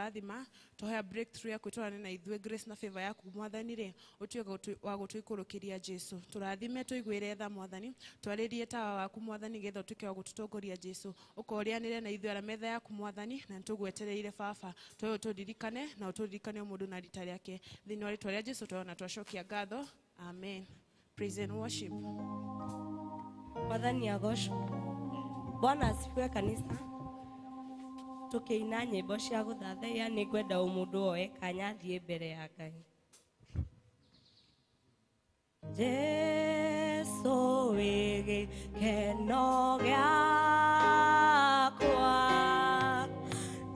Gũtũrathima twahoya breakthrough yaku ĩtwarane na ithuĩ, grace na favor yaku Mwathani rĩ ũtuĩke wa gũtũikũrũkĩria. Jesu, tũrathime, tũiguĩre tha Mwathani, twarĩrie tawa waku Mwathani, getha ũtuĩke wa gũtũtongoria. Jesu, ũkorĩanĩre na ithuĩ ara metha yaku Mwathani, na nĩtũgwetereire Baba. Twayo ũtũririkane na ũtũririkane o mũndũ na rita rĩake, thĩinĩ wa rĩtwa rĩa Jesu twayona twacokia ngatho, amen. Praise and worship. Mwathani agocwo. Bwana asifiwe kanisa. Tukiina nyĩmbo cia gũthathaiya, nĩ ngwenda o mũndũ oe kanya athiĩ mbere ya Ngai. Jesu wĩ gĩkeno gĩakwa,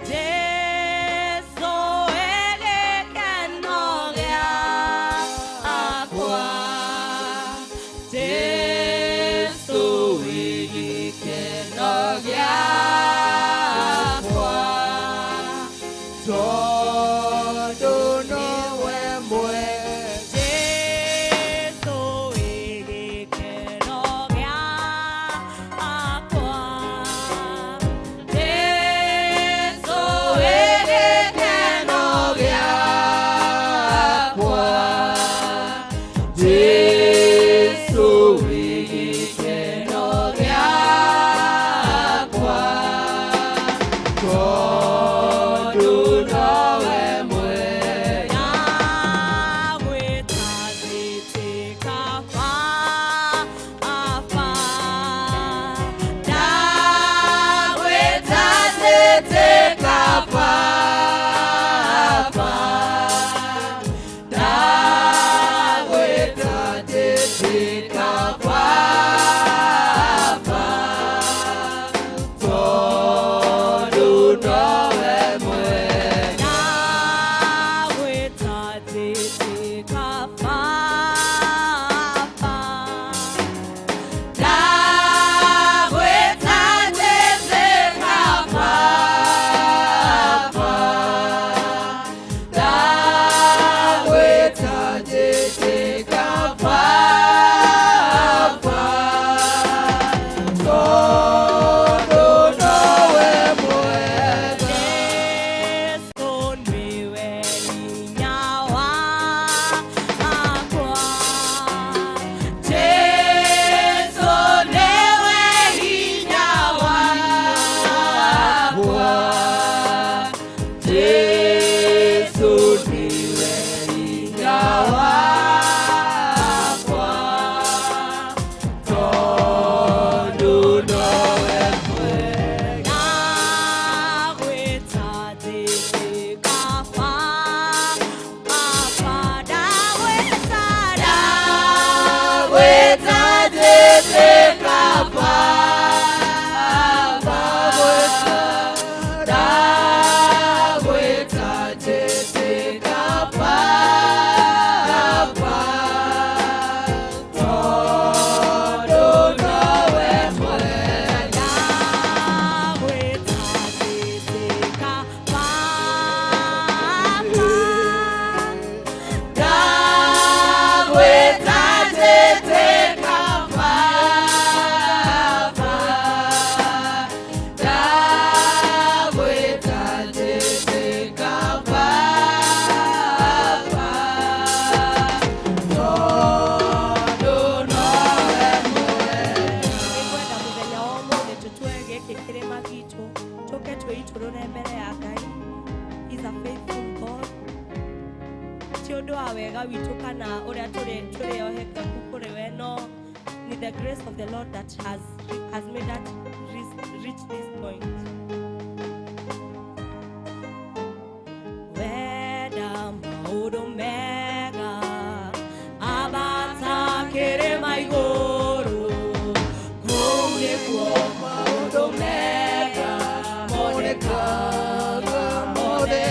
Jesu wĩ gĩkeno gĩakwa, Jesu wĩ gĩkeno gĩakwa, tondũ nowe mwega. Jesu wĩ gĩkeno gĩakwa, Jesu wĩ gĩkeno gĩakwa, Jesu wĩ gĩkeno gĩakwa, tondũ nowe mwega. Ndagwĩta njĩtĩka Baba, Ndagwĩta njĩtĩka Baba, ndagwĩta njĩtĩka Baba, tondũ nowe mwega. Ndagwĩta njĩtĩka Baba, Ndagwĩta njĩtĩka Baba, ndagwĩta njĩtĩka Baba, tondũ nowe mwega. Jesu nĩwe hinya wakwa, Jesu nĩwe hinya wakwa, Jesu nĩwe hinya wakwa, tondũ nowe mwega. Ndagwĩta njĩtĩka Baba, ndagwĩta, Ndagwĩta njĩtĩka Baba, ndagwĩta njĩtĩka Baba, tondũ nowe mwega. Ndagwĩta njĩtĩka Baba, Ndagwĩta njĩtĩka Baba, ndagwĩta njĩtĩka Baba, tondũ nowe mwega. Nĩngwenda mũthenya wa ũmũthĩ tũtue gĩkĩ kĩrĩma gitũ, tũke twĩitũrũre mbere ya Ngai. He's a faithful God. Ti ũndũ wa wega witũ kana ũrĩa tũrĩ ohekeku kũrĩ we, no ni the grace of the Lord that has made us reach this point. Wenda maũndũ mega, ambata kĩrĩma igũrũ, kũu nĩkuo maũndũ mega monekaga mothe.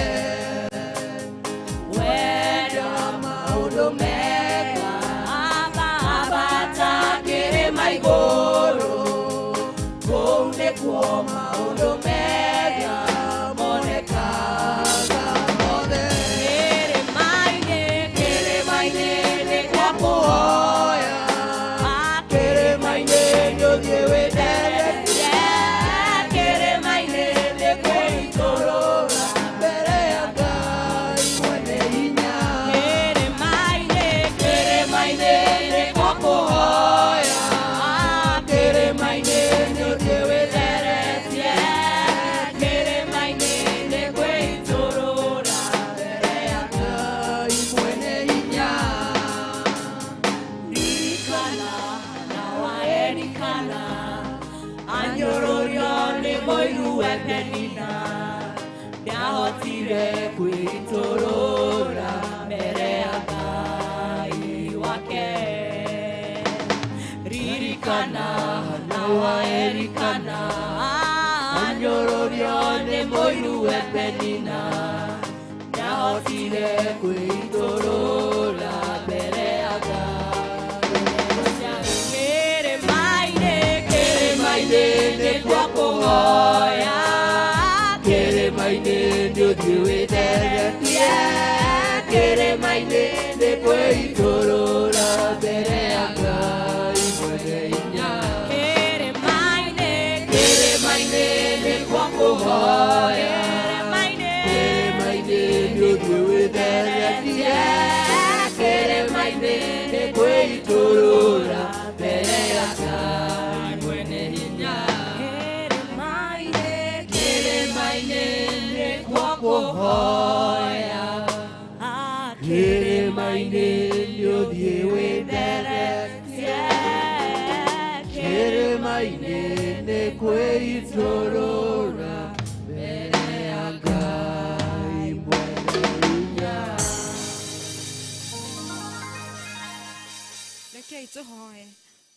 Wenda maũndũ mega, ambata kĩrĩma igũrũ, kũu nĩkuo maũndũ mega. Nĩahotire kwĩitũrũra mbere ya Ngai wake. Ririkana Hana wa Elikana, anyũrũrio nĩ mũiruwe Penina. Nĩahotire kwĩitũrũra mbere ya Ngai. Kĩrĩma-inĩ, kĩrĩma-inĩ nĩkuo kũhoya, kĩrĩma-inĩ nĩ ũthiũ wĩtheretie, kĩrĩma-inĩ nĩ kwĩitũrũra mbere ya Ngai mwene hinya. Kĩrĩma-inĩ, kĩrĩma-inĩ nĩkuo kũhoya, kĩrĩma-inĩ nĩ ũthiũ wĩtheretie, kĩrĩma-inĩ nĩ kwĩitũrũra mbere ya Ngai mwene hinya. Kĩrĩma-inĩ, kĩrĩma-inĩ nĩkuo kũhoya, kĩrĩma-inĩ nĩ ũthiĩ wĩtheretie, kĩrĩma-inĩ nĩ kwĩitũrũra mbere ya Ngai mwene hinya. Rekei tũhoe.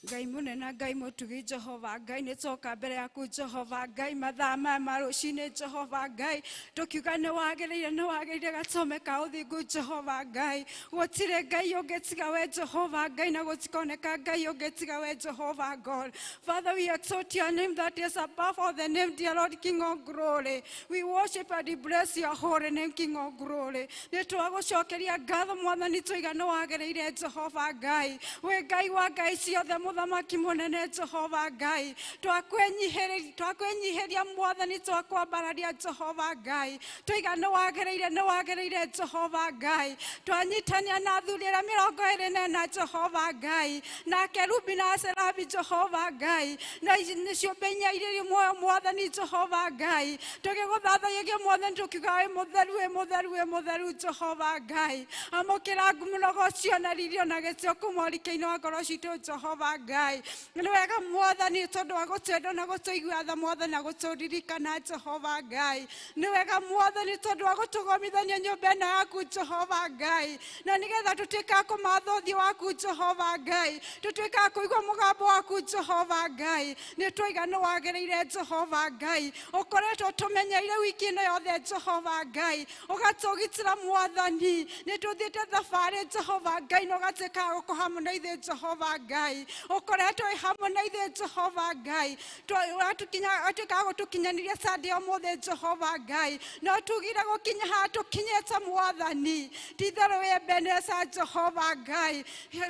Ngai mũnene, Ngai mũtugi, Jehova Ngai, nĩ twoka mbere yaku Jehova Ngai mathaa maya ma rũcinĩ Jehova Ngai, tũkiuga nĩ wagĩrĩire, nĩ wagĩrĩire gatome ka ũthingu Jehova Ngai. Gũtirĩ Ngai ũngĩ tiga we Jehova Ngai, na gũtikoneka Ngai ũngĩ tiga we Jehova God. Father, we exalt your name that is above all the name, dear Lord King of glory. We worship and bless your holy name, King of glory. Nĩ twagũcokeria ngatho Mwathani, tũiga nĩ wagĩrĩire Jehova Ngai. Wĩ Ngai wa Ngai ciothe, Mũthamaki mũnene Jehova Ngai. Twakwĩnyihĩria Mwathani, twakwambararia Jehova Ngai. Tũiga nĩ wagĩrĩire, nĩ wagĩrĩire Jehova Ngai. Twanyitania na athuri arĩa 24 Jehova Ngai, na kerubi na serabi Jehova Ngai, na nĩ ciũmbe inya irĩ muoyo Mwathani Jehova Ngai. Tũgĩgũthathayagia Mwathani, tũkiuga wĩ mũtheru, wĩ mũtheru, wĩ mũtheru Jehova Ngai. Amũkĩra ngumo na ũgocio na riri na gĩtĩo kuma ũrikĩinĩ wa ngoro citũ Jehova Ngai. Nĩ wega Mwathani tondũ wa gũtwenda na gũtũigua tha Mwathani na gũtũririkana Jehova Ngai. Nĩ wega Mwathani tondũ wa gũtũgomithania nyũmba ĩno yaku Jehova Ngai, na nĩgetha tũtuĩke a kũmatha ũthiũ waku Jehova Ngai, tũtuĩke a kũigua mũgambo waku Jehova Ngai. Nĩ twaiga nĩ wagĩrĩire Jehova Ngai. Ũkoretwo tũmenyeire wiki ĩno yothe Jehova Ngai, ũgatũgitĩra Mwathani. Nĩ tũthiĩte thabarĩ Jehova Ngai, na ũgatuĩka wa gũkorwo hamwe na ithuĩ Jehova Ngai. Ũkoretwo wĩ hamwe na ithuĩ Jehova Ngai, ũgatuĩka wa gũtũkinyanĩria Sunday ũmũthĩ Jehova Ngai. No tugire gũkinya haha tũkinyĩte Mwathani, ti-itherũ wĩ Ebeneza Jehova Ngai.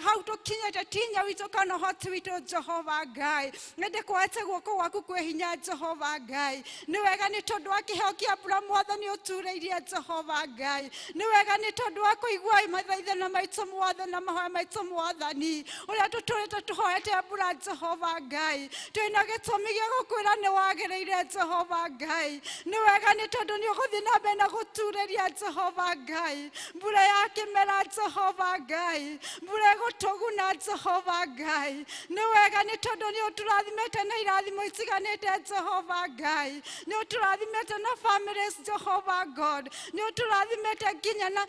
Hau tũkinyĩte ti hinya witũ kana ũhoti witũ Jehova Ngai, ĩndĩ kwete guoko gwaku kwĩ hinya Jehova Ngai. Nĩ wega nĩ tondũ wa kĩheo kĩa mbura Mwathani ũturĩirie Jehova Ngai. Nĩ wega nĩ tondũ wa kũigua mathaithana maitũ Mwathani na mahoya maitũ Mwathani, ũrĩa tũtũrĩte tũhoete mbura Jehova Ngai. Twĩna gĩtũmi gĩa gũkwĩra nĩ wagĩrĩire Jehova Ngai. Nĩ wega nĩ tondũ nĩ ũgũthiĩ na mbere na gũturĩria Jehova Ngai mbura ya kĩmera Jehova Ngai, mbura ĩgũtũguna Jehova Ngai. Nĩ wega nĩ tondũ nĩ ũtũrathimĩte na irathimo itiganĩte Jehova Ngai. Nĩ ũtũrathimĩte na families Jehova God. Nĩ ũtũrathimĩte nginya na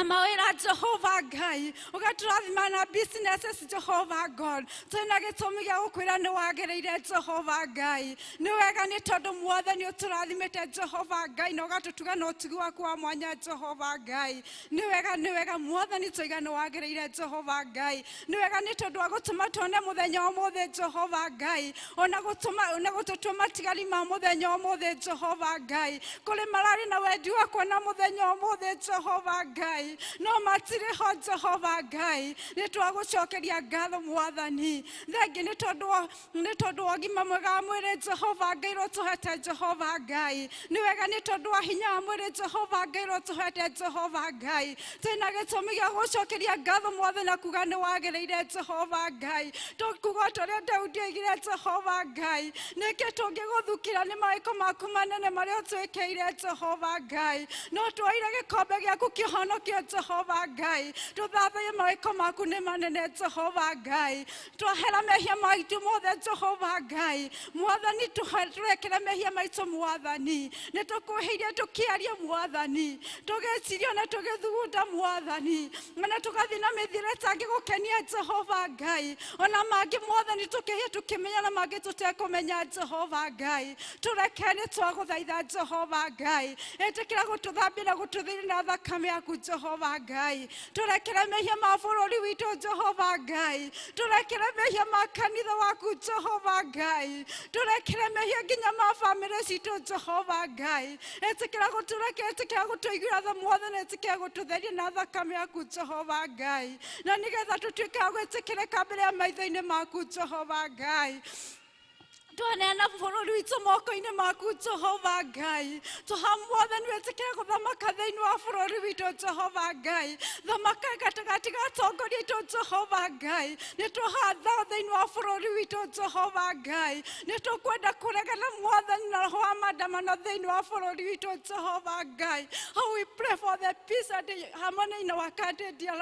mawĩra Jehova Ngai, ũgatũrathima na businesses Jehova God. Twĩna gĩtũmi gĩa gũkwĩra nĩ wagĩrĩire Jehova Ngai. Nĩ wega nĩ tondũ Mwathani ũtũrathimĩte Jehova Ngai, na ũgatũtuga na ũtugi waku wa mwanya Jehova Ngai. Nĩ wega, nĩ wega Mwathani, tũiga nĩ wagĩrĩire Jehova Ngai. Nĩ wega nĩ tondũ wa gũtũma tuone mũthenya ũmũthĩ Jehova Ngai, ona gũtũma ona gũtũtua matigari ma mũthenya ũmũthĩ Jehova Ngai. Kũrĩ mararĩ na wendi wa kuona mũthenya ũmũthĩ Jehova Ngai, no matirĩ ho Jehova Ngai. Nĩ twagũcokeria ngatho Mwathani. Thengi nĩ tondũ wa ũgima mwega wa mwĩrĩ Jehova Ngai ũrĩa ũtũhete Jehova Ngai. Nĩ wega nĩ tondũ wa hinya wa mwĩrĩ Jehova Ngai ũrĩa ũtũhete Jehova Ngai. Twĩna gĩtũmi gĩa gũcokeria ngatho Mwathani na kuga nĩ wagĩrĩire Jehova Ngai. Tũkuga ta ũrĩa Daudi oigire Jehova Ngai, nĩkĩ tũngĩgũthukĩra nĩ mawĩko maku manene marĩa ũtwĩkĩire Jehova Ngai. No twoire gĩkombe gĩaku kĩhono Tũcokie Jehova Ngai tũthathaie mawĩko maku nĩ manene Jehova Ngai twahera mehia maitũ mothe Jehova Ngai mwathani tũrekere mehia maitũ mwathani nĩ tũkwĩhĩirie tũkĩaria mwathani tũgĩciria na tũgĩthugunda mwathani na tũgathiĩ na mĩthiĩre ĩtangĩgũkenia Jehova Ngai ona mangĩ mwathani tũkĩhia tũkĩmenya na mangĩ tũtekũmenya Jehova Ngai tũreke nĩ twagũthaitha Jehova Ngai ĩtĩkĩra gũtũthambia na gũtũtheria na thakame yaku Jehova Ngai tũrekere mehia ma bũrũri witũ Jehova Ngai tũrekere mehia ma kanitha waku Jehova Ngai tũrekere mehia nginya ma bamĩrĩ citũ Jehova Ngai ĩtĩkĩra gũtũrekera ĩtĩkĩra gũtũiguĩra tha mwathani ĩtĩkĩra gũtũtheria na thakame yaku Jehova Ngai na nĩgetha tũtuĩke a gwĩtĩkĩrĩka mbere ya maitho-inĩ maku Jehova Ngai twaneana bũrũri witũ moko-inĩ maku Jehova Ngai tũha mwathani wĩtĩkĩre gũthamaka thĩinĩ wa bũrũri witũ Jehova Ngai thamaka gatagatĩ ga atongoria aitũ Jehova Ngai nĩ tũhatha thĩinĩ wa bũrũri witũ Jehova Ngai nĩ tũkwenda kũregana mwathani na roho wa maandamano thĩinĩ wa bũrũri witũ Jehova Ngai. How we pray for the peace and the harmony in our country, dear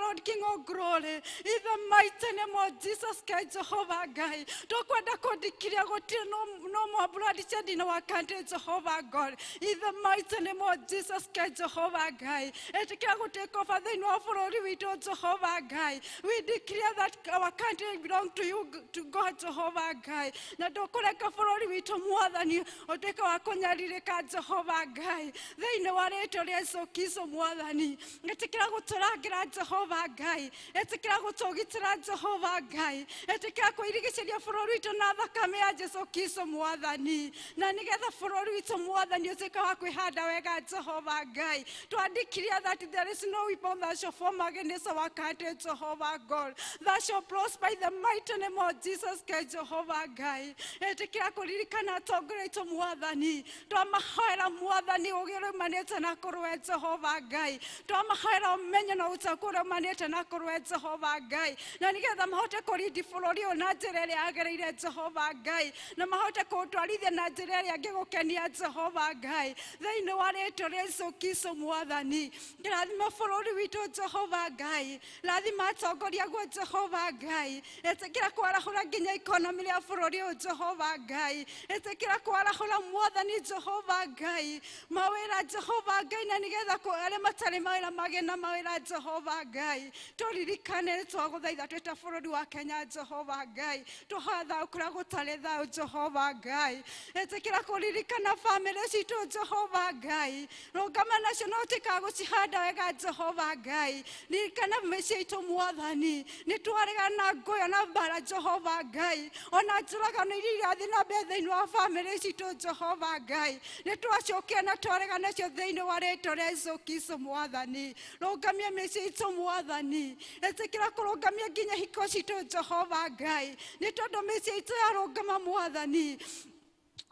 Lord King of Glory, in the mighty name of Jesus Christ, Jehovah Ngai tũkwenda kũndikiria gũtirĩ no more bloodshed in our country, Jehovah God, in the mighty name of Jesus Christ, Jehovah Ngai ĩtĩkĩra gũtake over thĩinĩ wa bũrũri witũ Jehovah Ngai. We declare that our country belong to you, to God, Jehovah Ngai na ndũkũreka bũrũri witũ mwathani ũtuĩke wa kũnyarirĩka Jehovah Ngai thĩinĩ wa rĩĩtwa rĩa Jesũ Kristo mwathani ĩtĩkĩra gũtũrangĩra Jehovah Ngai ĩtĩkĩra gũtũgitĩra Jehovah Ngai ĩtĩkĩra kũirigicĩria bũrũri witũ na thakame ya Jesũ Kristo mwathani na nĩgetha bũrũri witũ mwathani ũtuĩke wa kwĩhanda wega Jehovah Ngai. Twandĩkirie that there is no weapon that shall form against our country, Jehovah God, that shall prosper in the mighty name of Jesus Christ, Jehovah Ngai ĩtĩkĩra kũririkana atongoria aitũ mwathani twamahoera mwathani ũgĩ ũrĩa umanĩte na kũrũe Jehovah Ngai twamahoera ũmenyo na ũtaũku ũrĩa umanĩte na kũrũe Jehovah Ngai na nĩgetha mahote kũrindi bũrũri ũyũ na njĩra ĩrĩa yagĩrĩire Jehovah Ngai na mahote kũũtwarithia na njĩra ĩrĩa ĩngĩgũkenia Jehovah Ngai thĩinĩ wa rĩĩtwa rĩa Jesũ Kristo mwathani kĩrathima bũrũri witũ Jehovah Ngai rathima atongoria guo Jehovah Ngai ĩtĩkĩra kwarahũra nginya economy ya bũrũri ũyũ Jehovah Ngai ĩtĩkĩra kwarahũra mwathani Jehovah Ngai mawĩra Jehovah Ngai na nĩgetha arĩa matarĩ mawĩra magĩe na mawĩra Jehovah Ngai tũririkane twagũthaitha twĩ ta bũrũri wa Kenya Jehovah Ngai tũhoya thayũ kũrĩa gũtarĩ thayũ Jehovah Ngai ĩtĩkĩra kũririkana bamĩrĩ citũ Jehovah Ngai rũgama nacio na ũtuĩkaga gũcihanda wega Jehovah Ngai ririkana mĩciĩ itũ mwathani nĩ twaregana na ngũyo na mbara Jehovah Ngai ona njũragano iria irathiĩ na mbere thĩinĩ wa bamĩrĩ citũ Jehovah Ngai nĩ twacokia na twaregana nacio thĩinĩ wa rĩĩtwa rĩa Jesũ Kristo mwathani rũngamia mĩciĩ itũ mwathani ĩtĩkĩra kũrũngamia nginya hiko citũ Jehovah Ngai nĩ tondũ mĩciĩ itũ yarũngama mwathani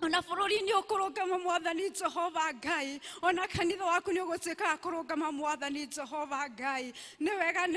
ona bũrũri nĩ ũkũrũngama mwathani Jehova Ngai ona kanitha waku nĩ ũgũtuĩka wa kũrũngama mwathani Jehova Ngai nĩ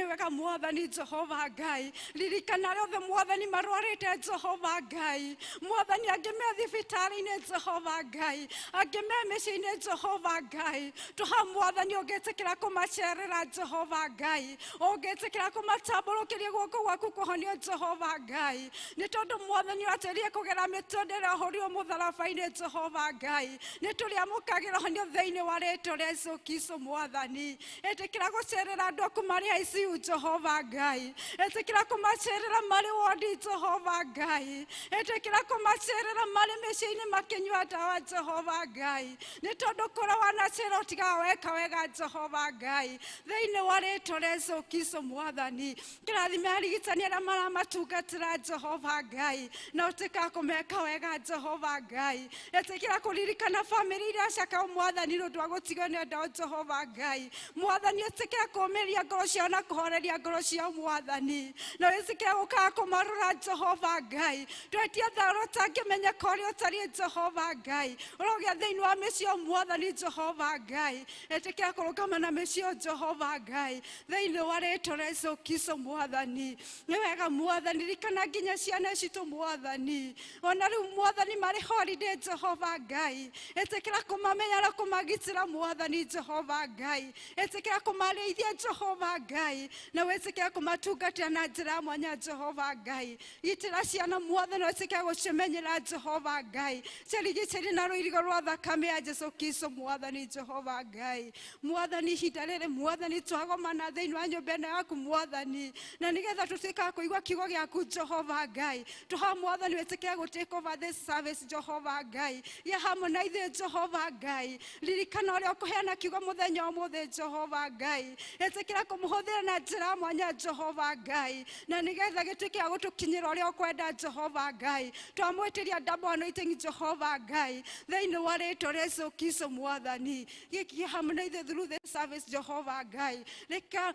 wega mwathani Jehova Ngai ririkana arĩa othe mwathani marwarĩte Jehova Ngai mwathani angĩ me thibitarĩ-inĩ Jehova Ngai angĩ me mĩciĩ-inĩ Jehova Ngai tũha mwathani ũngĩtĩkĩra kũmacerera Jehova Ngai ũngĩtĩkĩra kũmatambũrũkĩria guoko gwaku kũhonio Jehova Ngai nĩ tondũ mwathani ũratwĩrire kũgera mĩtũndũ ĩrĩa ũhũrirwo mũtharaba mũtharaba-inĩ Jehova Ngai nĩ tũrĩamũkagĩra honio thĩinĩ wa rĩĩtwa rĩa Jesũ Kristo mwathani ĩtĩkĩra gũcerera andũ aku marĩ ICU Jehova Ngai ĩtĩkĩra kũmacerera marĩ wodi Jehova Ngai ĩtĩkĩra kũmacerera marĩ mĩciĩ-inĩ makĩnyua ndawa Jehova Ngai nĩ tondũ kũrĩa wanacera ũtigaga weka wega Jehova Ngai thĩinĩ wa rĩĩtwa rĩa Jesũ Kristo mwathani kĩrathime arigitani arĩa maramatungatĩra Jehova Ngai na ũtuĩkaga kũmeka wega Jehova Ngai ĩtĩkĩra kũririkana bamĩrĩ iria ciaka mwathani nĩ ũndũ wa gũtigwo nĩ andũ ao Jehova Ngai mwathani ĩtĩkĩra kũũmĩrĩria ngoro ciao na kũhoreria ngoro ciao mwathani na ĩtĩkĩra gũkaga kũmarora Jehova Ngai twetia thayũ ũtangĩmenyeka ũrĩa ũtariĩ Jehova Ngai ũrogĩa thĩinĩ wa mĩciĩ mwathani Jehova Ngai ĩtĩkĩra kũrũgama na mĩciĩ Jehova Ngai thĩinĩ wa rĩĩtwa rĩa Jesũ Kristo mwathani nĩ wega mwathani ririkana nginya ciana citũ mwathani ona rĩu mwathani marĩ holiday Jehova Ngai. Ĩtĩkĩra kũmamenya na kũmagitĩra Mwathani Jehova Ngai. Ĩtĩkĩra kũmarĩithia Jehova Ngai, na wĩtĩkĩra kũmatungatĩra na njĩra ya mwanya Jehova Ngai. Gitĩra ciana Mwathani, wĩtĩkĩra gũcimenyera Jehova Ngai. Cirigicĩrie na rũirigo rwa thakame ya Jesu Kristo Mwathani Jehova Ngai. Mwathani ihinda rĩrĩ Mwathani twagomana thĩinĩ wa nyũmba ĩno yaku Mwathani, na nĩgetha tũtuĩke a kũigua kiugo gĩaku Jehova Ngai. Tũha Mwathani wĩtĩkĩre gũ take over this service Jehova Ngai. Gĩa hamwe na ithuĩ Jehova Ngai. Ririkana ũrĩa ũkũheana kiugo mũthenya ũmũthĩ Jehova Ngai. Ĩtĩkĩra kũmũhũthĩra na njĩra ya mwanya Jehova Ngai, na nĩgetha gĩtuĩke gĩa gũtũkinyĩra ũrĩa ũkwenda Jehova Ngai. Twamwĩtĩria double anointing Jehova Ngai thĩinĩ wa rĩtwa rĩa Jesu Kristo Mwathani. Gĩkie hamwe na ithuĩ through this service Jehova Ngai. Reka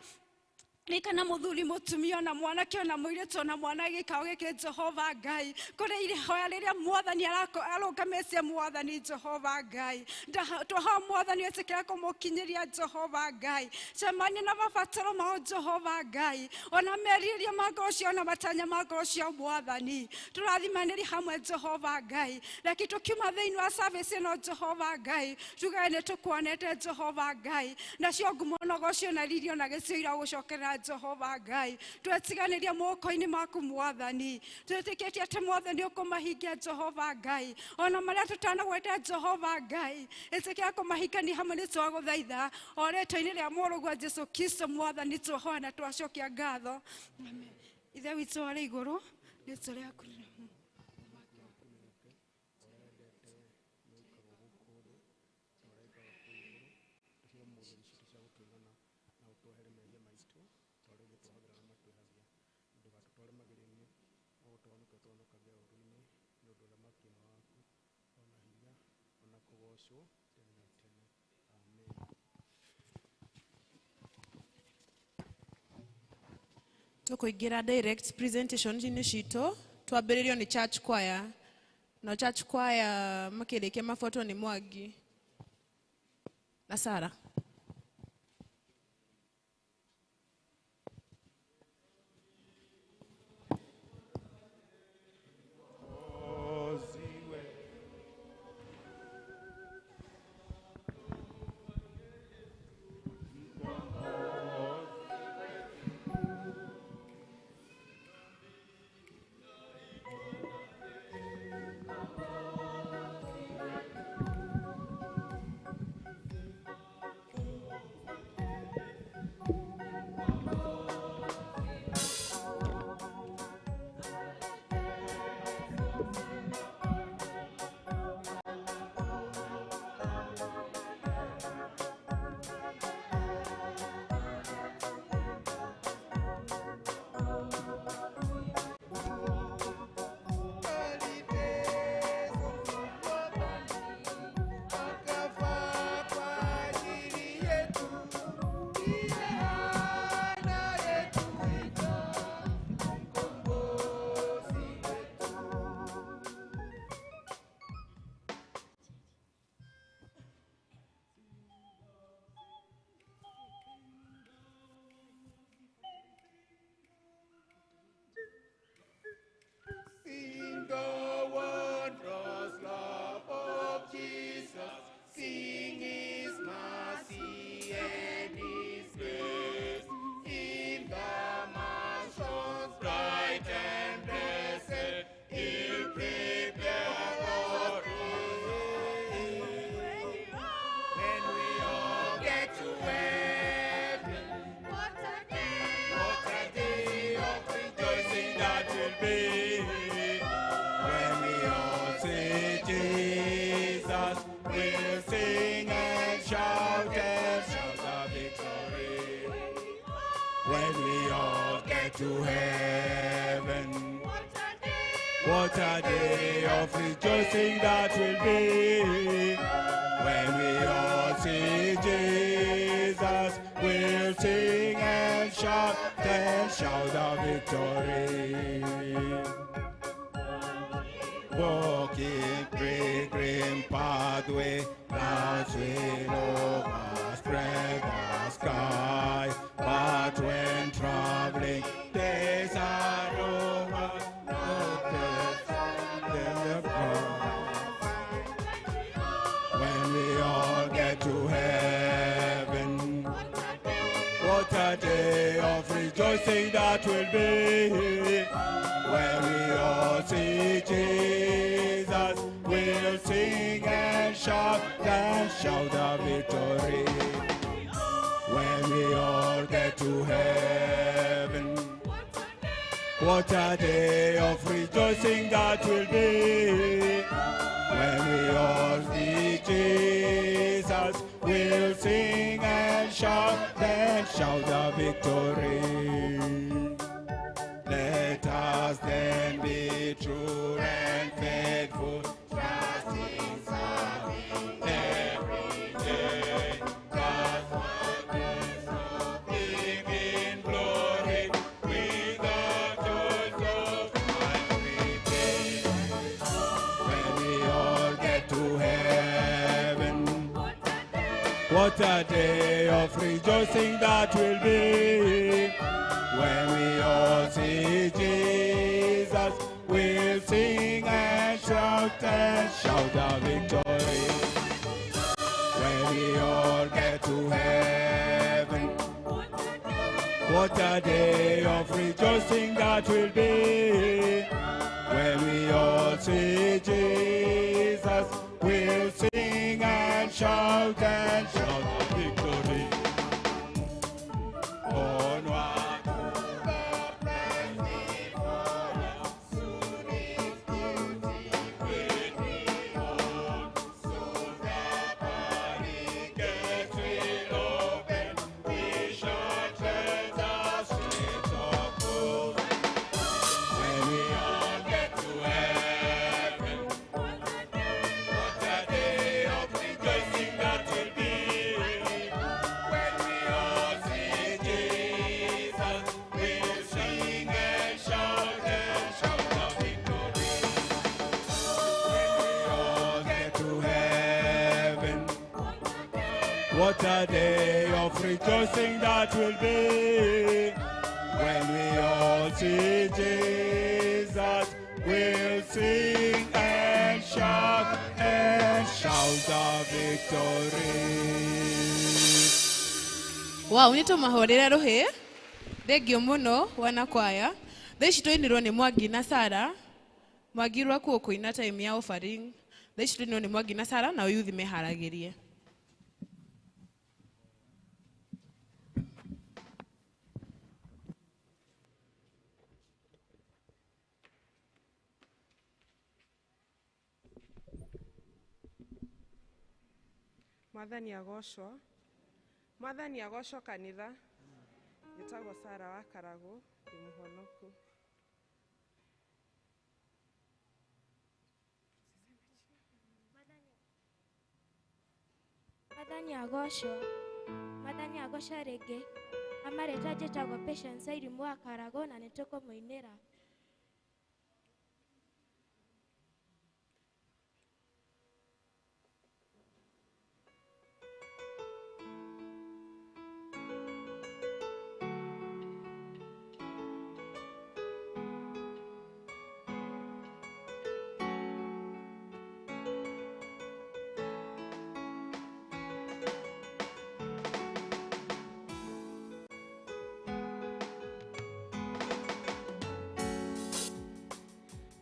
kana muthuri mutumia na mwanake ona muiritu ona mwana gĩikaro gĩkĩ Jehova Ngai, kũrĩ ihoya rĩrĩa Mwathani arũgamĩtie Mwathani Jehova Ngai. Twahoya Mwathani wĩtĩkĩre kũmũkinyĩria Jehova Ngai. Cemania na mabataro mao Jehova Ngai, ona merirĩria ma ngoro ciao na matanya ma ngoro ciao Mwathani. Tũrathimanĩrie hamwe Jehova Ngai. Reke tũkiuma thĩinĩ wa service ĩno Jehova Ngai, tugane nĩ tũkuonete Jehova Ngai, nacio ngumo na ũgoco na riri ona gĩtĩo iragũcokerera Jehova Ngai. Twetiganĩria moko-inĩ maku Mwathani, twĩtĩkĩtie atĩ Mwathani ũkũmahingia Jehova Ngai, ona marĩa tũtanagweta Jehova Ngai. Ĩtĩkĩra kũmahingania hamwe nĩ twagũthaitha o rĩtwa-inĩ rĩa Mũrũguo Jesu Kristo Mwathani twahoya na twacokia ngatho. Amen. Ithe witũ arĩ igũrũ, rĩtwa rĩaku Tũkũingĩra direct presentation-inĩ citũ, twambĩrĩrio nĩ church choir, na church choir makĩrĩkia mabuatwo nĩ Mwangi na Sara. To heaven, what a day of rejoicing that will be. When we all see Jesus, we'll sing and shout the victory. Walking pilgrim pathway, clouds will overspread the sky. But when traveling days are over, no death, then the cross. a day of rejoicing that will be. When we all see Jesus, we'll sing and shout the victory. When we all get to heaven, what a day of rejoicing that will be. When we all see Jesus, we'll sing and shout the victory. Let us then be true and faithful, trusting, serving every day. God's work is so big in glory, with the joys of every day. When we all get to heaven, what a day of rejoicing that will be. When we all see Jesus, we'll sing and shout the victory. When we all get to heaven, what a day of rejoicing that will be. When we all see Jesus, we'll sing and shout the victory. Onward to the place before us, soon His beauty will be known. Soon the pearly gates will open, we shall tread the streets of gold. When we all get to heaven, what a day of rejoicing that will be. When we all see Jesus, we'll sing and shout the victory. When we all get to heaven, what a day of rejoicing that will be. When we all see Jesus, we'll sing and shout the victory. Wow, nĩ tũmahũrĩre rũhĩ. Thengio mũno wana kwaya. Thaa ici tũinĩrwo nĩ Mwangi na Sara. Mwangi rwakuo kũina time ya offering. Thaa ici tũinĩrwo nĩ Mwangi na Sara na yuthi meharagĩrie. Mwathani agocwo. Mwathani agocwo kanitha. Njĩtagwo Sara wa Karagũ, ndĩ mũhonoku. Mwathani agocwo. Mwathani agocwo rĩngĩ. Amarĩtwa njĩtagwo Patience Irimũ wa Karagũ na nĩtũkũmũinĩra.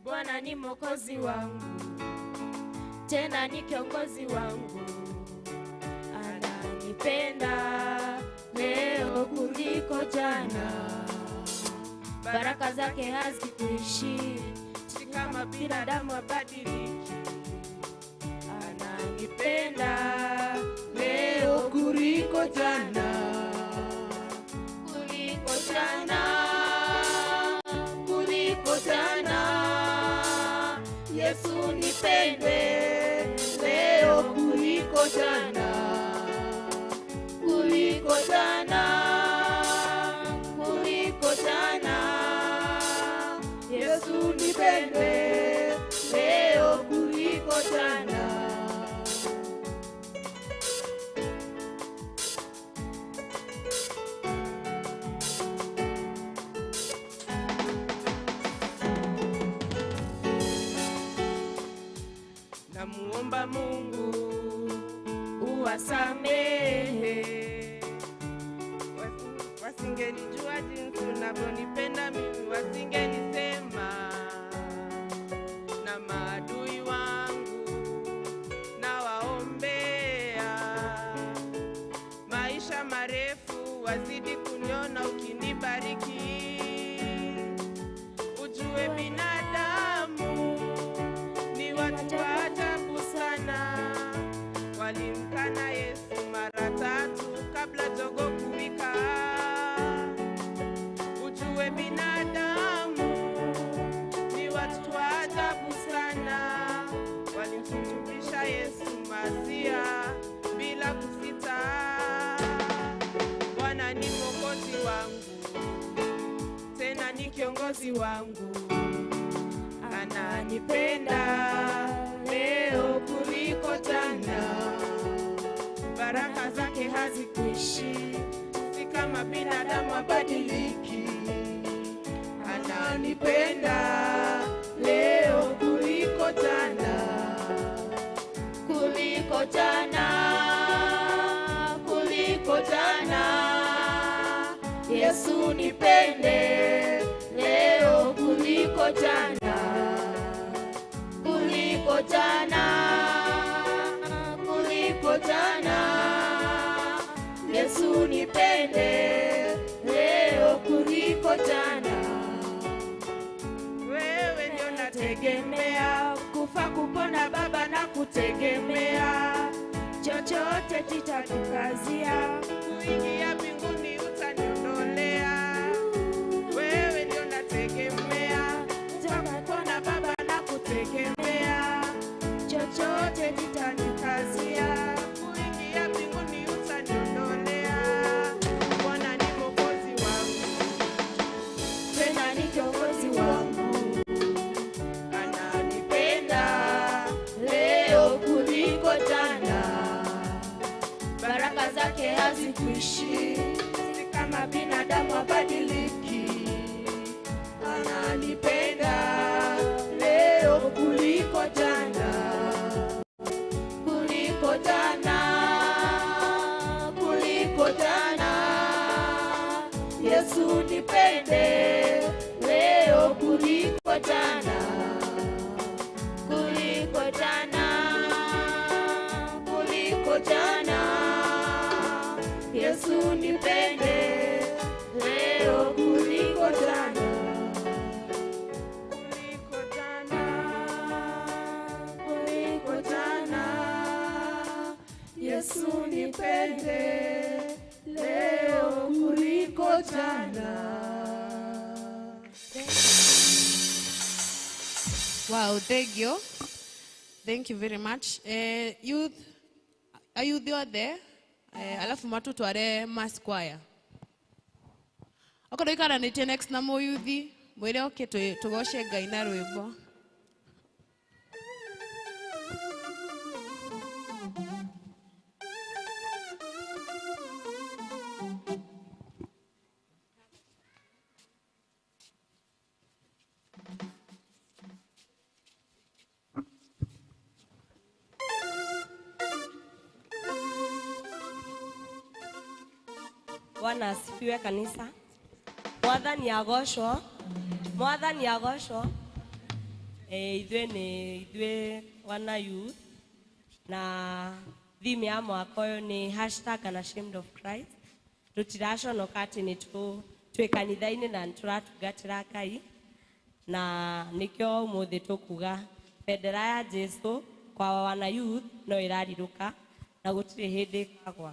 Bwana ni mwokozi wangu, tena ni kiongozi wangu, ananipenda leo kuliko jana, baraka zake hazikuishi, Si kama binadamu abadiliki. Ananipenda leo kuliko jana, kuliko jana, kuliko jana. Yesu nipende leo kuliko jana, kuliko jana, kuliko jana. Yesu nipende leo kuliko jana. Namuomba Mungu uwasamehe Wangelijua jinsi unavyonipenda mimi, wasingenisema. Na maadui wangu nawaombea maisha marefu, wazidi kuniona ukinibariki. Ujue binadamu ni watu wa ajabu sana, walimkana Yesu mara tatu kabla jogoo kuwika. Ujue binadamu ni watu wa ajabu sana, walimsulubisha Yesu Masia bila kusita. Bwana ni Mwokozi wangu, tena ni kiongozi wangu, ananipenda leo kuliko jana. Baraka zake hazikuishi, si kama binadamu abadiliki. Ananipenda leo kuliko jana, kuliko jana, kuliko jana. Yesu nipende leo kuliko jana, kuliko jana, kuliko jana. Yesu nipende leo kuliko jana. Wewe ndio nategemea, kufa kupona Baba na kutegemea, chochote titatukazia, kuingia mbinguni utaniondolea. Wewe ndio nategemea, kufa kupona Baba na kutegemea, chochote titanikazia, kuingia mbinguni utaniondolea. Bwana ni Mwokozi wangu, tena ni kiongozi wangu, ananipenda leo kuliko jana. Baraka zake hazikuishi, si kama binadamu abadiliki. Ananipenda leo kuliko jana, kuliko jana, kuliko jana. Yesu nipende leo kuliko jana, kuliko jana, kuliko jana. Yesu nipende leo kuliko jana, kuliko jana, kuliko jana. Yesu nipende leo kuliko jana. Wow, thank you. Thank you very much. Youth, ayuthi othe, alafu matutware mass choir. Okorwo ikaranĩtie next na mũyuthi, mwĩre oke tũgoce Ngai na rwĩmbo. Bwana asifiwe kanisa. Mwathani agocwo. Mwathani agocwo. Ithuĩ nĩ ithuĩ wana youth na theme ya mwaka ũyũ nĩ #unashamed of Christ. Tũtiraconoka atĩ nĩ twĩ kanitha-inĩ na nĩ tũratungatĩra Ngai, na nĩkĩo ũmũthĩ tũkuga bendera ya Jesu kwa wana youth no ĩrarirũka na gũtirĩ hĩndĩ ĩkagwa.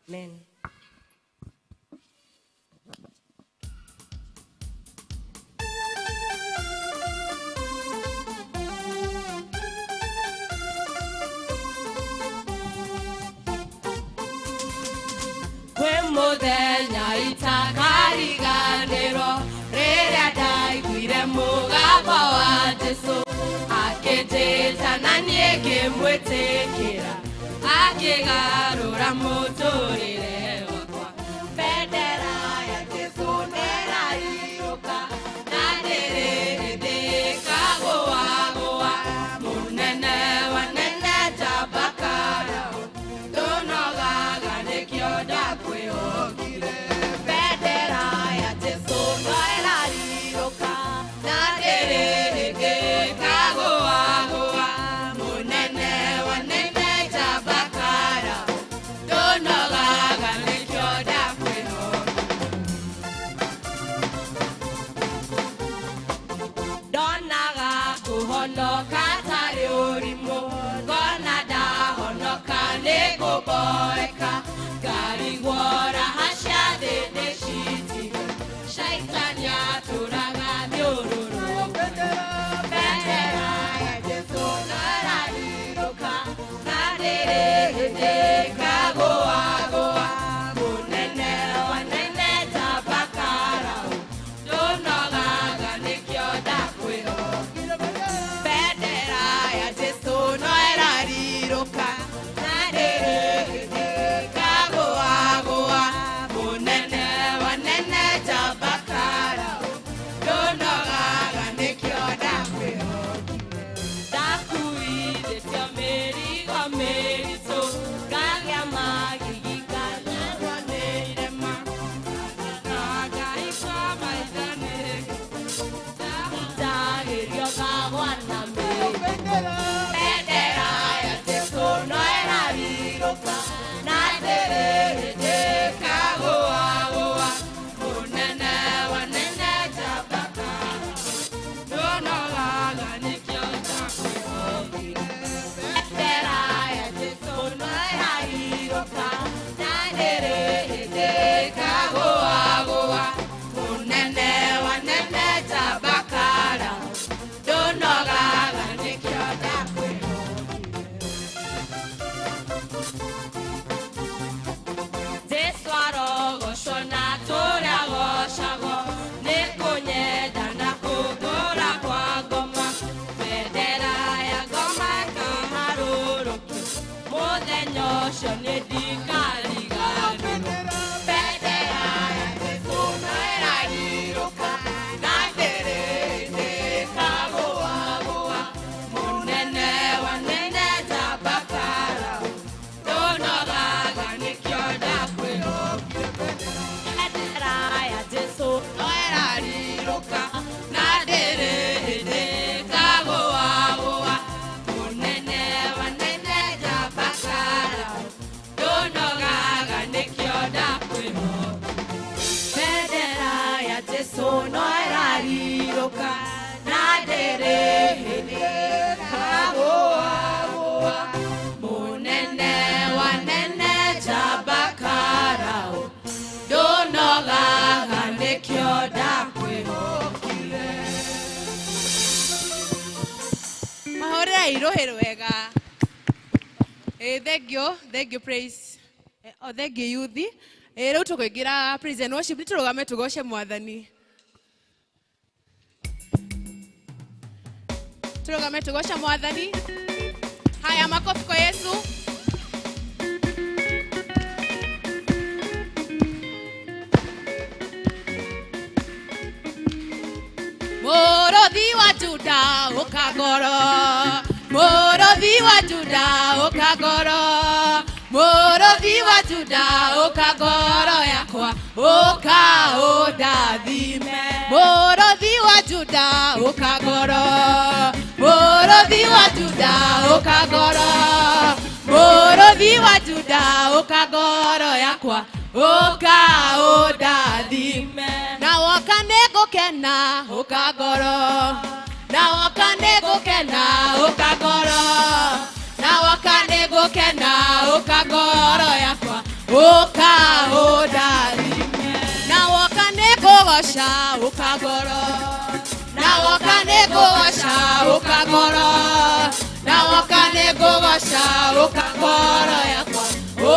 Amen. Kwĩ mũthenya itakariganĩrwo rĩrĩa ndaiguire mũgambo wa Jesũ akĩnjĩta na niĩ ngĩmwĩtĩkĩra akĩgarũra mũtũrĩre wakwa. Bendera ya Jesũ nĩĩrarirũka na ndĩrĩ hĩndĩ ĩkagũagũa. Mũnene wa nene njamba Karaũ, ndũnogaga nĩkĩo ndakwĩhokire. Bendera ndahoeka ngarigwo raha cia thĩ ndĩcitige shaitani atũraga mĩũrũrũ bendera ya Jesũ no ĩrarirũka na ndĩrĩ hĩndĩ ĩkagũagũa mũnene wanene ta Bakarau ndũnogaga nĩkĩo ndakwĩhokire bendera ya Jesũ no ĩrarirũka na ndĩrĩ hĩndĩ ĩkagũagũa mũnene wanene ta Bakarau ndũnogaga nĩkĩo ndakwĩhokire ndakuithĩtio mĩrigo mĩritũ ngagĩa magigi nganyanwo nĩ irema na Ngai kwa maitha nĩ ndagĩrio ngagwa na mĩrimũ bendera ya Jesũ no ĩrarirũka na ndĩrĩ hĩndĩ ĩkagũagũa mũnene wanene ta Bakarau ndũnogaga nĩkĩo ndakwĩhokire bendera ya Jesũ no ĩrarirũka na ndĩrĩ hĩndĩ ĩkagũagũa mũnene wanene ta Bakarau ndũnogaga nĩkĩo ndakwĩhokire Jesu arogocwo na tũrĩa agocagwo nĩ kũnyenda na kũngũra kwa ngoma bendera ya ngoma ĩkaharũrũkio mũthenya ũcio nĩ ndikariganĩrwo bendera ya Jesũ no ĩrarirũka na ndĩrĩ hĩndĩ ĩkagũagũa mũnene wanene ta Bakarau ndũnogaga nĩkĩo ndakwĩhokire bendera ya Jesũ no ĩrarirũka na ndĩrĩ hĩndĩ ĩkagũagũa mũnene wanene ta Bakarau ndũnogaga nĩkĩo ndakwĩhokire bendera ya Jesũ no ĩrarirũka na ndĩrĩ hĩndĩ ĩkagũagũa mũnene wanene ta Bakarau ndũnogaga nĩkĩo ndakwĩhokire Mahũrĩrai rũhĩ rwega. Thank you, thank you praise. Oh, thank you youth. Rĩu tũkũingĩra praise and worship nĩ tũrũgame tũgoce mwathani. Tũrũgame tũgoce mwathani. Haya, makofi kwa Yesu. Mũrũthi wa Juda ũka ngoro, mũrũthi wa Juda ũka ngoro, mũrũthi wa Juda ũka ngoro yakwa, ũka ũndathime. Mũrũthi wa Juda ũka ngoro, mũrũthi wa Juda ũka ngoro, mũrũthi wa Juda ũka ngoro yakwa, ũka ũndathime. Na woka nĩngũkena ũka ngoro, na woka nĩngũkena ũka ngoro, na woka nĩngũkena ũka ngoro yakwa, ũka ũndathime. Na woka nĩngũgoca ũka ngoro, na woka nĩngũgoca ũka ngoro, na woka nĩngũgoca ũka ngoro yakwa,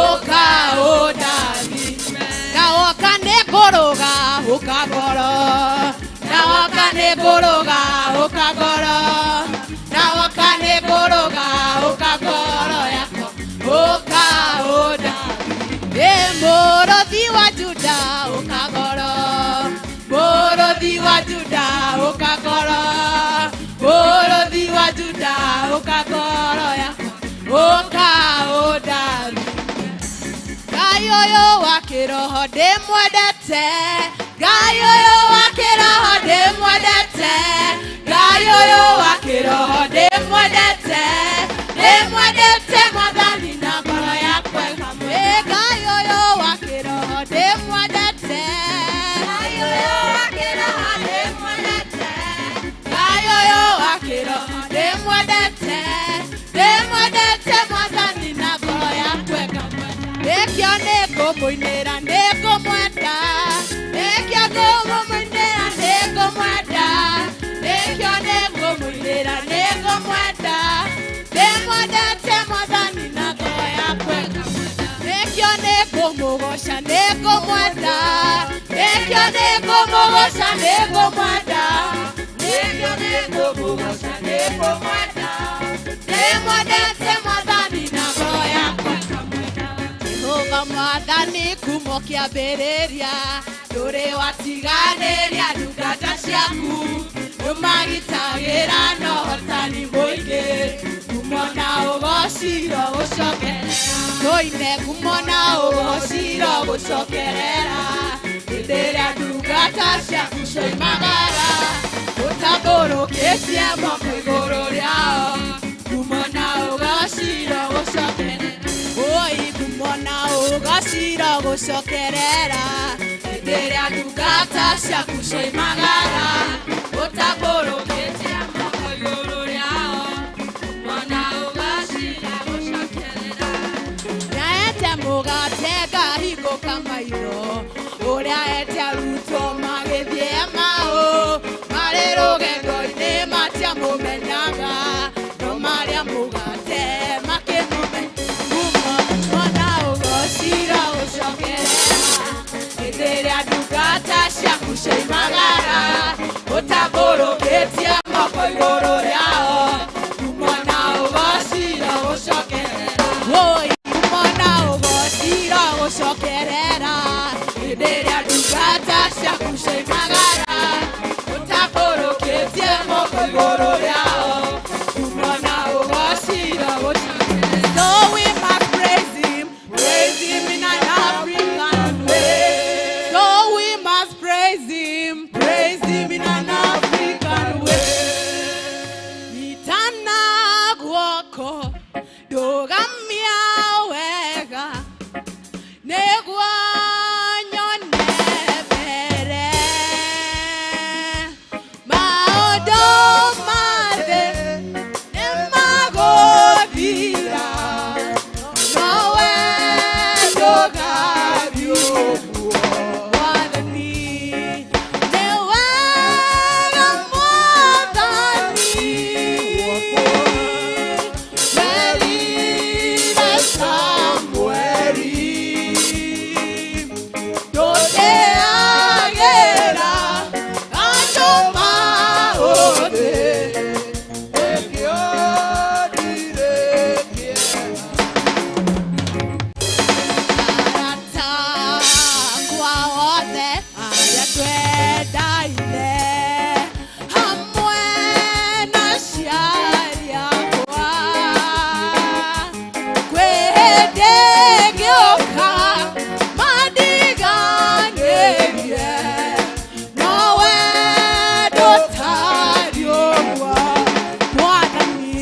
ũka ũndathime. Na woka nĩngũrũga ũka ngoro, na woka nĩngũrũga ũka ngoro, na woka nĩngũrũga ũka ngoro yakwa, ũka ũndathime. Mũrũthi wa Juda ũka ngoro, mũrũthi wa Juda ũka ngoro, mũrũthi wa Juda ũka ngoro yakwa, ũka ũndathime. Ngai ũyũ wa kĩroho ndĩmwendete, Ngai ũyũ wa kĩroho ndĩmwendete, Ngai ũyũ wa kĩroho ndĩmwendete, ndĩmwendete mwathani na ngoro yakwa ĩkamwe. Ngai ũyũ wa kĩroho ndĩmwendete, Ngai ũyũ wa kĩroho ndĩmwendete, Ngai ũyũ wa kĩroho ndĩmwendete, ndĩmwendete mwathani na ngoro yakwa ĩkamwe. Nĩngũmũinĩra nĩngũmwenda nĩkĩo ngũmũinĩra nĩngũmwenda nĩkĩo nĩngũmũinĩra nĩngũmwenda ndĩmwendete Mwathani na ngoro yakwa nĩkĩo nĩngũmũgoca nĩngũmwenda nĩkĩo nĩngũmũgoca nĩngũmwenda nĩkĩo nĩngũmũgoca nĩngũmwenda ndĩmwendete Mwathani na ngoro yakwa. Jehova Mwathani kuuma kĩambĩrĩria ndũrĩ watiganĩria ndungata ciaku nĩũmagitagĩra na ũhotani mũingĩ ngumo na ũgociro gũcokerera tũine ngumo na ũgociro gũcokerera hĩndĩ ĩrĩa ndungata ciaku cioimagara ũtambũrũkĩtie moko igũrũ rĩao ngumo na ũgociro gũcokerera oi ngumo na ũgociro gũcokerera hĩndĩ ĩrĩa ndungata ciaku cioimagara ũtambũrũkĩtie moko igũrũ rĩao ngumo na ũgociro gũcokerera. Nĩaete mũgate ngahingũka maitho ũrĩa ete arutwo magĩthiĩ Emau marĩ rũgendo-inĩ matiamũmenyaga no marĩa mũgate makĩmũmenya ngumo na ũgociro gũcokerera hĩndĩ ĩrĩa ndungata ciaku cioimagara ũtambũrũkĩtie moko igũrũ rĩao ngumo na ũgociro gũcokerera oi ngumo na ũgociro gũcokerera hĩndĩ ĩrĩa ndungata ciaku cioimagara ũtambũrũkĩtie moko igũrũ rĩao ngumo na ũgociro gũcokerera. So we must praise him in an African way. So we must praise him in an African way. Nyitana guoko ndũgamia wega nĩguo nyone mbere maũndũ ma thĩ nĩmagũthira nowe ndũgathiĩ ũguo. Mwathani nĩ wega Mwathani werire Samueli ndũteagĩra andũ maũthĩ. Arata akwa othe arĩa twendaine hamwe na aciari akwa kwĩ hĩndĩ ngĩũka mandiganĩrie nowe ndũtariĩ ũguo. Mwathani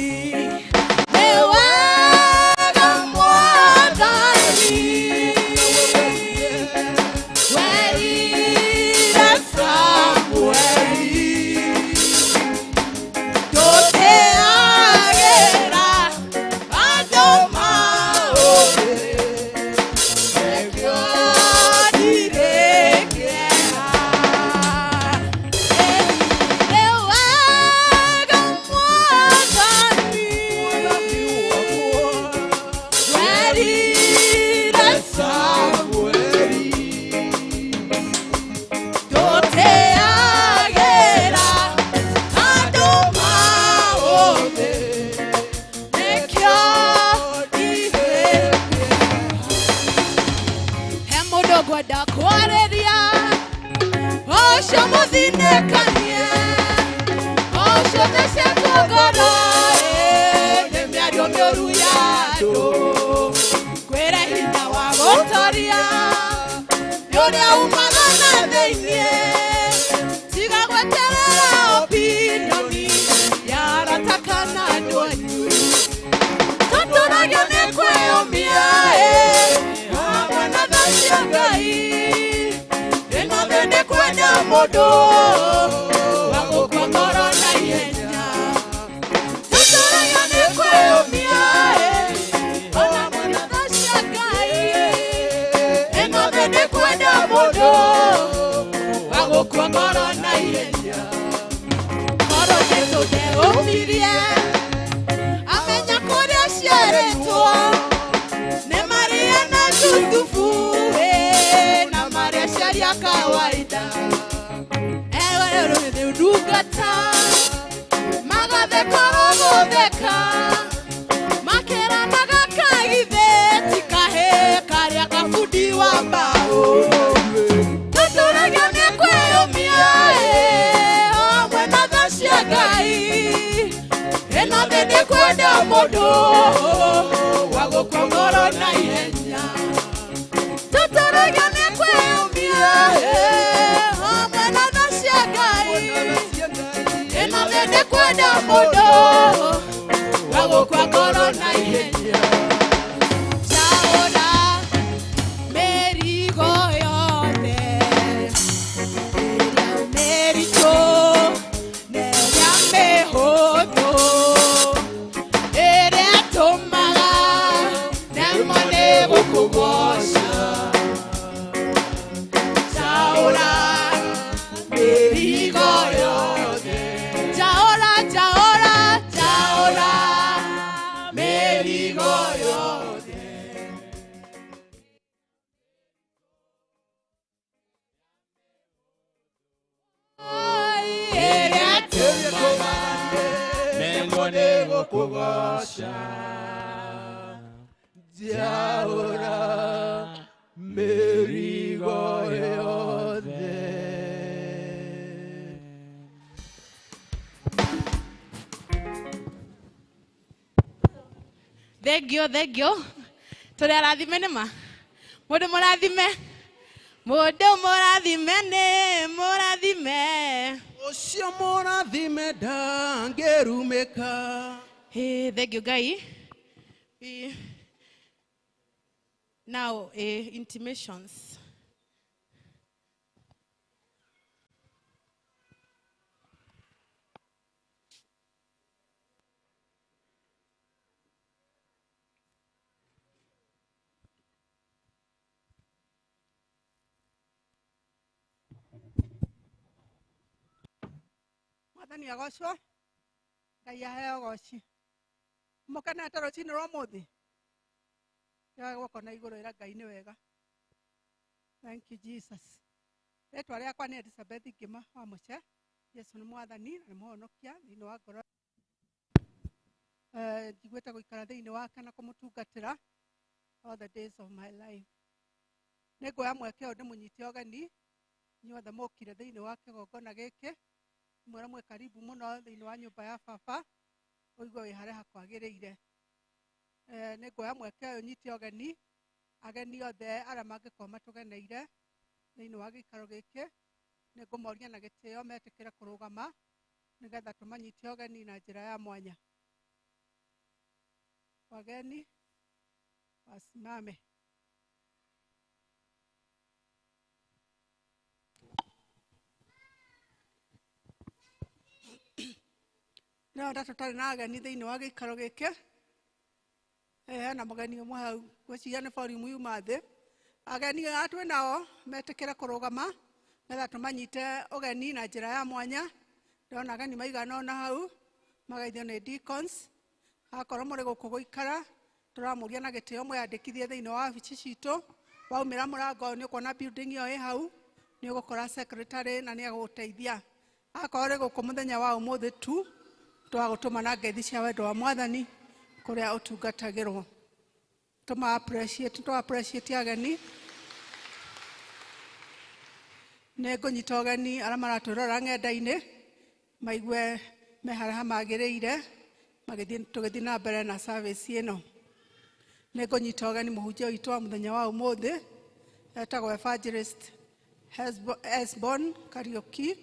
nĩ wega Mwathani werire Samueli ndũteagĩra andũ maũthĩ nĩkĩo ndirĩ kĩeha. Nĩ wega Mwathani werire Samueli ndũteagĩra andũ maũthĩ nĩkĩo ndirĩ kĩeha. He mũndũ ngwenda kwarĩria ũcio mũthinĩkanie ũcio thecetwo ngoro nĩ mĩario mĩũru ya andũ kwĩre hinya wa gũtoria nĩ ũrĩa umaga na thĩiniĩ tiga gweterera opinioni ya arata kana andũ anyu tũtũragio nĩ kwĩyũmia hamwe na tha cia Ngai ĩno thĩ nĩ kwenda mũndũ wa gũkua ngoro na ihenya tũtũragio nĩ kwĩyũmia ona hamwe na tha cia Ngai. thĩ nĩ kwenda mũndũ wa gũkua ngoro na ihenya. Korwo Jesũ ndeũmirie amenya kũrĩa aciarĩtwo nĩ Maria na Jusufu, na marĩa aciari a kawaida. Ewe nĩ ndungata magatheka gũtheka makeranaga kaithe ti kahĩ karĩa kabundi wa mbaũ. Tũtũragio nĩ kwĩyũmia hamwe na tha cia Ngai. Ĩno thĩ nĩ kwenda mũndũ wa gũkua ngoro na ihenya. Tũtũragio nĩ kwĩyũmia hamwe na tha cia Ngai. Ĩno thĩ nĩ kwenda mũndũ wa gũkua ngoro na ihenya. Njaũra mĩrigo yothe ĩrĩa mĩritũ na ĩrĩa mĩhũthũ, ĩrĩa ĩtũmaga nemwo nĩ gũkũgoca. Njaũra mĩrigo yothe, njaũra, njaũra, njaũra mĩrigo yothe. Ĩrĩa ĩtũmaga nemwo nĩ gũkũgoca. Njaũra mĩrigo yothe. Thengio, thengio. Tũrĩ arathime nĩ ma mũndũ mũrathime, mũndũ mũrathime nĩ mũrathime. Ũcio mũrathime ndangĩrumĩka. Thengio Ngai. Now, intimations. Mwathani agocwo, Ngai aheo goci. Mũkenete rũcinĩ rwa ũmũthĩ? Yoe guoko na igũrũ ĩra Ngai nĩ wega. Thank you, Jesus. Rĩtwa rĩakwa nĩ Elizabeth Ngĩma wa Mũce. Jesu nĩ Mwathani na nĩ Mũhonokia thĩinĩ wa ngoro. Njiguĩte gũikara thĩinĩ wake na kũmũtungatĩra all the days of my life. Nĩ nguoya mweke ũyũ ndĩmũnyite ũgeni inyuothe mũkire thĩinĩ wa kĩgongona gĩkĩ. Mwĩra mwĩ karibu mũno thĩinĩ wa nyũmba ya baba, ũigue wĩ harĩa hakwagĩrĩire. Nĩ nguoya mweke ũyũ nyite ũgeni ageni othe arĩa mangĩkorwo matũgeneire thĩinĩ wa gĩikaro gĩkĩ. Nĩ ngũmoria na gĩtĩo metĩkĩre kũrũgama nĩgetha tũmanyite ũgeni na njĩra ya mwanya. Wageni wasimame. No tũtarĩ na ageni thĩinĩ wa gĩikaro gĩkĩ. Hena mũgeni ũmwe hau ngwĩciria nĩ volume yuma thĩ. Ageni aya twĩ nao metĩkĩre kũrũgama nĩgetha tũmanyite ũgeni na njĩra ya mwanya. Ndĩrona ageni maigana ũna hau magaithio nĩ deacons. Akorwo mũrĩ gũkũ gũikara tũramũria na gĩtĩo mwĩyandĩkithie thĩinĩ wa wabici citũ. Waumĩra mũrango nĩ ũkuona building ĩyo ĩ hau, nĩ ũgũkora secretary na nĩ egũgũteithia. Akorwo ũrĩ gũkũ mũthenya wa ũmũthĩ tu, twagũtũma na ngeithi cia wendo wa Mwathani kũrĩa ũtungatagĩrwo. Tũma appreciate, tũ appreciate ageni. Nĩ ngũnyita ũgeni arĩa maratwĩrora ng'enda-inĩ maigue me harĩa hamagĩrĩire magĩthiĩ tũgĩthiĩ na mbere na service ĩno. Nĩ ngũnyita ũgeni mũhunjia witũ wa mũthenya wa ũmũthĩ etagwo Evangelist Esbon Kariuki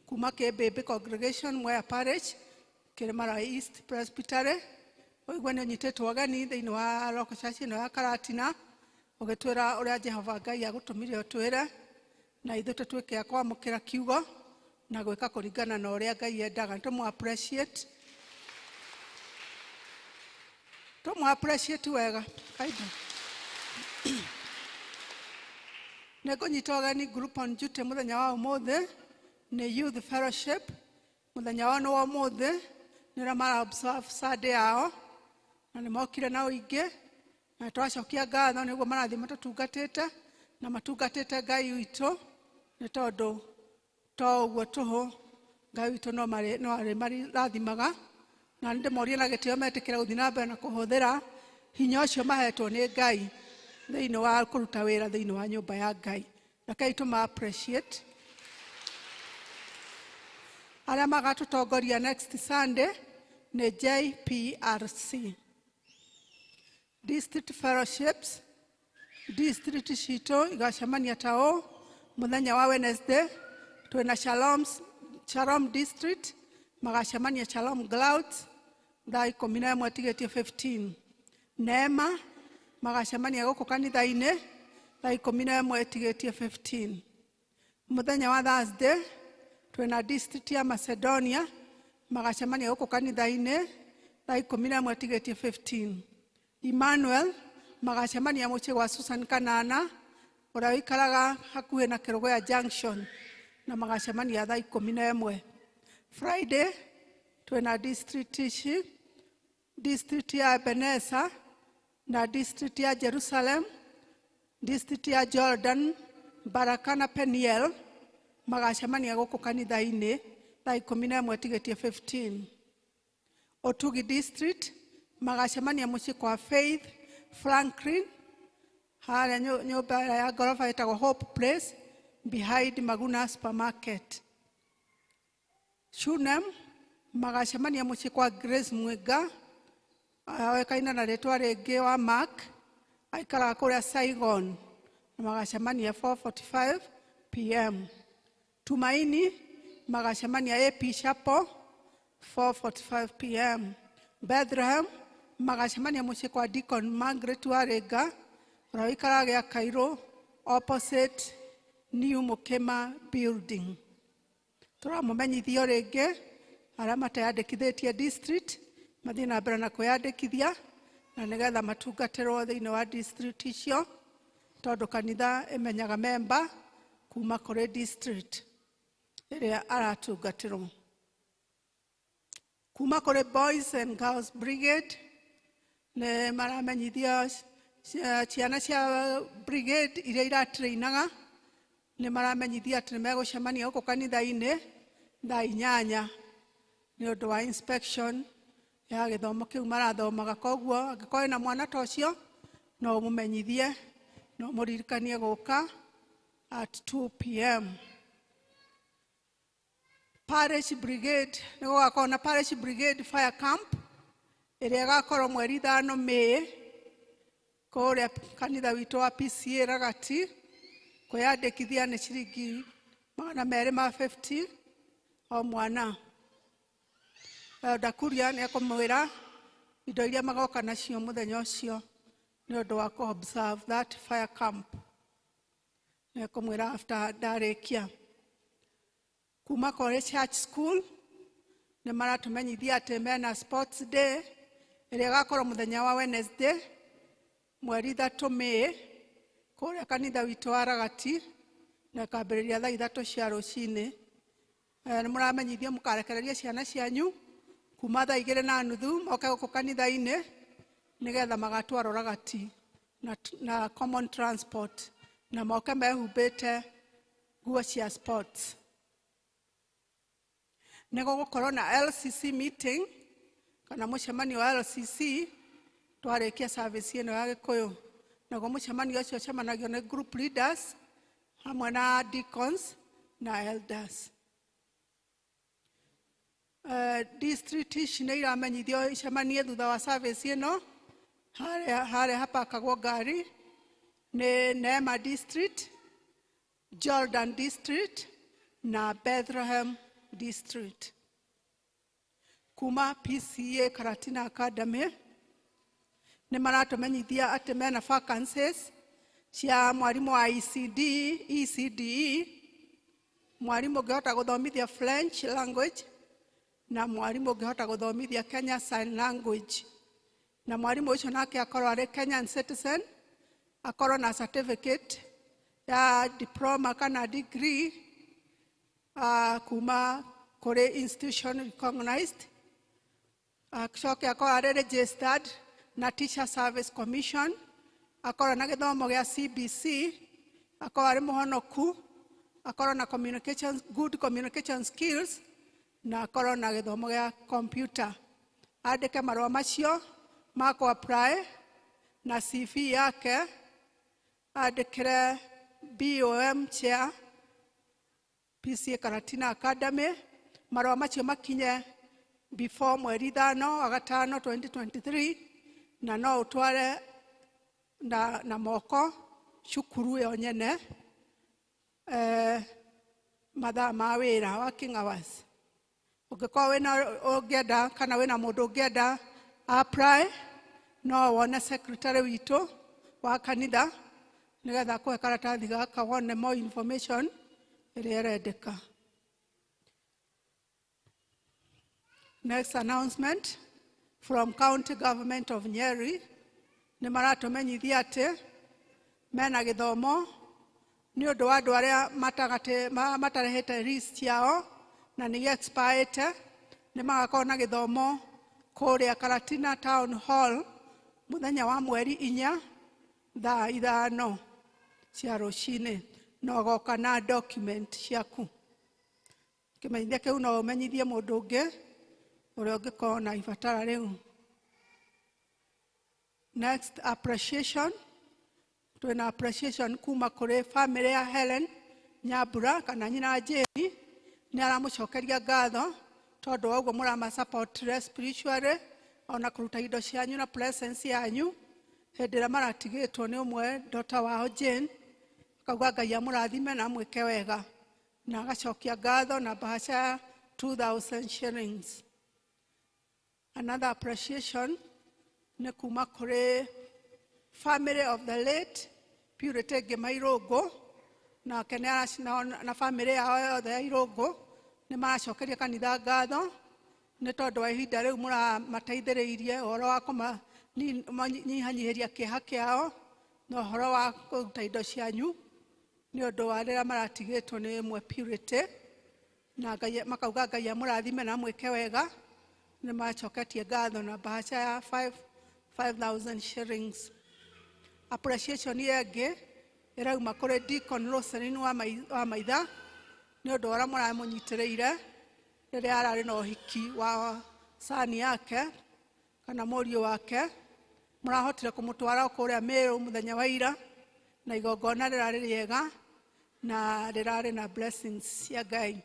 kuma Kĩmbĩmbĩ Congregation, Mwea Parish, Kĩrĩmara East Presbytery. Ũigue nĩ ũnyitĩtwo ũgeni thĩinĩ wa local church ĩno ya Karatina, ũgĩtwĩra ũrĩa Jehova Ngai agũtũmire ũtwĩre, na ithuĩ tũtuĩke a kwamũkĩra kiugo na gwĩka kũringana na ũrĩa Ngai endaga. Tũmũ appreciate, tũmũ appreciate wega. Kaibu. Nĩ ngũnyita ũgeni group on duty mũthenya wa ũmũthĩ nĩ youth fellowship. Mũthenya wao nĩ wa ũmũthĩ, nĩ ũrĩa mara observe Sunday yao, na nĩ mokire na ũingĩ, na twacokia ngatho nĩguo marathiĩ matũtungatĩte na matungatĩte Ngai witũ, nĩ tondũ to ũguo tũhũ Ngai witũ no arĩ marathimaga, na nĩ ndĩmorie na gĩtĩo metĩkĩre gũthiĩ na mbere na kũhũthĩra hinya ũcio mahetwo nĩ Ngai thĩinĩ wa kũruta wĩra thĩinĩ wa nyũmba ya Ngai. Rekei tũma appreciate. Arĩa magatũtongoria next Sunday nĩ JPRC. District fellowships, district citũ igacemania ta ũũ mũthenya wa Wednesday twĩna Shalom District magacemania Shalom Clouds thaa 11 tigĩtie 15. Neema magacemania gũkũ kanitha-inĩ thaa 11 tigĩtie 15. Mũthenya wa Thursday twĩna district ya Macedonia magacemania gũkũ kanitha-inĩ thaa 11 tigĩtie 15. Emmanuel magacemania mũciĩ gwa Susan Kanana ũrĩa ũikaraga hakuhĩ na Kĩrũgũya Junction na magacemania thaa 11. Friday twĩna district ici, district ya Ebenezer na district ya Jerusalem, district ya Jordan, Baraka na Peniel magacemania gũkũ kanitha-inĩ thaa 11 tigĩtie 15. Otugi district magacemania mũciĩ kwa Faith Franklin harĩa nyũmba ya ngoroba ĩtagwo Hope Place behind Maguna Supermarket. Shunem magacemania mũciĩ kwa Grace Mwinga oĩkaine na rĩtwa rĩngĩ wa Mark, aikaraga kũrĩa Saigon, na magacemania 4:45 pm. Tumaini magacemania AP Chapel 4:45 pm. Bethlehem magacemania mũciĩ kwa Deacon Margaret Warĩnga ũrĩa ũikaraga gĩa Cairo opposite New Mukema Building. Tũramũmenyithio rĩngĩ arĩa mateyandĩkithĩtie district mathiĩ na mbere na kwĩyandĩkithia na nĩgetha matungatĩrwo thĩinĩ wa district icio, tondũ kanitha ĩmenyaga memba kuma kũrĩ district ĩrĩa aratungatĩrwo. Kuma kũrĩ Boys and Girls Brigade nĩ maramenyithia ciana cia brigade iria iratrainaga, nĩ maramenyithia atĩ nĩ megũcemania gũkũ kanitha-inĩ thaa 8 nĩ ũndũ wa inspection ya gĩthomo kĩu marathomaga. Koguo angĩkorwo wĩna mwana ta ũcio no ũmũmenyithie, no ũmũririkanie gũka at 2 pm. Parish Brigade nĩ gũgakorwo na Parish Brigade Fire Camp ĩrĩa ĩgakorwo mweri 5 May kũrĩa kanitha witũ wa PCA Ragati. Kwĩyandĩkithia nĩ ciringi 250 o mwana. Ndakuria nĩ ekũmwĩra indo iria magoka nacio mũthenya ũcio nĩ ũndũ wa kũ observe that fire camp. Nĩ ekũmwĩra after ndarĩkia. Kuma kũrĩ church school nĩ maratũmenyithia atĩ mena sports day ĩrĩa ĩgakorwo mũthenya wa Wednesday mweri 3 May kũrĩa kanitha witũ wa Ragati, na ĩkambĩrĩria thaa 3 cia rũcinĩ. Nĩ mũramenyithio mũkarekereria ciana cianyu kuma thaa 2:30 moke gũkũ kanitha-inĩ nĩgetha magatwarwo Ragati na common transport, na moke mehumbĩte nguo cia sports. Nĩ gũgũkorwo na LCC meeting kana mũcemanio wa LCC twarĩkia service ĩno ya Gĩkũyũ. Naguo mũcemanio ũcio ũcemanagio nĩ group leaders hamwe na deacons na elders. District ici nĩ iramenyithio icemanie thutha wa service ĩno harĩa hapakagwo ngari nĩ Neema District, Jordan District na Bethlehem District. Kuma PCA Karatina Academy nĩ maratũmenyithia atĩ mena vacancies cia mwarimũ wa ECD, ECDE, mwarimũ ũngĩhota gũthomithia French language na mwarimũ ũngĩhota gũthomithia Kenya Sign Language, na mwarimũ ũcio nake akorwo arĩ Kenyan citizen, akorwo na certificate ya diploma kana degree kuma kũrĩ institution recognized, acoke akorwo arĩ registered na Teacher Service Commission, akorwo na gĩthomo gĩa CBC, akorwo arĩ mũhonoku, akorwo na communication, good communication skills, na akorwo na gĩthomo gĩa computer. Andĩke marũa macio ma kũ apply na CV yake, andĩkĩre BOM chair PCA Karatina Academy. Marũa macio makinye before mweri 5 wa gatano 2023, na no ũtware na moko cukuru ĩyo nyene mathaa ma wĩra, working hours. Ũngĩkorwo wĩna ũngĩenda kana wĩna mũndũ ũngĩenda apply, no wone secretary witũ wa kanitha nĩgetha akũhe karatathi gaka wone more information ĩrĩa ĩrendeka. Next announcement from County Government of Nyeri, nĩ maratũmenyithia atĩ mena gĩthomo nĩ ũndũ wa andũ arĩa matarehete list yao na nĩ expired, nĩ magakorwo na gĩthomo kũrĩa Karatina Town Hall mũthenya wa mweri 4 thaa 5 cia rũcinĩ, na ũgoka na document ciaku. Kĩmenyithia kĩu no ũmenyithie mũndũ ũngĩ ũrĩa ũngĩkorwo na ibatara rĩu. Next, appreciation. Twĩna appreciation kuma kũrĩ family ya Helen Nyambura kana nyina Jane, nĩ aramũcokeria ngatho tondũ wa ũguo mũrama-support spiritually ona kũruta indo cianyu na presence yanyu hĩndĩ ĩrĩa maratigĩtwo nĩ ũmwe daughter wao Jane, akauga Ngai amũrathime na amwĩke wega, na agacokia ngatho na bahasha ya 2000 shillings. Another appreciation nĩ kuma kũrĩ family of the late Purity Ngĩma Irũngũ, nake na family yao yothe ya Irũngũ nĩ maracokeria kanitha ngatho nĩ tondũ wa ihinda rĩu mũramateithĩrĩirie ũhoro wa kũmanyihanyihĩria kĩeha kĩao na ũhoro wa kũruta indo cianyu nĩ ũndũ wa rĩrĩa maratigĩtwo nĩ ĩmwe Purity, na Ngai makauga Ngai amũrathime na amwĩke wega. Nĩ macoketie ngatho na bahasha ya 5000 shillings. Appreciation ĩngĩ ĩrauma kũrĩ Deacon Roselyn wa Maitha nĩ ũndũ wa ũrĩa mũramũnyitĩrĩire rĩrĩa ararĩ na ũhiki wa sani yake kana mũriũ wake, mũrahotire kũmũtwara kũrĩa Meru mũthenya wa ira, na igongona rĩrarĩ rĩega na rĩrarĩ na blessings cia Ngai.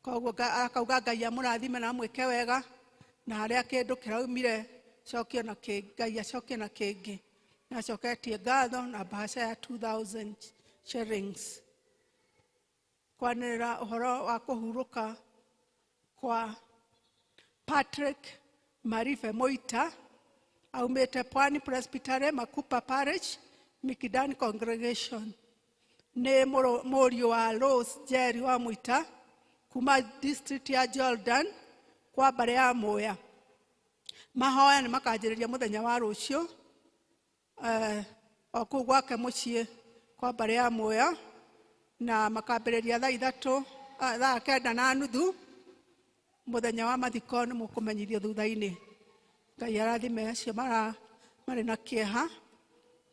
Koguo akauga Ngai amũrathime na amwĩke wega, na harĩa kĩndũ kĩraumire cokio na Ngai acokie na kĩngĩ. Nacoketie ngatho na bahasha ya 2000 shillings. Kwanĩrĩra ũhoro wa kũhurũka kwa Patrick Marife Moita, aumĩte Pwani Presbytery, Makupa Parish, Mikindani Congregation. Nĩ mũriũ wa Rose Jerry wa Mwita kuma district ya Jordan kwa mbarĩ ya Muya. Mahoya nĩ makanjĩrĩria mũthenya wa rũciũ o kũu gwake mũciĩ kwa mbarĩ ya Muya, na makambĩrĩria thaa 3 thaa 9:30 mũthenya wa mathiko. Nĩ mũkũmenyithio thutha-inĩ. Ngai arathime acio marĩ na kĩeha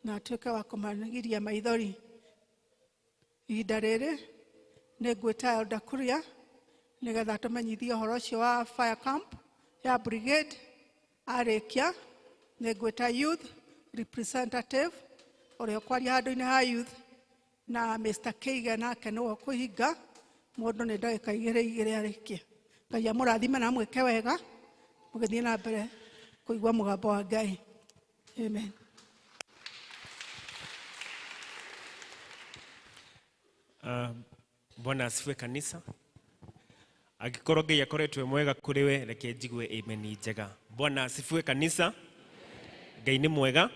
na atuĩke wa kũmagiria maithori. Ihinda rĩrĩ nĩ ngwĩta Elder Kuria nĩgetha tũmenyithie ũhoro ũcio wa fire camp ya brigade. Arĩkia nĩ ngwĩta youth representative ũrĩa ũkwaria handũ-inĩ ha youth, na Mr. Keige nake nĩwe ũkũhinga mũndũ nĩ ndagĩka 2 2 arĩkie. Ngai amũrathime na amwĩke wega mũgĩthiĩ na mbere kũigua mũgambo wa Ngai. Amen. Bwana asifiwe kanisa. Angĩkorwo Ngai akoretwo mwega kũrĩ we, reke njigue amen njega. Bwana asifiwe kanisa. Ngai nĩ mwega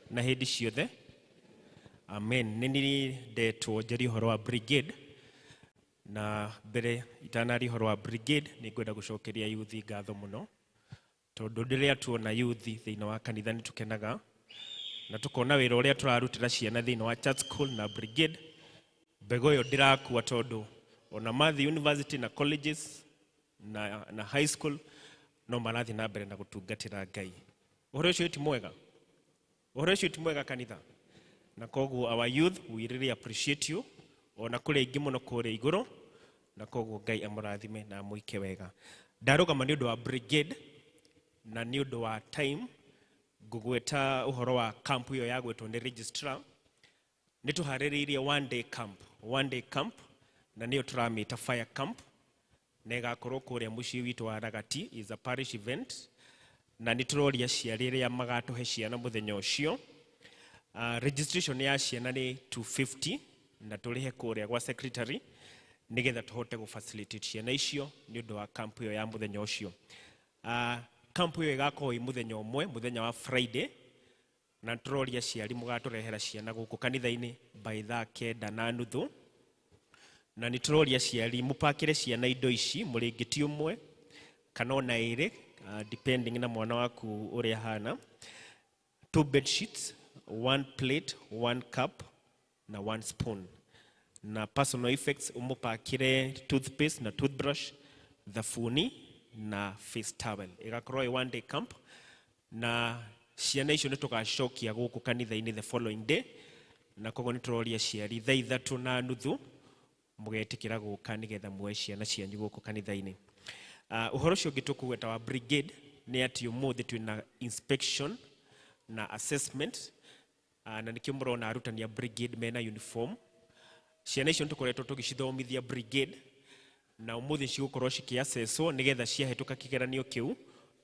na hĩndĩ ciothe. Amen. Nĩ niĩ ndetwo njarie ũhoro wa brigade, na mbere itanaria ũhoro wa brigade nĩ ngwenda gũcokeria youth ngatho mũno, tondũ rĩrĩa tuona youth thĩinĩ wa kanitha nĩ tũkenaga, Na tũkona wĩra ũrĩa tũrarutĩra ciana thĩinĩ wa church school na brigade, mbegũ ĩyo ndĩrakua tondũ ona mathi university na colleges na high school no marathiĩ na mbere na gũtungatĩra Ngai. Ũhoro ũcio ti mwega, ũhoro ũcio ti mwega kanitha. Na koguo our youth, we really appreciate you, ona kũrĩ aingĩ mũno kũrĩa igũrũ, na koguo Ngai amũrathime na amwĩke wega. Ndarũgama nĩ ũndũ wa brigade na nĩ ũndũ wa time ngũgweta ũhoro wa camp ĩyo ya gwĩtwo nĩ registrar. Nĩ tũharĩrĩirie one day camp, one day camp, na nĩyo tũramĩta fire camp, na ĩgakorwo kũrĩa mũciĩ witũ wa Ragati, is a parish event, na nĩ tũroria aciari arĩa magatũhe ciana mũthenya ũcio. Registration ya ciana nĩ 250 na tũrĩhe kũrĩa gwa secretary nĩgetha tũhote gũ facilitate ciana icio nĩ ũndũ wa camp ĩyo ya mũthenya ũcio. Camp ĩyo ĩgakorwo ĩ mũthenya ũmwe, mũthenya wa Friday, na tũroria aciari mũgatũrehera ciana gũkũ kanitha-inĩ by thaa 9:30, na nĩ tũroria aciari mũpakĩre ciana indo ici mũrĩngĩti ũmwe kana ona ĩrĩ, depending na mwana waku ũrĩa ahana: 2 bed sheets, 1 plate, 1 cup na 1 spoon, na personal effects ũmũpakĩre toothpaste na toothbrush, thabuni na face towel. Ĩgakorwo ĩ one day camp, na ciana icio nĩ tũgacokia gũkũ kanitha-inĩ the following day, na koguo nĩ tũroria aciari thaa 3:30 mũgetĩkĩra gũka nĩgetha muoe ciana cianyu gũkũ kanitha-inĩ. Ũhoro ũcio ũngĩ tũkũgweta wa brigade nĩ atĩ ũmũthĩ twĩna inspection na assessment, na nĩkĩo mũrona arutani a brigade mena uniform. Ciana icio nĩtũkoretwo tũgĩcithomithia brigade, na ũmũthĩ cigũkorwo cikĩassesswo nĩgetha ciahĩtũka kĩgeranio kĩu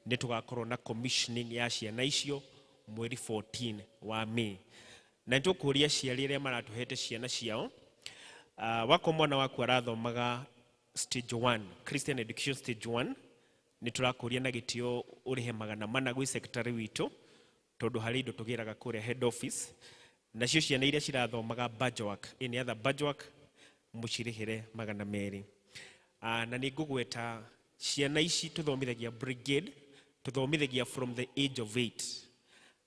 nĩ tũgakorwo na commissioning ya ciana icio mweri 14 wa May. Na nĩ tũkũria aciari arĩa maratũhete ciana ciao, wako mwana waku arathomaga stage 1, Christian education stage 1, nĩ tũrakũria na gĩtĩo ũrĩhe 400 gwĩ secretary witũ, tondũ harĩ indo tũgĩraga kũrĩa head office. Nacio ciana iria cirathomaga badge work, any other badge work, mũcirĩhĩre 200. Na nĩ ngũgweta ciana ici tũthomithagia brigade, tũthomithagia from the age of 8,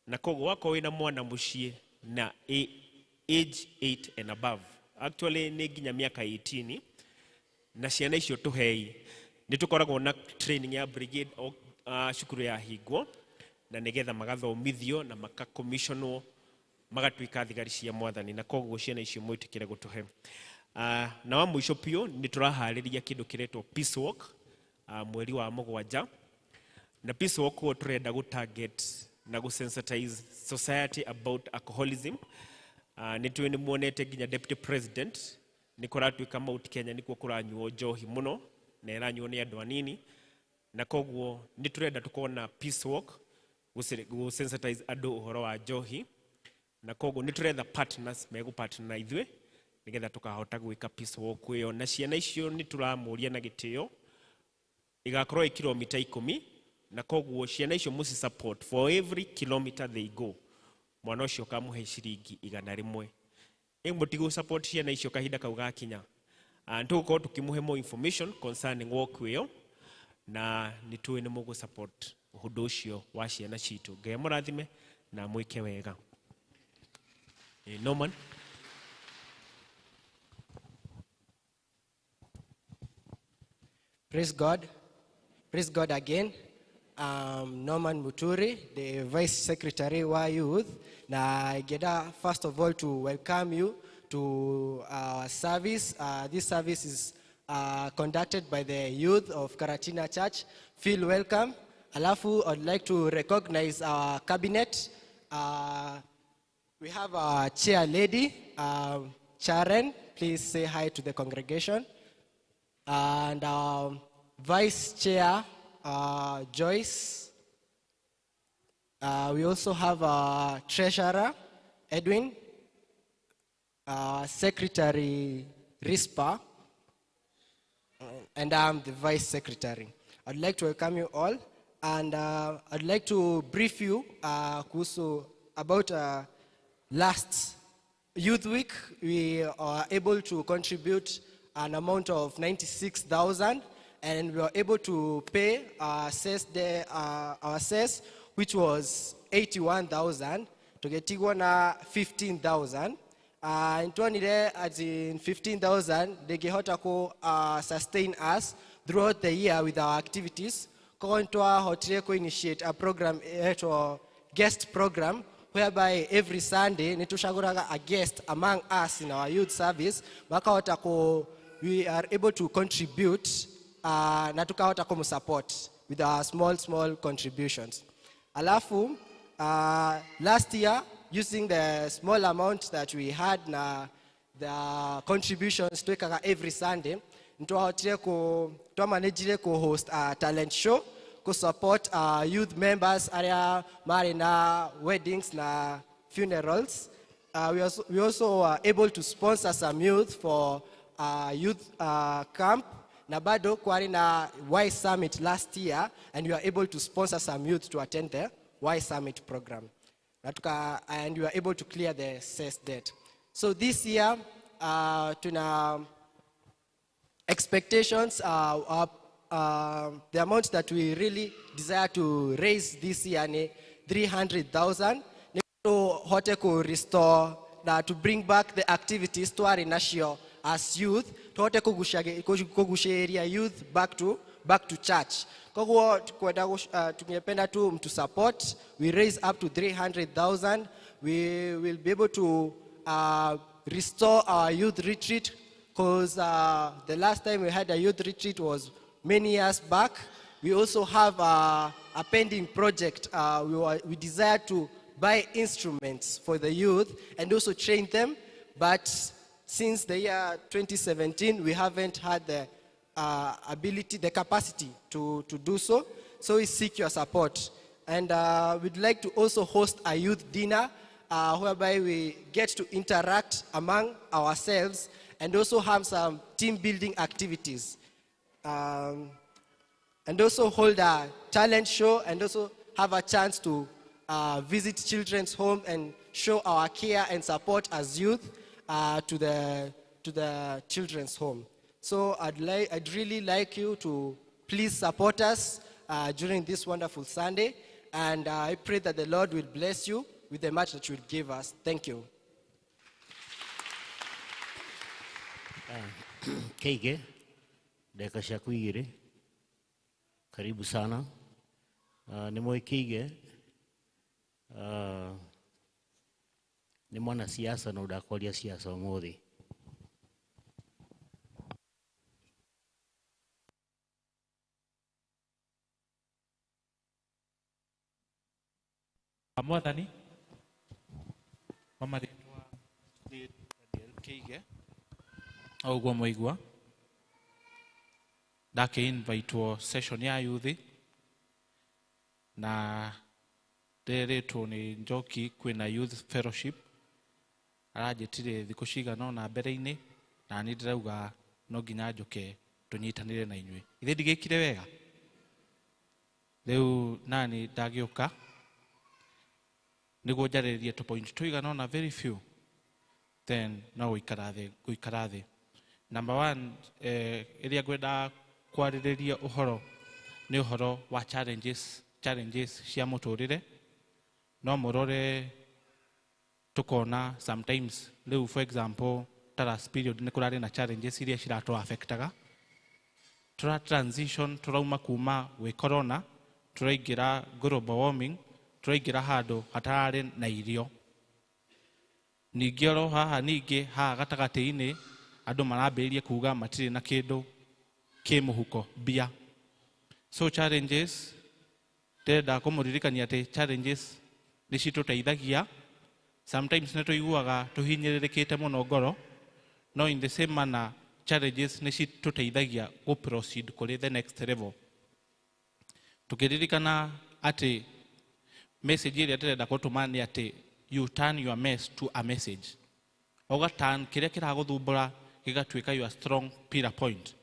na koguo wakorwo wĩna mwana mũciĩ na age 8 and above, actually nĩ nginya mĩaka 18, na ciana icio tũhei nĩ tũkoragwo na training ya brigade cukuru ya hingwo, na nĩgetha magathomithio na makakomisionwo magatuĩka thigari cia mwathani, na koguo ciana icio mwĩtĩkĩre gũtũhe. Na wa mũico biũ nĩ tũraharĩria kĩndũ kĩretwo peace walk, mweri wa 7, na peace walk ũyũ tũrenda gũ target na gũ sensitize society about alcoholism. Nĩ tũĩ nĩ muonete nginya deputy president nĩ kũratuĩka Mount Kenya nĩkuo kũranyuo njohi mũno na ĩranyuo nĩ andũ anini, na koguo nĩ tũrenda tũkorwo na peace walk gũ sensitize andũ ũhoro wa njohi, na koguo nĩ tũretha partners megũ partner na ithuĩ nĩgetha tũkahota gwĩka peace walk ĩyo. Na ciana icio nĩ tũramũria na gĩtĩo igakorwo ĩ kilomita 10, na koguo ciana icio mũci support for every kilometer they go, mwana ũcio ũkamũhe ciringi 100. Ĩ mũtigũ support ciana icio kahinda kau gakinya, nĩ tũgũkorwo tũkĩmũhe more information concerning walk ĩyo, na nĩ tũĩ nĩ mũgũ support ũndũ ũcio wa ciana citũ. Ngai amũrathime na mwĩke wega. Norman. Praise God. Praise God again. Norman Muturi, the Vice Secretary wa Youth. Na Geda, first of all, to welcome you to our service. This service is conducted by the youth of Karatina Church. Feel welcome. Alafu, I'd like to recognize our cabinet. We have our chair lady, Charen. Please say hi to the congregation. And our vice chair, Joyce. We also have our treasurer, Edwin, secretary, Rispa, and I'm the vice secretary. I'd like to welcome you all, and I'd like to brief you kuhusu about last Youth Week. We are able to contribute an amount of 96,000, and we were able to pay our cess, which was 81,000. Tũgĩtigwo na 15,000. Nĩtuonire as in 15,000 ndĩngĩhota kũ sustain us throughout the year with our activities. Koguo nĩtwahotire kũ initiate a program etwo guest program, whereby every Sunday nĩtũcagũraga a guest among us in our youth service, makahota kũ, we are able to contribute na tukahota kumusupport with our small small contributions. Alafu last year, using the small amount that we had na the contributions twekaga every Sunday, nitwahotire ku twamanagire ku host a talent show ku support youth members aria mari na weddings na funerals. We also were able to sponsor some youth for youth camp. Na bado kwari na Y Summit last year, and we were able to sponsor some youth to attend the Y Summit program. And we were able to clear the cess debt. So this year, tuna expectations are the amount that we really desire to raise this year ni 300,000. Hote ku restore na to bring back the activities twari nacio as youth, tuhote kuguceria youth back to church. Koguo tukwenda tungependa tu mtu support. We raise up to 300,000. We will be able to restore our youth retreat, because the last time we had a youth retreat was many years back. We also have a pending project. We desire to buy instruments for the youth and also train them, but since the year 2017, we haven't had the ability, the capacity to do so. So we seek your support. And we'd like to also host a youth dinner whereby we get to interact among ourselves and also have some team building activities. And also hold a talent show and also have a chance to visit children's home and show our care and support as youth to the children's home. So I'd really like you to please support us during this wonderful Sunday, and I pray that the Lord will bless you with the much that you will give us. Thank you. Keige, dakika ciaku igĩrĩ. Karibu sana. Nĩ mũĩ Keige, nĩ mwanasiasa na ũndakwaria siasa ũmũthĩ. Mwathani wa marĩtwa nĩ Daniel Keige, o ũguo mwaigua ndakĩ-invitwo session ya youth na nderĩtwo nĩ Njoki kwĩna youth fellowship, aranjĩtire thikũ cigana ũna mbere-inĩ, na niĩ ndĩrauga no nginya njũke tũnyitanĩre na inyuĩ. Ithe ndigĩkire wega rĩu nani ndagĩũka nĩguo njarĩrĩrie tũ point tũigana ũna very few, then no gũikara thĩ. Number one, ĩrĩa ngwenda kwarĩrĩria ũhoro nĩ ũhoro wa challenges cia mũtũrĩre. No mũrore tũkona sometimes rĩu for example ta last period nĩ kũrarĩ na challenges iria ciratũ affectaga. Tũra transition tũrauma kuma gwĩ corona tũraingĩra global warming, tũraingĩra handũ hatararĩ na irio. Ningĩ oro haha ningĩ haha gatagatĩ-inĩ andũ marambĩrĩria kuga matirĩ na kĩndũ kĩ mũhuko mbia. So challenges, ndĩrenda kũmũririkania atĩ challenges nĩ citũteithagia. Sometimes nĩ tũiguaga tũhinyĩrĩrĩkĩte mũno ngoro, no in the same manner challenges nĩ citũteithagia gũ proceed kũrĩ the next level. Tũkĩririkana atĩ message ĩrĩa ndĩrenda gũtũma nĩ atĩ you turn your mess to a message. Ũga turn kĩrĩa kĩragũthumbũra gĩgatuĩka your strong pillar point.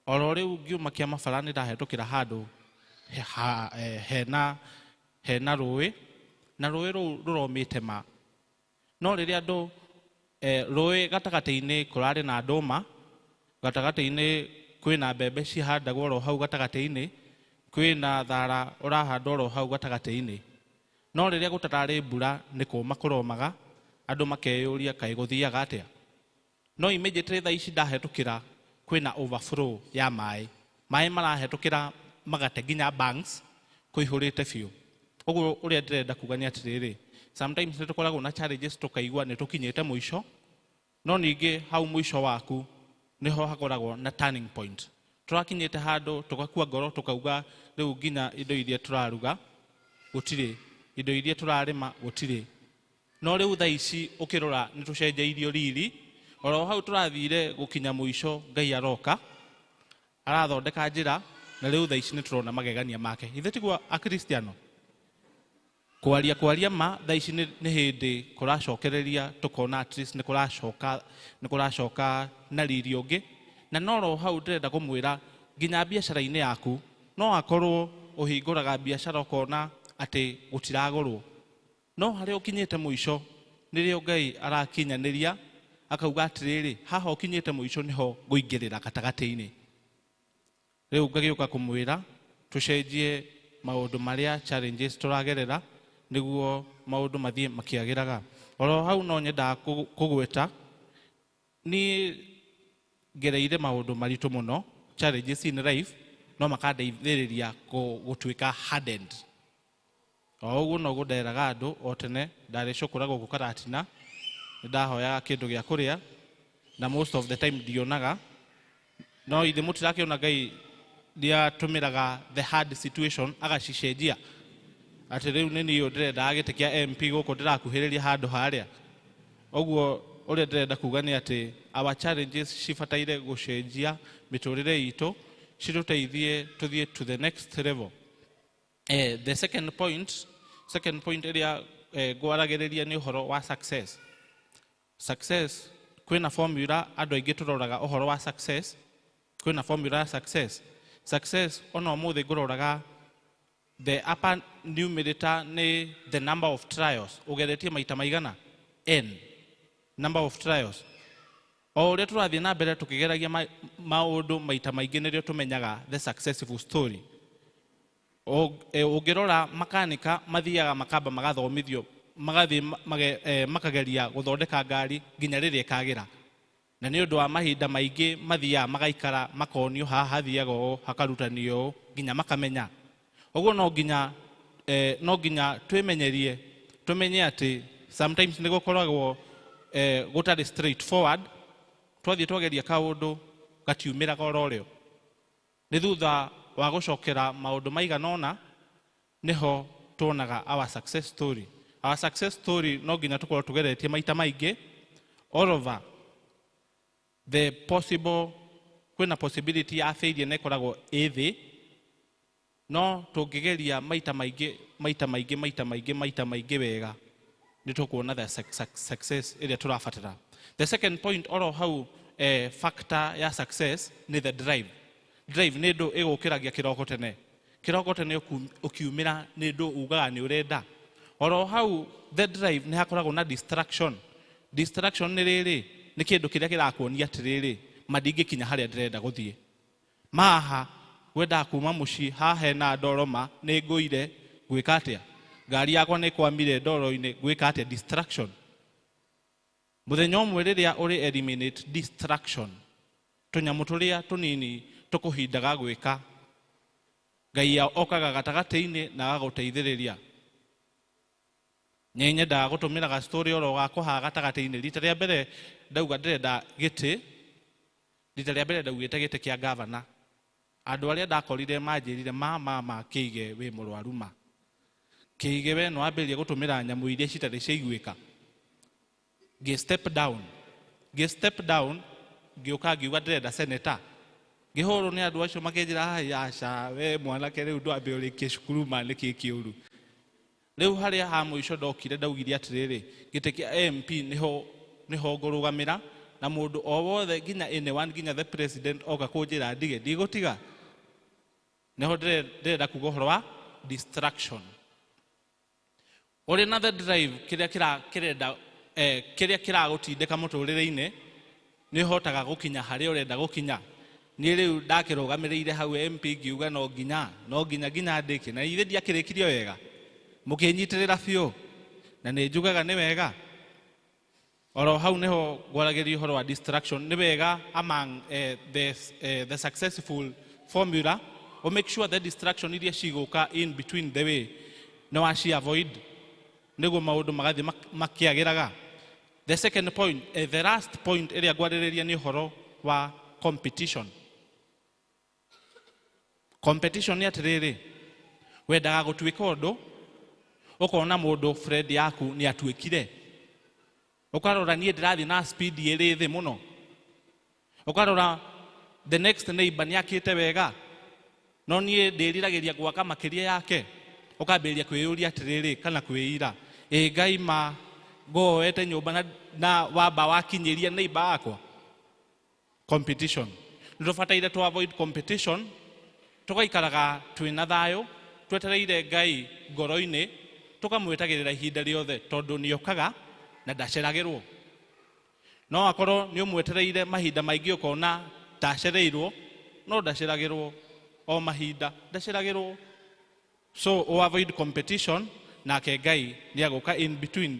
Oro rĩu ngiuma kĩa mabara nĩ ndahĩtũkĩra handũ hena rũĩ, na rũĩ rũu rũromĩte ma. No rĩrĩa andũ rũĩ gatagatĩ-inĩ kũrarĩ na ndũma, gatagatĩ-inĩ kwĩna mbembe cihandagwo oro hau gatagatĩ-inĩ, kwĩna thara ũrahandwo oro hau gatagatĩ-inĩ. No rĩrĩa gũtararĩ mbura nĩ kũma kũromaga, andũ makeyũria kaĩ gũthiaga atĩa. No immediately thaa ici ndahetũkĩra kwĩna overflow ya maĩ. Maĩ marahetũkĩra magate nginya banks kũihũrĩte biũ. Ũguo ũrĩa ndĩrenda kuga nĩ atĩrĩrĩ, sometimes nĩ tũkoragwo na challenges tũkaigua nĩ tũkinyĩte mũico, no ningĩ hau mũico waku nĩho hakoragwo na turning point. Tũrakinyĩte handũ tũgakua ngoro tũkauga rĩu nginya indo iria tũraruga gũtirĩ, indo iria tũrarĩma gũtirĩ. No rĩu thaa ici ũkĩrora nĩ tũcenjeirio riri, oro hau tũrathire gũkinya mũico Ngai aroka arathondeka njĩra, na rĩu thaa ici nĩ tũrona magegania make. Ithe tiguo Akristiano? Kwaria kwaria ma thaa ici nĩ hĩndĩ kũracokereria tũkona at least nĩ kũracoka na riri ũngĩ. Na no ro hau ndĩrenda kũmwĩra nginya biacara-inĩ yaku no akorwo ũhingũraga biacara ũkona atĩ gũtiragũrwo, no harĩa ũkinyĩte mũico nĩrĩo Ngai arakinyanĩria akauga atĩrĩrĩ, haha ũkinyĩte mũico nĩho ngũingĩrĩra gatagatĩ-inĩ. Rĩu ngagĩũka kũmwĩra tũcenjie maũndũ marĩa challenges tũragerera nĩguo maũndũ mathiĩ makĩagĩraga. Oro hau no nyendaga kũgweta niĩ ngereire maũndũ maritũ mũno, challenges in life, no makandeithĩrĩria gũtuĩka hardened. O ũguo noguo nderaga andũ o tene, ndarĩ cũkũra gũkũ Karatina, nĩ ndahoyaga kĩndũ gĩa kũrĩa na most of the time ndionaga, no ithe mũtirakĩona Ngai nĩatũmĩraga the hard situation agacicenjia. Atĩ rĩu nĩ niĩ ndĩrendaga gĩtĩ kĩa MP gũkũ ndĩrakuhĩrĩria handũ harĩa. Ũguo ũrĩa ndĩrenda kuga nĩ atĩ our challenges cibataire gũcenjia mĩtũrĩre itũ, citũteithie tũthiĩ to the next level. The second point ĩrĩa ngwaragĩrĩria nĩ ũhoro wa success. Success, kwĩna formula andũ aingĩ tũroraga ũhoro wa success, kwĩna formula ya success. Success ona ũmũthĩ ngũroraga the upper numerator nĩ the number of trials, ũgeretie maita maigana n number of trials. O ũrĩa tũrathiĩ na mbere tũkĩgeragia maũndũ maita maingĩ nĩrĩo tũmenyaga the successful story. Ũngĩrora makanika mathiaga makamba magathomithio, magathiĩ makageria gũthondeka ngari nginya rĩrĩa ĩkagĩra. Na nĩ ũndũ wa mahinda maingĩ mathiaga magaikara makonio haha hathiaga ũũ, hakarutanio ũũ nginya makamenya. Ũguo no nginya twĩmenyerie, tũmenye atĩ sometimes nĩ gũkoragwo gũtarĩ straight forward. Twathiĩ twageria kaũndũ gatiumĩraga oro rĩo. Nĩ thutha wa gũcokera maũndũ maigana ũna nĩho tuonaga our success story. Our success story no nginya tũkorwo tũgeretie maita maingĩ all over the possible, kwĩna possibility ya failure na ĩkoragwo ĩ thĩ, no tũngĩgeria maita maingĩ maita maingĩ maita maingĩ maita maingĩ wega nĩ tũkuona the success ĩrĩa tũrabatara. The second point oro hau factor ya success nĩ the drive. Drive nĩ ndũ ĩgũkĩragia kĩroko tene. Kĩroko tene ũkiumĩra nĩ ndũ ugaga nĩ ũrenda. Oro hau the drive nĩ hakoragwo na distraction. Distraction nĩ rĩrĩ, nĩ kĩndũ kĩrĩa kĩrakuonia atĩrĩrĩ, ma ndingĩkinya harĩa ndĩrenda gũthiĩ. Maha ngwendaga kuma mũciĩ haha hena ndoro ma nĩ ngũire gwĩka atĩa, ngari yakwa nĩ kwamire ndoro-inĩ gwĩka atĩa, distraction. Mũthenya ũmwe rĩrĩa ũrĩ eliminate distraction, tũnyamũ tũrĩa tũnini tũkũhindaga gwĩka, Ngai okaga gatagatĩ-inĩ na agagũteithĩrĩria. Nĩ nyendaga gũtũmĩra ga story oro gakwa haha gatagatĩ-inĩ. Rita rĩa mbere ndauga ndĩrenda gĩtĩ, rita rĩa mbere ndaugĩte gĩtĩ kĩa gavana. Andũ arĩa ndakorire manjĩrire ma Kĩige wĩ mũrwaru ma. Kĩige we no ambĩrĩrie gũtũmĩra nyamũ iria citarĩ ciaiguĩka. Ngĩ step down. Ngĩ step down ngĩũka ngiuga ndĩrenda senator. Ngĩhũrwo nĩ andũ acio makĩnjĩra ai aca we mwanake rĩu ndwambe ũrĩkie cukuru ma nĩkĩ kĩũru. Rĩu harĩa ha mũico ndokire ndaugire atĩrĩrĩ, gĩtĩ kĩa MP nĩho ngũrũgamĩra na mũndũ o wothe nginya anyone nginya the president oka kũnjĩra ndige ndigũtiga. Nĩho ndĩrenda kuga ũhoro wa distraction. Ũrĩ na the drive kĩrĩa kĩrenda kĩrĩa kĩragũtindĩka mũtũrĩre-inĩ nĩ ũhotaga gũkinya harĩa ũrenda gũkinya. Niĩ rĩu ndakĩrũgamĩrĩire hau MP ngiuga no nginya nginya ndĩke, na ithe ndiakĩrĩkirie wega. Mũkĩnyitĩrĩra biũ na nĩ njugaga nĩ wega. Oro hau niho ngwaragĩria ũhoro wa distraction. Nĩ wega among the successful formula o make sure the distraction iria cigũka in between the way no waci avoid nĩguo maũndũ magathiĩ makĩagĩraga. The second point, the last point ĩrĩa ngwarĩrĩria nĩ ũhoro wa competition. Competition nĩ atĩrĩrĩ, wendaga gũtuĩka ũndũ ũkona mũndũ friend yaku nĩ atuĩkire, ũkarora niĩ ndĩrathiĩ na speed ĩrĩ thĩ mũno, ũkarora the next neighbor nĩ akĩte wega no niĩ ndĩriragĩria gwaka makĩria yake, ũkambĩrĩria kwĩyũria atĩrĩrĩ kana kwĩira, ĩ Ngai ma ngoete nyũmba na wamba wakinyĩria neighbor yakwa. Competition nĩ tũbataire to avoid competition, tũgaikaraga twĩna thayũ twetereire Ngai ngoro-inĩ, tũkamwĩtagĩrĩra ihinda rĩothe tondũ nĩokaga na ndaceragĩrwo. No akorwo nĩ ũmwetereire mahinda maingĩ ũkona ndacereirwo, no ndaceragĩrwo o mahinda ndaceragĩrwo. So o avoid competition nake Ngai nĩ agũka in between.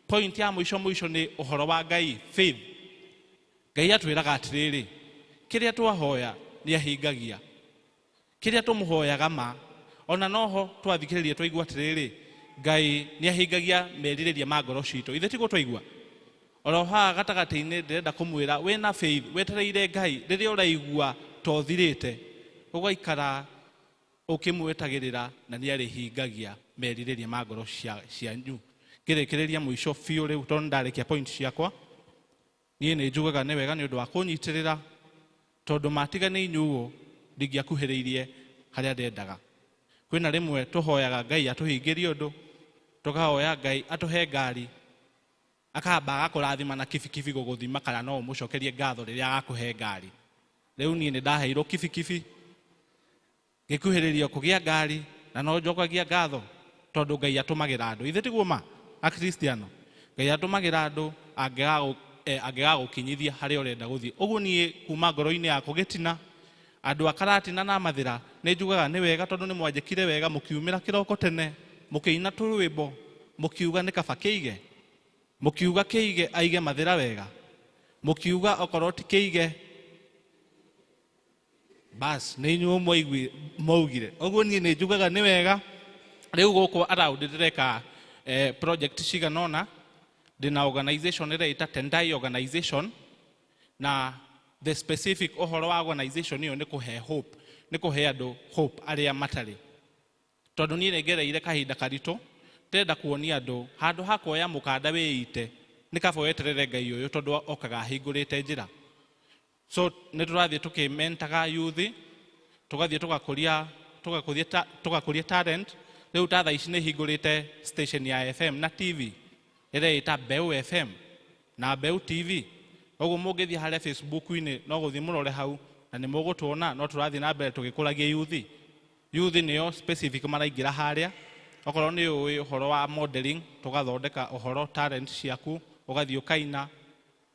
Point ya mũico mũico nĩ ũhoro wa Ngai, faith. Ngai atwĩraga atĩrĩrĩ, kĩrĩa twahoya nĩ ahingagia, kĩrĩa tũmũhoyaga ma ona noho twathikĩrĩria twaigua atĩrĩrĩ, Ngai nĩ ahingagia merirĩria ma ngoro citũ. Ithe tiguo twaigua? Oro haha gatagatĩ-inĩ ndĩrenda kũmwĩra wĩna faith, wetereire Ngai rĩrĩa ũraigua tothirĩte, ũgaikara ũkĩmwetagĩrĩra na nĩ arĩhingagia merirĩria ma ngoro cianyu. Ngĩrĩkĩrĩria mũico biũ rĩu tondũ ndarĩkia point ciakwa, niĩ nĩ njugaga nĩ wega nĩ ũndũ wa kũnyitĩrĩra tondũ matiga nĩ inyuũ ndingĩakuhĩrĩirie harĩa ndendaga. Kwĩna rĩmwe tũhoyaga Ngai atũhingĩrie ũndũ, tũkahoya Ngai atũhe ngari, akamba agakũrathima na kibikibi gũgũthima kana no ũmũcokerie ngatho rĩrĩa agakũhe ngari. Rĩu niĩ nĩ ndaheirwo kibikibi ngĩkuhĩrĩria kũgĩa ngari na no njokagia ngatho tondũ Ngai atũmagĩra andũ. Ithe tiguo ma Akristiano, Ngai atũmagĩra andũ angĩgagũkinyithia harĩa ũrenda gũthiĩ. Ũguo niĩ kuma ngoro-inĩ yakwa gĩtina andũ a Karatina na Mathĩra nĩ njugaga nĩ wega tondũ nĩ mwanjĩkire wega mũkiumĩra kĩroko tene mũkĩina tũrwĩmbo mũkiuga nĩ kaba kĩige, mũkiuga kĩige aige Mathĩra wega, mũkiuga okorwo ti kĩige bas nĩ inyuĩ mwaugire. Ũguo niĩ nĩ njugaga nĩ wega. Rĩu gũkũ around ndĩreka project cigana ũna, ndĩna organization ĩrĩa ĩta Tendai organization, na the specific ũhoro wa organization ĩyo nĩ kũhe hope, nĩ kũhe andũ hope arĩa matarĩ. Tondũ niĩ nĩ ngereire kahinda karitũ, ndĩrenda kuonia andũ handũ ha kuoya mũkanda wĩite nĩ kaba weterere Ngai ũyũ tondũ okaga ahingũrĩte njĩra. So nĩ tũrathiĩ tũkĩmentaga youth, tũgathiĩ tũgakũria talent. Rĩu ta thaa ici nĩ hingũrĩte station ya FM na TV ĩrĩa ĩta Mbeu FM na Mbeu TV. Ũguo mũngĩthiĩ harĩa Facebook-inĩ no gũthiĩ mũrore hau na nĩ mũgũtuona, no tũrathiĩ na mbere tũgĩkũragia youth. Youth nĩo specific maraingĩra harĩa. Okorwo nĩ ũĩ ũhoro wa modeling, tũgathondeka ũhoro talent ciaku, ũgathiĩ ũkaina,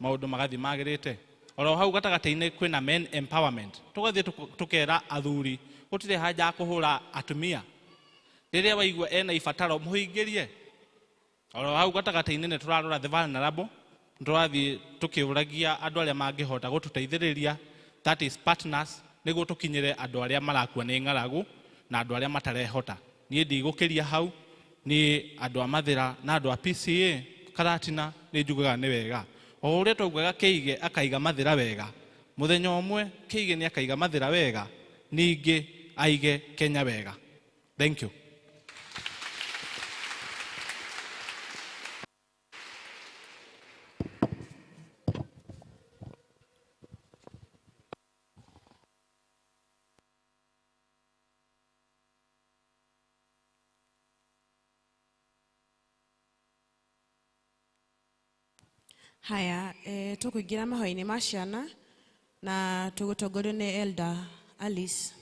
maũndũ magathiĩ magĩrĩte. Oro hau gatagatĩ-inĩ kwĩna men empowerment, tũgathiĩ tũkera athuri gũtirĩ haja ya kũhũra atumia. Rĩrĩa waigua ena ibataro mũhingĩrie. Oro hau gatagatĩ-inĩ nĩ tũrarora the vulnerable, tũrathiĩ tũkĩũragia andũ arĩa mangĩhota gũtũteithĩrĩria, that is partners, nĩguo tũkinyĩre andũ arĩa marakua nĩ ng'aragu na andũ arĩa matarehota. Niĩ ndigũkĩria hau, niĩ andũ a Mathĩra na andũ a PCA Karatina nĩ njugaga nĩ wega. O ũrĩa twaugaga Kĩige akaiga Mathĩra wega, mũthenya ũmwe Kĩige nĩ akaiga Mathĩra wega, ningĩ aige Kenya wega. Thank you. Haya, tũkũingĩra mahoya-inĩ ma ciana na tũgũtongorio nĩ Elder Alice.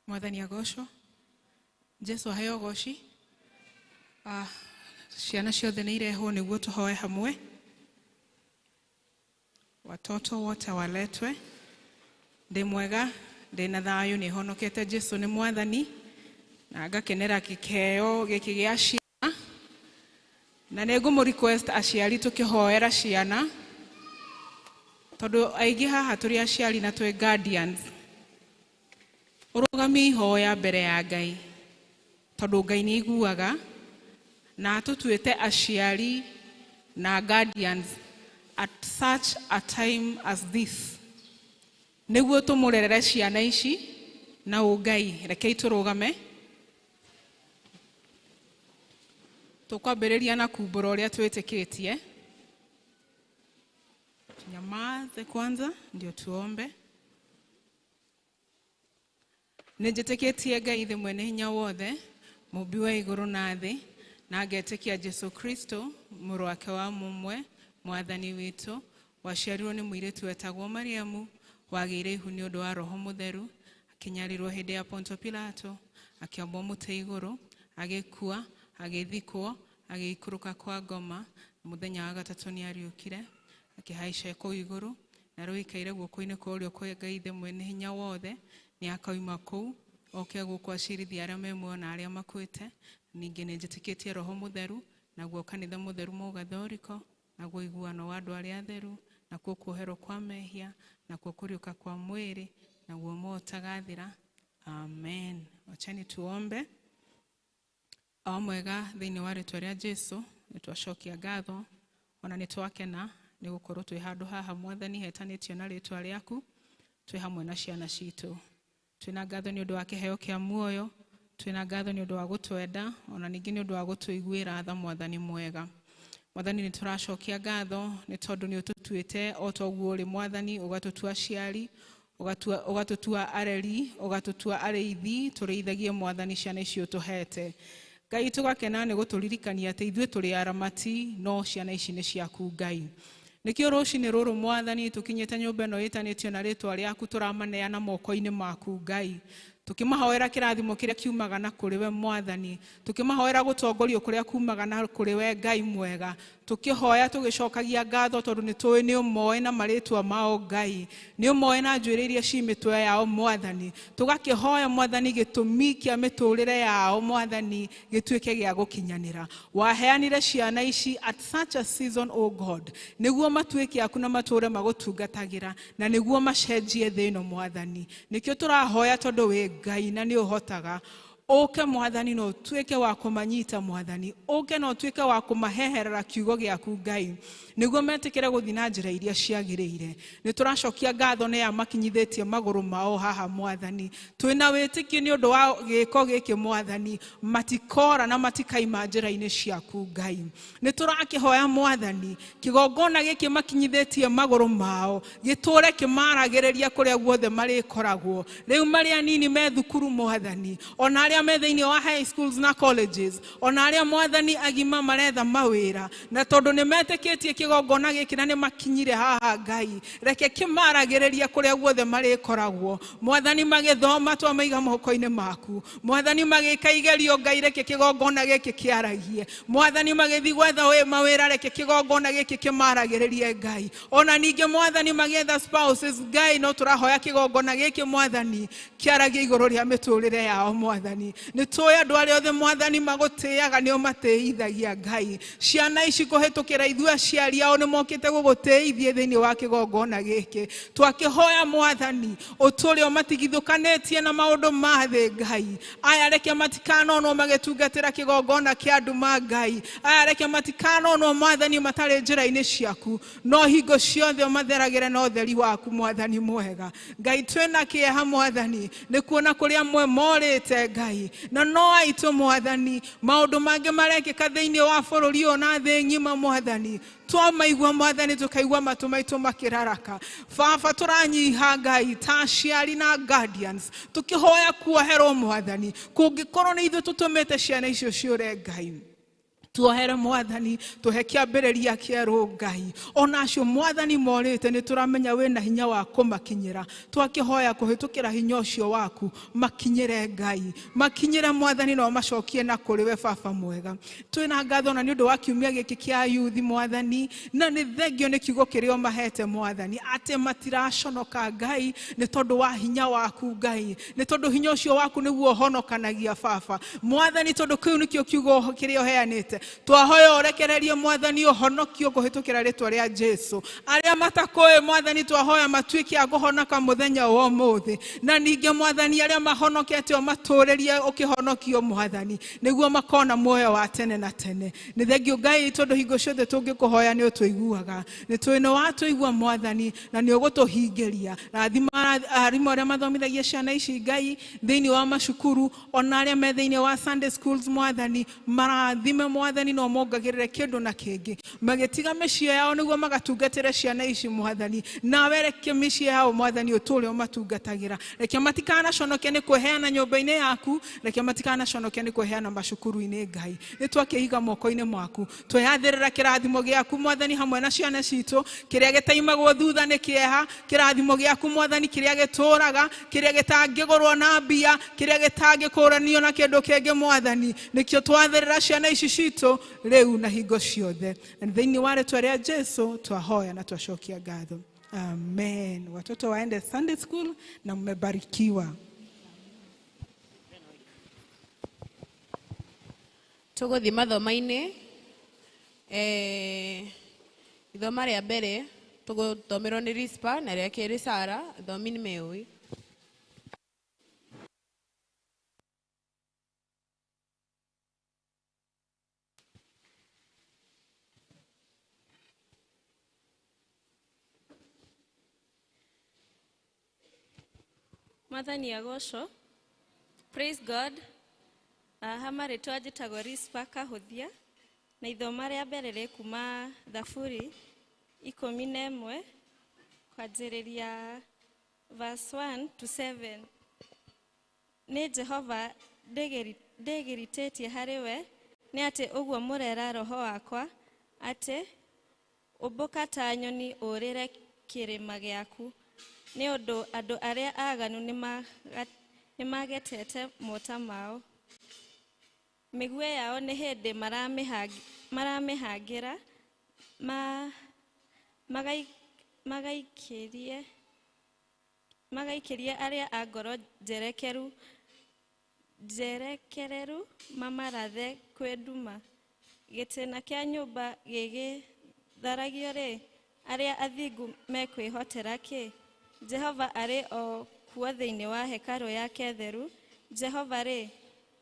Mwathani agocwo, Jesu aheo goci. Ciana ciothe nĩ irehwo nĩguo tũhoe hamwe. Watoto wote waletwe. Ndĩ mwega, ndĩ na thayũ, nĩ honokete Jesu nĩ mwathani na ngakenera kĩheo gĩkĩ gĩa ciana, na nĩ ngũmũ request aciari tũkĩhoera ciana, tondũ aingĩ haha tũrĩ aciari na twĩ guardians. Ũrũgamie ihoya mbere ya Ngai, tondũ Ngai nĩ aiguaga na atũtuĩte aciari na guardians at such a time as this, nĩguo tũmũrerere ciana ici na ũngai. Rekei tũrũgame, tũkwambĩrĩria na kumbũra ũrĩa twĩtĩkĩtie. Tunyamaze kwanza ndio tuombe. Nĩ njĩtĩkĩtie Ngai ithe mwene hinya wothe, mũmbi wa igũrũ na thĩ, na ngetĩkia Jesu Kristo mũrũ wake wa mũmwe, mwathani witũ, waciarirwo nĩ mũirĩtu wetagwo Mariamu, wagĩire ihu nĩ ũndũ wa Roho Mũtheru, akĩnyarirwo hĩndĩ ya Ponto Pilato, akĩambwo mũtĩ igũrũ, agĩkua, agĩthikwo, agĩikũrũka kwa ngoma. Mũthenya wa gatatũ nĩ ariũkire, akĩhaica kũu igũrũ, na rĩu aikaire guoko-inĩ kwa ũrĩo kwa Ngai ithe mwene hinya wothe. Nĩ akauma kũu oke gũkũ acirithia arĩa me muoyo na arĩa makuĩte. Ningĩ nĩ njĩtĩkĩtie Roho Mũtheru, naguo kanitha mũtheru mũgathoriko, naguo iguano wa andũ arĩa atheru, nakuo kuoherwo kwa mehia, nakuo kũriũka kwa mwĩrĩ, naguo muoyo ũtagathira. Amen. Wachani tuombe. O mwega thĩinĩ wa rĩtwa rĩa Jesu, nĩ twacokia ngatho ona nĩ twakena nĩ gũkorwo twĩ handũ haha mwathani hetanĩtio na rĩtwa rĩaku, twĩ hamwe na ciana citũ. Twĩna ngatho nĩ ũndũ wa kĩheo kĩa muoyo, twĩna ngatho nĩ ũndũ wa gũtwenda, ona ningĩ nĩ ũndũ wa gũtũiguĩra tha mwathani mwega. Mwathani nĩ tũracokia ngatho nĩ tondũ nĩ ũtũtuĩte o ta ũguo ũrĩ mwathani, ũgatũtua aciari, ũgatũtua areri, ũgatũtua arĩithi, tũrĩithagie mwathani ciana icio ũtũhete. Ngai tũgakena nĩ gũtũririkania atĩ ithuĩ tũrĩ aramati, no ciana ici nĩ ciaku Ngai. Nĩkĩo rũcinĩ rũrũ mwathani tũkinyĩte nyũmba ĩno ĩtanĩtio na rĩtwa rĩaku, tũramaneana moko-inĩ maku Ngai, tũkĩmahoera kĩrathimo kĩrĩa kiumaga na kũrĩ we mwathani, tũkĩmahoera gũtongorio kũrĩa kumaga na kũrĩ we Ngai mwega, tũkĩhoya tũgĩcokagia ngatho tondũ nĩ tũĩ nĩ ũmoĩ na marĩtwa mao Ngai, nĩ ũmoĩ na njuĩrĩ iria ci mĩtwe yao mwathani. Tũgakĩhoya mwathani gĩtũmi kĩa mĩtũrĩre yao mwathani gĩtuĩke gĩa gũkinyanĩra. Waheanire ciana ici at such a season, O God, nĩguo matuĩke aku na matũre magũtungatagĩra, na nĩguo macenjie thĩ ĩno mwathani. Nĩkĩo tũrahoya tondũ wĩ Ngai na nĩ ũhotaga. Ũke mwathani na ũtuĩke wa kũmanyita mwathani, ũke na ũtuĩke wa kũmaheherera kiugo gĩaku Ngai, nĩguo metĩkĩre gũthiĩ na njĩra iria ciagĩrĩire. Nĩ tũracokia ngatho nĩ aya makinyithĩtie magũrũ mao haha mwathani. Twĩna wĩtĩkio nĩ ũndũ wa gĩko gĩkĩ mwathani, matikora na matikaima njĩra-inĩ ciaku Ngai. Nĩ tũrakĩhoya mwathani, kĩgongona gĩkĩ makinyithĩtie magũrũ mao gĩtũre kĩmaragĩrĩria kũrĩa guothe marĩkoragwo. Rĩu marĩ anini me thukuru mwathani, ona arĩa me thĩinĩ wa high schools na colleges, ona arĩa mwathani agima maretha mawĩra, na tondũ nĩ metĩkĩtie kĩgongona gĩkĩ na nĩ makinyire haha Ngai, reke kĩmaragĩrĩria kũrĩa guothe marĩkoragwo mwathani. Magĩthoma twamaiga moko-inĩ maku mwathani, magĩka igerio Ngai, reke kĩgongona gĩkĩ kĩaragie mwathani. Magĩthiĩ gwetha mawĩra, reke kĩgongona gĩkĩ kĩmaragĩrĩrie Ngai. Ona ningĩ mwathani magĩetha spouses Ngai, no tũrahoya kĩgongona gĩkĩ mwathani kĩaragie igũrũ rĩa mĩtũrĩre yao mwathani. Nĩ tũĩ andũ arĩa othe mwathani magũtĩaga nĩo matĩithagia Ngai. Ciana ici kũhĩtũkĩra ithuĩ aciari ao nĩ mokĩte gũgũtĩithie thĩinĩ wa kĩgongona gĩkĩ. Twakĩhoya mwathani ũtũre ũmatigithũkanĩtie na maũndũ ma thĩ Ngai. Aya reke matikanonwo magĩtungatĩra kĩgongona kĩa andũ ma Ngai. Aya reke matikanonwo mwathani matarĩ njĩra-inĩ ciaku, no hingo ciothe ũmatheragĩre na ũtheri waku mwathani mwega. Ngai twĩna kĩeha mwathani nĩ kuona kũrĩa amwe morĩte Ngai, na no aitũ mwathani maũndũ mangĩ marekĩka thĩinĩ wa bũrũri ũyũ na thĩ ng'ima mwathani. Twamaigua mwathani tũkaigua matũ maitũ makĩraraka. Baba tũranyiha Ngai ta aciari na guardians, tũkĩhoya kuoherwo mwathani kũngĩkorwo nĩ ithuĩ tũtũmĩte ciana icio ciũre Ngai. Tuohere mwathani, tuhe kĩambĩrĩria kĩerũ Ngai. Ona acio mwathani morĩte nĩ tũramenya wĩna hinya wa kũmakinyĩra. Twakĩhoya kũhĩtũkĩra hinya ũcio waku makinyĩre Ngai, makinyĩre mwathani na ũmacokie na kũrĩ we baba mwega. Twĩna ngatho na nĩ ũndũ wa kiumia gĩkĩ kĩa yuthi mwathani, na nĩ thengio nĩ kiugo kĩrĩa ũmahete mwathani, atĩ matiraconoka Ngai nĩ tondũ wa hinya waku Ngai, nĩ tondũ hinya ũcio waku nĩguo ũhonokanagia baba mwathani, tondũ kĩu nĩkĩo kiugo kĩrĩa ũheanĩte. Twahoya ũrekererie mwathani ũhonokio kũhĩtũkĩra rĩtwa rĩa Jesu. Arĩa matakũĩ mwathani twahoya matuĩke a kũhonoka mũthenya wa ũmũthĩ, na ningĩ mwathani arĩa mahonokete ũmatũũrĩrie ũkĩhonokio mwathani, nĩguo makona muoyo wa tene na tene. Nĩ thengio Ngai tondũ hingo ciothe tũngĩkũhoya nĩ ũtũiguaga, nĩ tũĩ nĩ watũigua mwathani na nĩ ũgũtũhingĩria. Rathima arimũ arĩa mathomithagia ciana ici Ngai thĩinĩ wa macukuru, ona arĩa me thĩinĩ wa Sunday schools mwathani, marathime mwathani no mongagĩrĩre kĩndũ na kĩngĩ, magĩtiga mĩciĩ yao nĩguo magatungatĩre ciana ici mwathani. Nawe reke mĩciĩ yao mwathani ũtũũre ũmatungatagĩra, reke matikanaconoke nĩ kwĩheana nyũmba-inĩ yaku, reke matikanaconoke nĩ kwĩheana macukuru-inĩ Ngai. Nĩ twakĩiga moko-inĩ maku, tweyathĩrĩra kĩrathimo gĩaku mwathani hamwe na ciana citũ, kĩrĩa gĩtaimagwo thutha nĩ kĩeha, kĩrathimo gĩaku mwathani kĩrĩa gĩtũũraga, kĩrĩa gĩtangĩgũrwo na mbia, kĩrĩa gĩtangĩkũranio na kĩndũ kĩngĩ mwathani, nĩkĩo twathĩrĩra ciana ici citũ rĩu na hingo ciothe. Na thĩinĩ wa rĩtwa rĩa Jesu twahoya na twacokia ngatho. Amen. Watoto waende Sunday school na mmebarikiwa. Tũgũthiĩ mathoma-inĩ. Ithoma rĩa mbere tũgũthomerwo nĩ Rispa na rĩa kerĩ Sara, athomi nĩ meũĩ. Mwathani agocwo. Praise God. Ha marĩtwa njĩtagwo Rispa Kahũthia, na ithoma rĩa mbere rĩ kuma Thaburi 11 kwanjĩrĩria verse 1 to 7. Nĩ Jehova ndĩgĩritĩtie harĩ we, nĩ atĩ ũguo mũrera roho wakwa, atĩ ũmbũka ta nyoni ũrĩre kĩrĩma gĩaku, nĩ ũndũ andũ arĩa aganu nĩmagetete mota mao. Mĩguĩ yao nĩ hĩndĩ maramĩhangĩra, magaikĩrie arĩa a ngoro njerekereru mamarathe kwĩ nduma. Gĩtĩna kĩa nyũmba gĩgĩtharagio-rĩ, arĩa athingu mekwĩhotera kĩ? Jehova arĩ o kuo thĩinĩ wa hekarũ yake theru. Jehova-rĩ,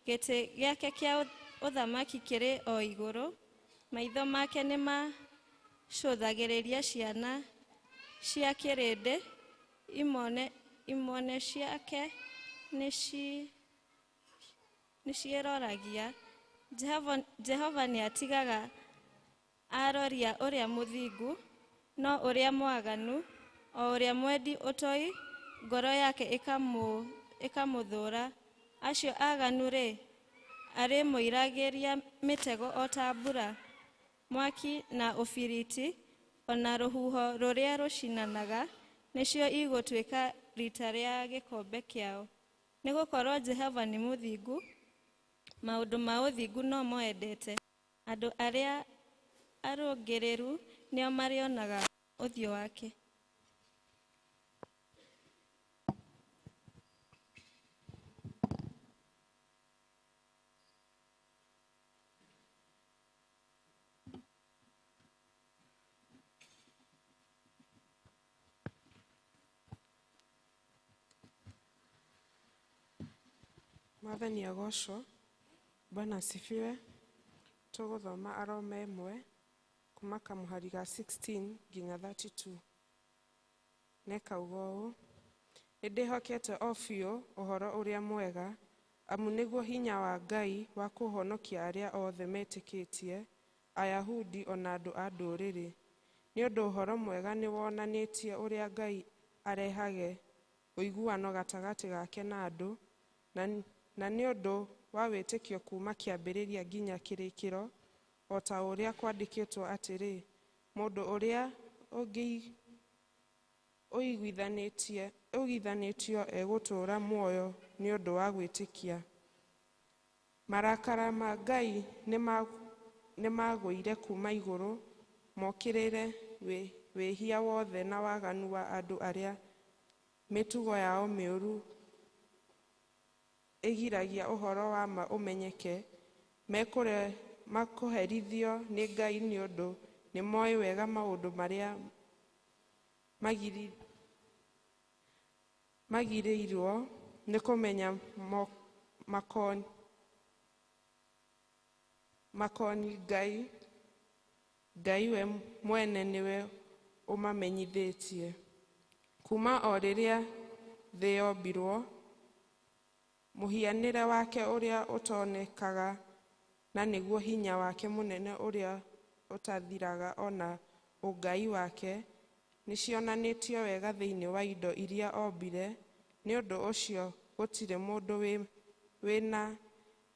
gĩtĩ gĩake kĩa ũthamaki kĩrĩ o igũrũ. Maitho make nĩmacũthagĩrĩria ciana cia kĩrĩndĩ, imone ciake nĩciĩroragia. Jehova nĩatigaga aroria ũrĩa mũthingu, no ũrĩa mwaganu, o ũrĩa mwendi ũtoi, ngoro yake ĩkamũthũũra. Acio aganu-rĩ, arĩmoiragĩria mĩtego o ta mbura, mwaki na ũbiriti, ona rũhuho rũrĩa rũcinanaga, nĩcio igũtuĩka riita rĩa gĩkombe kĩao. Nĩgũkorwo Jehova nĩ mũthingu, maũndũ ma ũthingu no mo endete. Andũ arĩa arũngĩrĩru nĩo marĩonaga ũthiũ wake. Mwathani agocwo. Bwana asifiwe. Tũgũthoma Aroma 1 kuma kamũhari ga 16 nginya 32. Nĩkauga ũũ: Nĩndĩhokete o biũ ũhoro ũrĩa mwega, amu nĩguo hinya wa Ngai wa kũhonokia arĩa othe metĩkĩtie, Ayahudi ona andũ a ndũrĩrĩ. Nĩ ũndũ ũhoro mwega nĩwonanĩtie ũrĩa Ngai arehage ũiguano gatagatĩ gake na andũ, na nĩ ũndũ wa wĩtĩkio kuma kĩambĩrĩria nginya kĩrĩkĩro, O ta ũrĩa kwandĩkĩtwo atĩrĩ, mũndũ ũrĩa ũiguithanĩtio egũtũũra muoyo nĩ ũndũ wa gwĩtĩkia. Marakara ma Ngai nĩmagũire kuma igũrũ mokĩrĩre wĩhia wothe na waganu wa andũ arĩa mĩtugo yao mĩũru ĩgiragia ũhoro wa ma ũmenyeke. Mekũherithio nĩ Ngai nĩ ũndũ nĩmoĩ wega maũndũ marĩa magĩrĩirwo nĩ kũmenya makoniĩ Ngai. Ngai we mwene nĩwe ũmamenyithĩtie. Kuma o rĩrĩa thĩ yombirwo, mũhianĩre wake ũrĩa ũtonekaga na nĩguo hinya wake mũnene ũrĩa ũtathiraga ona ũngai wake nĩcionanĩtio wega thĩinĩ wa indo iria ombire. Nĩ ũndũ ũcio gũtirĩ mũndũ wĩna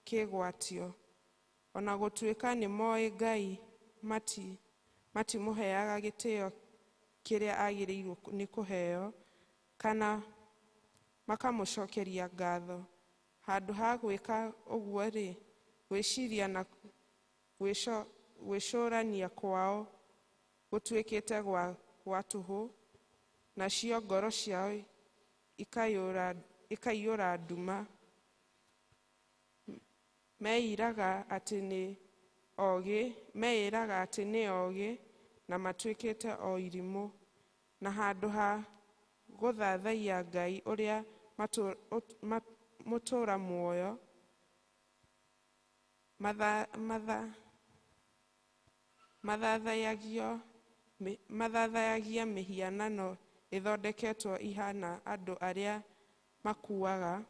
kĩgwatio. Ona gũtuĩka nĩmoĩ Ngai, matimũheaga gĩtĩo kĩrĩa agĩrĩirwo nĩ kũheo kana makamũcokeria ngatho. Handũ ha gwĩka ũguo-rĩ, gwĩciria na gwĩcũrania kwao gũtuĩkĩte gwa tũhũ, nacio ngoro ciao ikaiyũra nduma. Meĩraga atĩ nĩ ogĩ na matuĩkĩte o irimũ, na handũ ha gũthathaiya Ngai ũrĩa mũtũũra muoyo, mathathayagia mĩhianano ĩthondeketwo ihana andũ arĩa makuaga,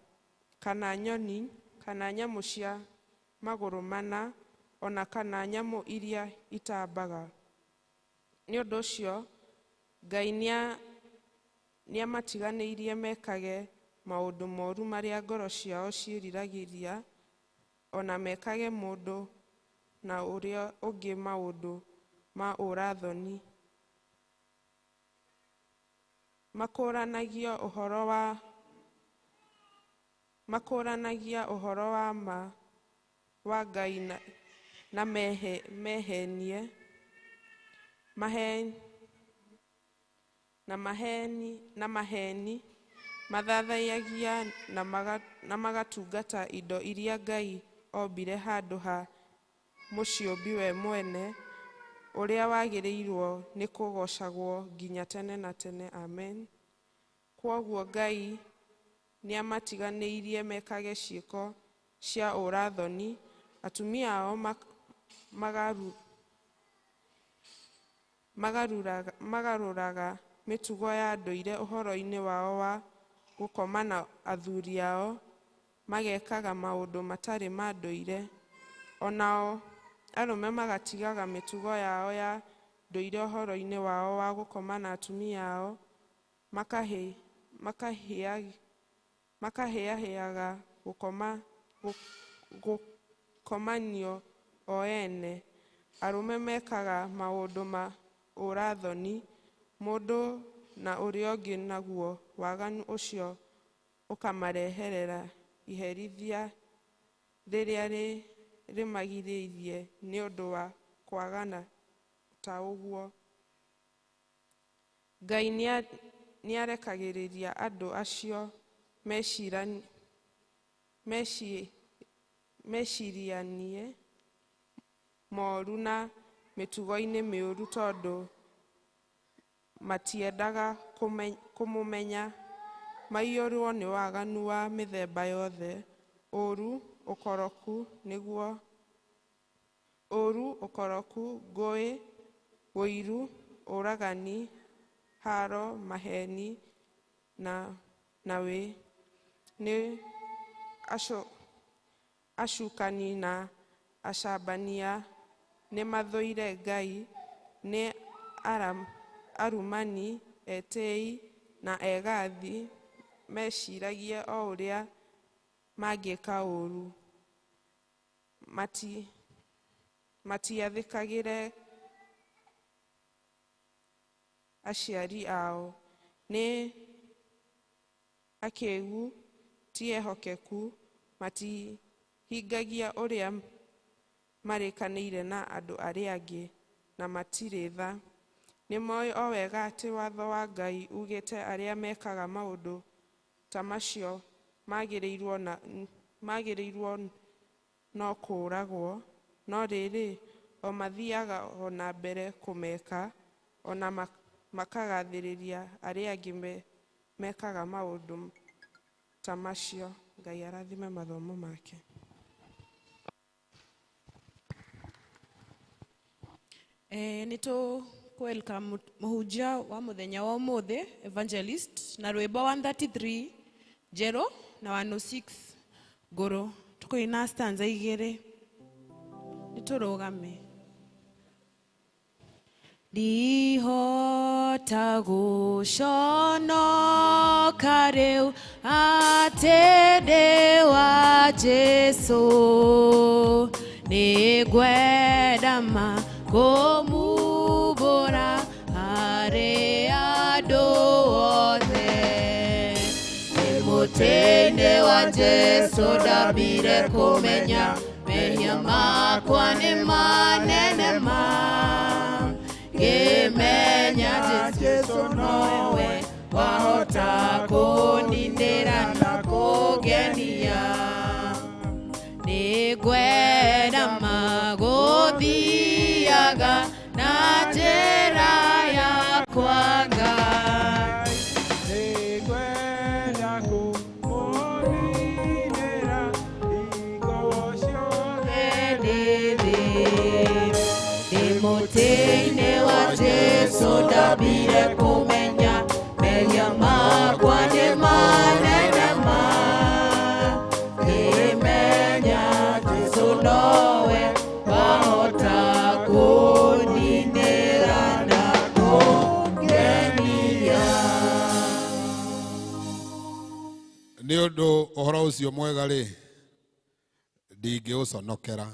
kana nyoni, kana nyamũ cia magũrũ mana, ona kana nyamũ iria itambaga. Nĩ ũndũ ũcio Ngai nĩamatiganĩirie mekage maũndũ moru marĩa ngoro ciao ciĩriragĩria, ona mekage mũndũ na ũrĩa ũngĩ maũndũ ma ũũra-thoni. Makũũranagia ũhoro wa ma wa Ngai na mehenie, na maheni, mathathaiyagia na magatungata indo iria Ngai ombire handũ ha mũciũmbi we mwene, ũrĩa wagĩrĩirwo nĩ kũgoocagwo nginya tene na tene. Amen. Kwoguo Ngai nĩamatiganĩirie mekage ciĩko cia ũũra-thoni. Atumia ao magarũraga mĩtugo ya ndũire ũhoro-inĩ wao wa gũkoma na athuri ao, magekaga maũndũ matarĩ ma ndũire. Onao arũme magatigaga mĩtugo yao ya ndũire ũhoro-inĩ wao wa gũkoma na atumia ao, makahĩahĩaga gũkomanio o ene. Arũme mekaga maũndũ ma ũũra-thoni mũndũ na ũrĩa ũngĩ, naguo waganu ũcio ũkamareherera iherithia rĩrĩa rĩmagĩrĩire nĩ ũndũ wa kwagana ta ũguo. Ngai nĩarekagĩrĩria andũ acio mecirianie moru na mĩtugo-inĩ mĩũru tondũ matiendaga kũmũmenya. Maiyũrwo nĩ waganu wa mĩthemba yothe, ũũru, ũkoroku, ngũĩ, ũiru, ũragani, haro, maheni na wĩ. Nĩ acukani na acambania, nĩmathũire Ngai, nĩ arumani, etĩĩi na egathi, meciragia o ũrĩa mangĩka ũũru. Matiathĩkagĩre aciari ao, nĩ akĩgu, ti ehokeku, matihingagia ũrĩa marĩkanĩire na andũ arĩa angĩ, na matirĩ tha. Nĩ moĩ o wega atĩ watho wa Ngai ugĩte arĩa mekaga maũndũ ta macio magĩrĩirwo no kũũragwo, no rĩrĩ, o mathiaga o na mbere kũmeka, o na makagathĩrĩria arĩa angĩ mekaga maũndũ ta macio. Ngai arathime mathomo make. Nĩ tũ welcome mũhunjia wa mũthenya wa ũmũthĩ, evangelist, na rwĩmbo 133 njerũ na 106 ngũrũ. Tũkũina stanza igĩrĩ. Nĩ tũrũgame. Ndihota gũconoka rĩu atĩ ndĩ wa Jesũ, nĩngwenda ma kũmumbũra harĩ andũ othe. Ndĩ mũtĩ-inĩ wa Jesũ ndambire kũmenya mehia makwa nĩ manene ma, ngĩmenya Jesũ nowe wahota kũninĩra na kũngenia. Nĩngwenda ma gũthiaga na njĩra yakwa Ngai. Nĩngwenda kũmũninĩra hingo ciothe ndĩ thĩ. Ndĩ mũtĩ-inĩ wa Jesũ ndambire kũmenya mehia makwa nĩ manene ma, ngĩmenya Jesũ nowe wahota kũninĩra na kũngenia. Nĩ ũndũ ũhoro ũcio mwega rĩ, ndingĩũconokera,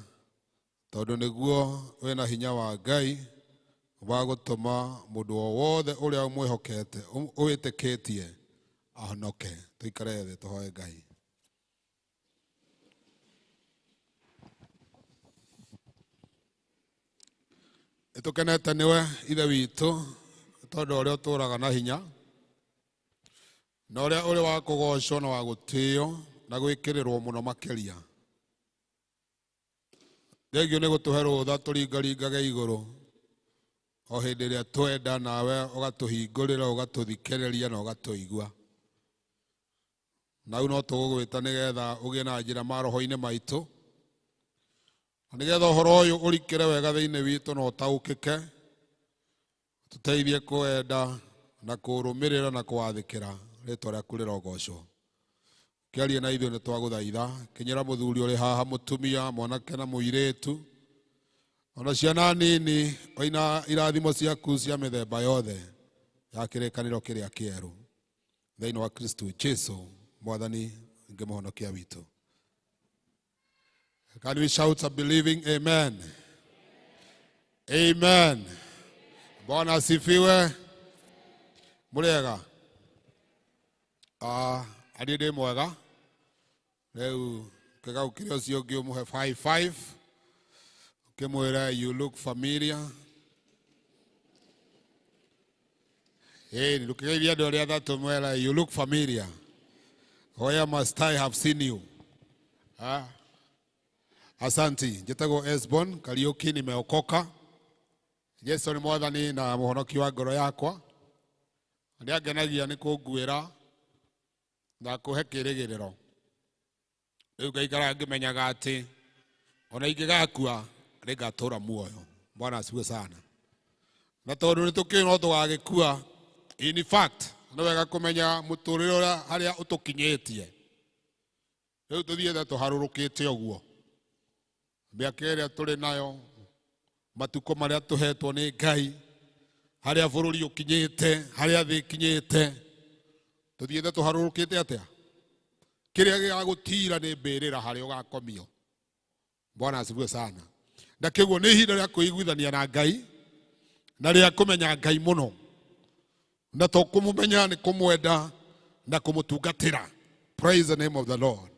tondũ nĩguo wĩna hinya wa Ngai wa gũtũma mũndũ o wothe ũrĩa ũmwĩhokete, wĩtĩkĩtie ahonoke. Tũikare thĩ tũhoe Ngai. Nĩtũkenete nĩwe Ithe witũ, tondũ ũrĩa ũtũũraga na hinya na ũrĩa ũrĩ wa kũgocwo na wa gũtĩo na gwĩkĩrĩrwo mũno makĩria. Thengio nĩ gũtũhe rũtha tũringaringage igũrũ o hĩndĩ ĩrĩa twenda, nawe ũgatũhingũrĩra, ũgatũthikĩrĩria na ũgatũigua. Na rĩu no tũgũgwĩta nĩgetha ũgĩe na njĩra maroho-inĩ maitũ, na nĩgetha ũhoro ũyũ ũrikĩre wega thĩinĩ witũ na ũtaũkĩke, tũteithie kũwenda na kũũrũmĩrĩra na kũwathĩkĩra. Rĩtwa rĩaku rĩrogocwo. Kĩarie na ithuĩ nĩ twagũthaitha. Kinyĩra mũthuri ũrĩ haha, mũtumia, mwanake na mũirĩtu, ona ciana nini, oina irathimo ciaku cia mĩthemba yothe ya kĩrĩkanĩro kĩrĩa kĩerũ thĩinĩ wa Kristo Jesu mwathani ngĩmũhonokia witũ. Can we shout a believing amen? Amen. Bwana asifiwe. Mũrĩega? Ariĩ ndĩ mwega. Rĩu kĩgaũkĩre ũcio ũngĩ ũmũhe 5-5, ũkĩmwĩra you look familiar. Hey, ndũkĩgeithia andũ arĩa atatũ mwera you look familiar. Where must I have seen you? Asanti. Njĩtagwo Esbon Kariuki, nimeokoka. Jesu nĩ mwathani na mũhonoki wa ngoro yakwa. Nĩangenagia nĩ kũnguĩra na kũhe kĩrĩgĩrĩro. Rĩu ngaikara ngĩmenyaga atĩ ona ingĩgakua nĩngatũra muoyo. Bwana asifiwe sana. Na tondũ nĩ tũkĩũĩ no tũgagĩkua, in fact nĩ wega kũmenya mũtũrĩre ũrĩa harĩa ũtũkinyĩtie. Rĩu tũthiĩte tũharũrũkĩte ũguo. Mĩaka ĩrĩa tũrĩ nayo, matukũ marĩa tũhetwo nĩ Ngai, harĩa bũrũri ũkinyĩte, harĩa thĩ ĩkinyĩte, tũthiĩte tũharũrũkĩte atĩa? Kĩrĩa gĩgagũtira nĩ mbĩrĩra harĩa ũgakomio. Bwana asifiwe sana. Na kĩguo nĩ ihinda rĩa kwĩiguithania na Ngai na rĩa kũmenya Ngai mũno, na to kũmũmenya nĩ kũmwenda na kũmũtungatĩra. Praise the name of the Lord.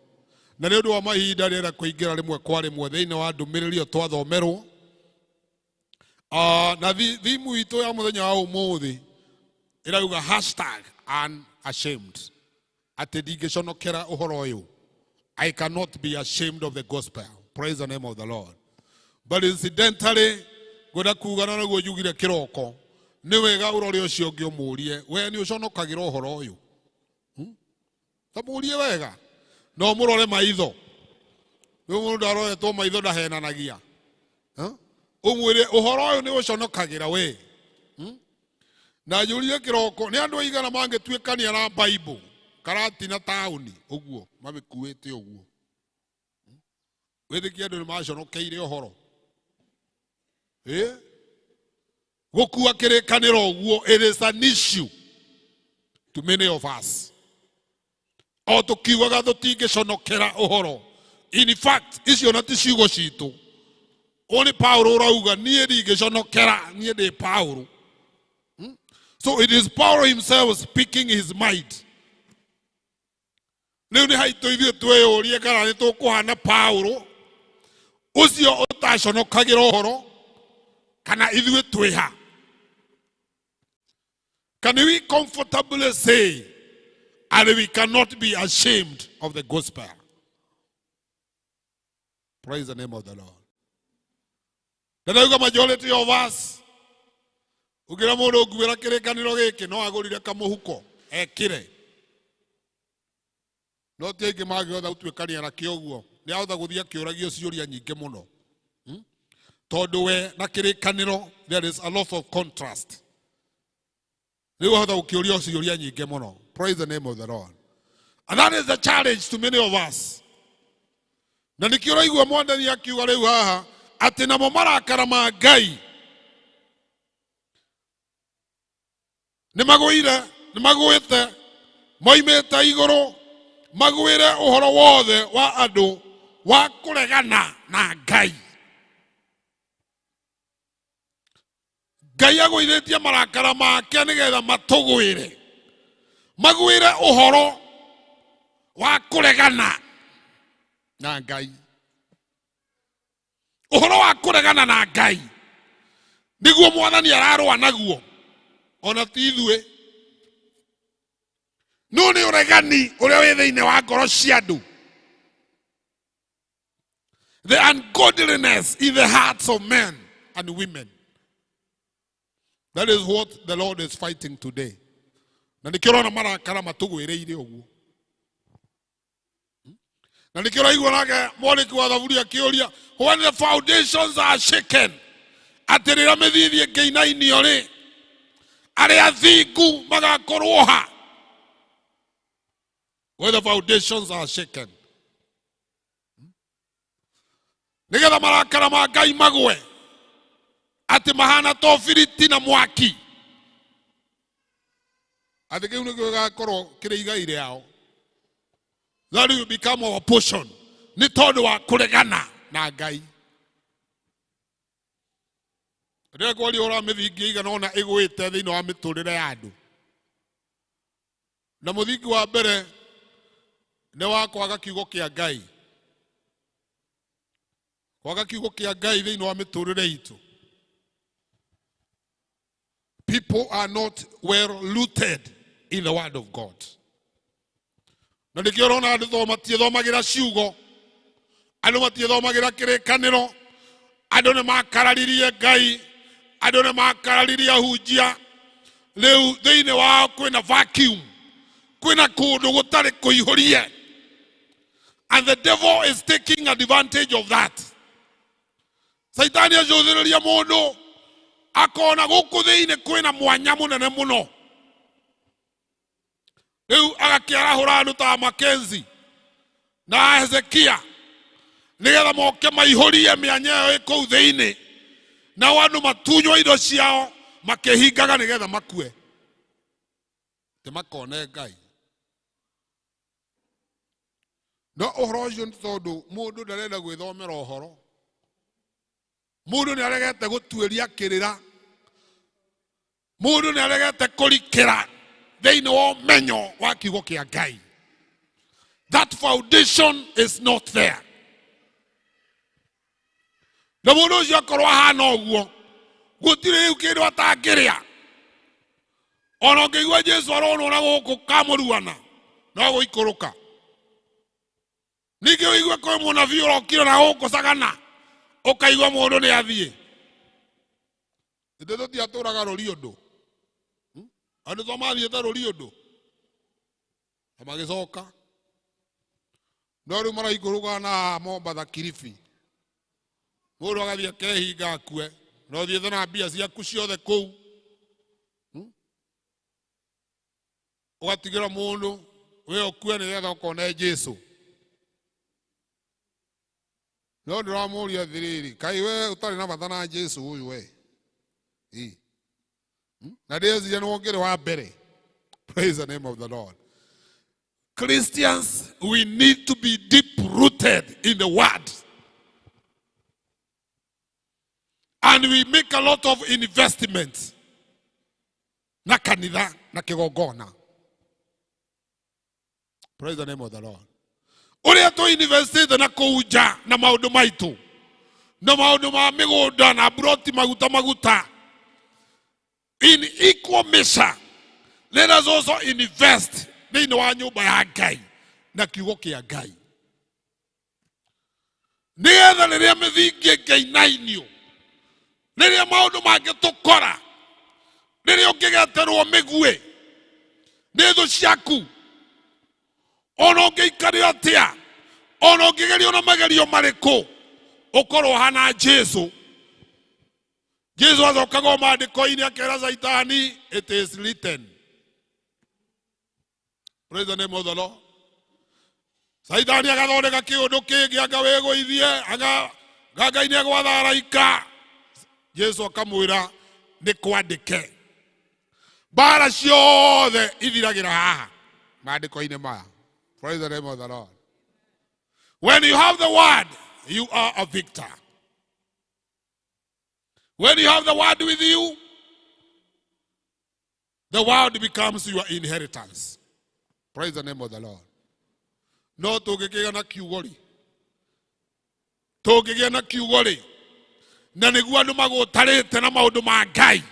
Na nĩ ũndũ wa mahinda rĩera kũingĩra rĩmwe kwa rĩmwe thĩinĩ wa ndũmĩrĩri ĩyo twathomerwo. Na thimu itũ ya mũthenya wa ũmũthĩ ĩrauga hashtag unashamed, atĩ ndingĩconokera ũhoro ũyũ. I cannot be ashamed of the gospel. Praise the name of the Lord. But incidentally, ngwenda kuga na naguo njugire kĩroko, nĩ wega ũrore ũcio ũngĩ ũmũrie, we nĩ ũconokagĩra ũhoro ũyũ? Ta mũrie wega na ũmũrore maitho. Rĩu mũndũ aroretwo maitho ndahenanagia. Ũmwĩre ũhoro ũyũ nĩ ũconokagĩra we. Na njũrie kĩroko, nĩ andũ aigana mangĩtuĩkania na Bible karatina taũni ũguo mamĩkuĩte ũguo? Wĩtĩkie andũ nĩ maconokeire ũhoro. Gũkua kĩrĩkanĩro ũguo, it is an issue to many of us. O tũkiugaga tũtingĩconokera ũhoro. In fact, icio na ti ciugo citũ. Ũyũ nĩ Paulo ũrauga, niĩ ndingĩconokera, niĩ ndĩ Paulo. So it is Paul himself speaking his mind. Rĩu nĩ haitũ ithuĩ twĩyũrie kana nĩ tũkũhana Paulo ũcio ũtaconokagĩra ũhoro, kana ithuĩ twĩha. Can we comfortably say, and we cannot be ashamed of the gospel? Praise the name of the Lord. Na ndauga majority of us, ũngĩra mũndũ nguĩra kĩrĩkanĩro gĩkĩ no agũrire kamũhuko ekĩre, no ti aingĩ mangĩhota gũtuĩkania nakĩo ũguo. Nĩ ahota gũthiĩ akĩũragio ciũria nyingĩ mũno. Tondũ we na kĩrĩkanĩro there is a lot of contrast. Rĩu ahota gũkĩũrio ciũria nyingĩ mũno. Praise the name of the Lord. And that is the challenge to many of us. Na nĩkĩo ũraigua Mwathani akiuga rĩu haha atĩ namo marakara ma Ngai nĩ magũire, nĩ magũĩte, moimĩte igũrũ, magwĩre ũhoro wothe wa andũ wa kũregana na Ngai. Ngai agũithĩtie marakara make nĩgetha matũgwĩre, magwĩre ũhoro wa kũregana na Ngai. Ũhoro wa kũregana na Ngai nĩguo Mwathani ararũa naguo, ona ti ithuĩ. No nĩ ũregani ũrĩa wĩ thĩinĩ wa ngoro cia andũ, the ungodliness in the hearts of men and women. That is what the Lord is fighting today. Na nĩkĩo ũrona marakara matũgwĩrĩire ũguo. Na nĩkĩo ũraigua nake mwandĩki wa Thaburi akĩũria, when the foundations are shaken, atĩ rĩrĩa mĩthithi ĩngĩinainio rĩ, arĩa athingu magakorwo ha? When the foundations are shaken, nĩgetha marakara ma Ngai magwe atĩ mahana to biriti na mwaki, atĩ kĩu nĩkĩo gĩgakorwo kĩrĩ igai rĩao. That will become our portion, nĩ tondũ wa kũregana na Ngai. Rĩrĩa kwaria ũhoro wa mĩthingi ĩigana ũna ĩgũĩte thĩinĩ wa mĩtũrĩre ya andũ, na mũthingi wa mbere nĩ wa kwaga kiugo kĩa Ngai. Kwaga kiugo kĩa Ngai thĩinĩ wa mĩtũrĩre itũ. People are not well rooted in the word of God. Na nĩkĩo ũrona andũ to matiĩthomagĩra ciugo, andũ matiĩthomagĩra kĩrĩkanĩro, andũ nĩ makararirie Ngai, andũ nĩ makararirie ahunjia. Rĩu thĩinĩ wao kwĩna vacuum, kwĩna kũndũ gũtarĩ kũihũrie, and the devil is taking advantage of that. Saitani acũthĩrĩria mũndũ akona gũkũ thĩinĩ kwĩna mwanya mũnene mũno, rĩu agakĩarahũra andũ ta Makenzi na Hezekia nĩgetha moke maihũrie mĩanya ĩyo ĩ kũu thĩinĩ, nao andũ matunywo indo ciao makĩhingaga nĩgetha makue atĩ makone Ngai. No ũhoro ũcio nĩ tondũ mũndũ ndarenda gwĩthomera ũhoro. Mundu ni aregete gutuiria kirira. Mundu ni aregete kurikira thiini wa umenyo wa kiugo kia Ngai. That foundation is not there. Na mundu ucio akorwo ahana uguo, gutiri riu kindu atangiria. Ona ũngĩigua Jesu aronwo na gũkũ kamũruana no gũikũrũka. Ningĩ ũigue kwĩ mũnabii ũrokire na gũkũ Sagana, ũkaigua mũndũ nĩ athiĩ. Ithuĩ tũtiatũraga rũri ũndũ. Andũ to mathiĩte rũri ũndũ na magĩcoka. No rĩu maraikũrũkaga na haha Mombatha Kilifi. Mũndũ agathiĩ akehinga akue, na ũthiĩte na mbia ciaku ciothe kũu. Ũgatigĩra mũndũ we ũkue nĩgetha ũkone Jesu. No ndĩramũria atĩrĩrĩ, kaĩ we ũtarĩ na bata na Jesu ũyũ we? Ĩ. Na ndĩreciria nĩwe ũngĩrĩ wa mbere. Praise the name of the Lord. Christians, we need to be deep rooted in the word. And we make a lot of investments. Na kanitha, na kigongona. Praise the name of the Lord. Uria tu investite na kũu nja na maũndũ maitũ na maũndũ ma mĩgũnda na broti maguta maguta, in equal measure let us also invest thĩinĩ wa nyũmba ya Ngai na kiugo kĩa Ngai, nĩgetha rĩrĩa mĩthingi ĩngĩinainio, rĩrĩa maũndũ mangĩtũkora, rĩrĩa ũngĩgeterwo mĩguĩ nĩ thũ ciaku, ona ũngĩikario atĩa, ona ũngĩgerio na magerio marĩkũ, ũkorwo hana Jesu. Jesu acokaga o maandĩko-inĩ akera Caitani, it is written. Praise the name of the Lord. Caitani agathondeka kĩũndũ kĩngĩ, anga wĩgũithie, anga Ngai nĩ egwatha araika. Jesu akamwĩra nĩ kwandĩke. Mbara ciothe ithiragĩra haha maandĩko-inĩ maya. Praise the name of the Lord. When you have the word, you are a victor. When you have the word with you, the world becomes your inheritance. Praise the name of the Lord. No tũngĩkĩgĩa na kiugo rĩ, tũngĩgĩa na kiugo rĩ, na nĩguo andũ magũtarĩte na maũndũ ma Ngai.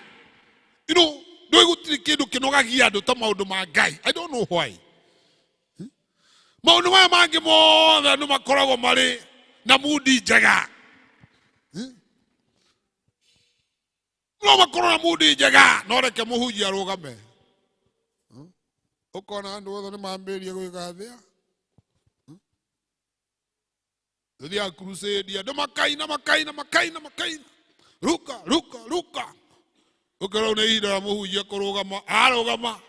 You know, ndũĩ gũtirĩ kĩndũ kĩnogagia andũ ta maũndũ ma Ngai. I don't know why. Maũndũ maya mangĩ mothe andũ makoragwo marĩ na mundi njega. No makorwo na mundi njega, no reke mũhunjia arũgame. Ũkona andũ othe nĩ mambĩrĩria gwĩka atĩa? Tũthiaga crusade, andũ makaina, makaina, makaina, makaina. Ruka, ruka, ruka. Ũkerwo nĩ ihinda rĩa mũhunjia kũrũgama, arũgama.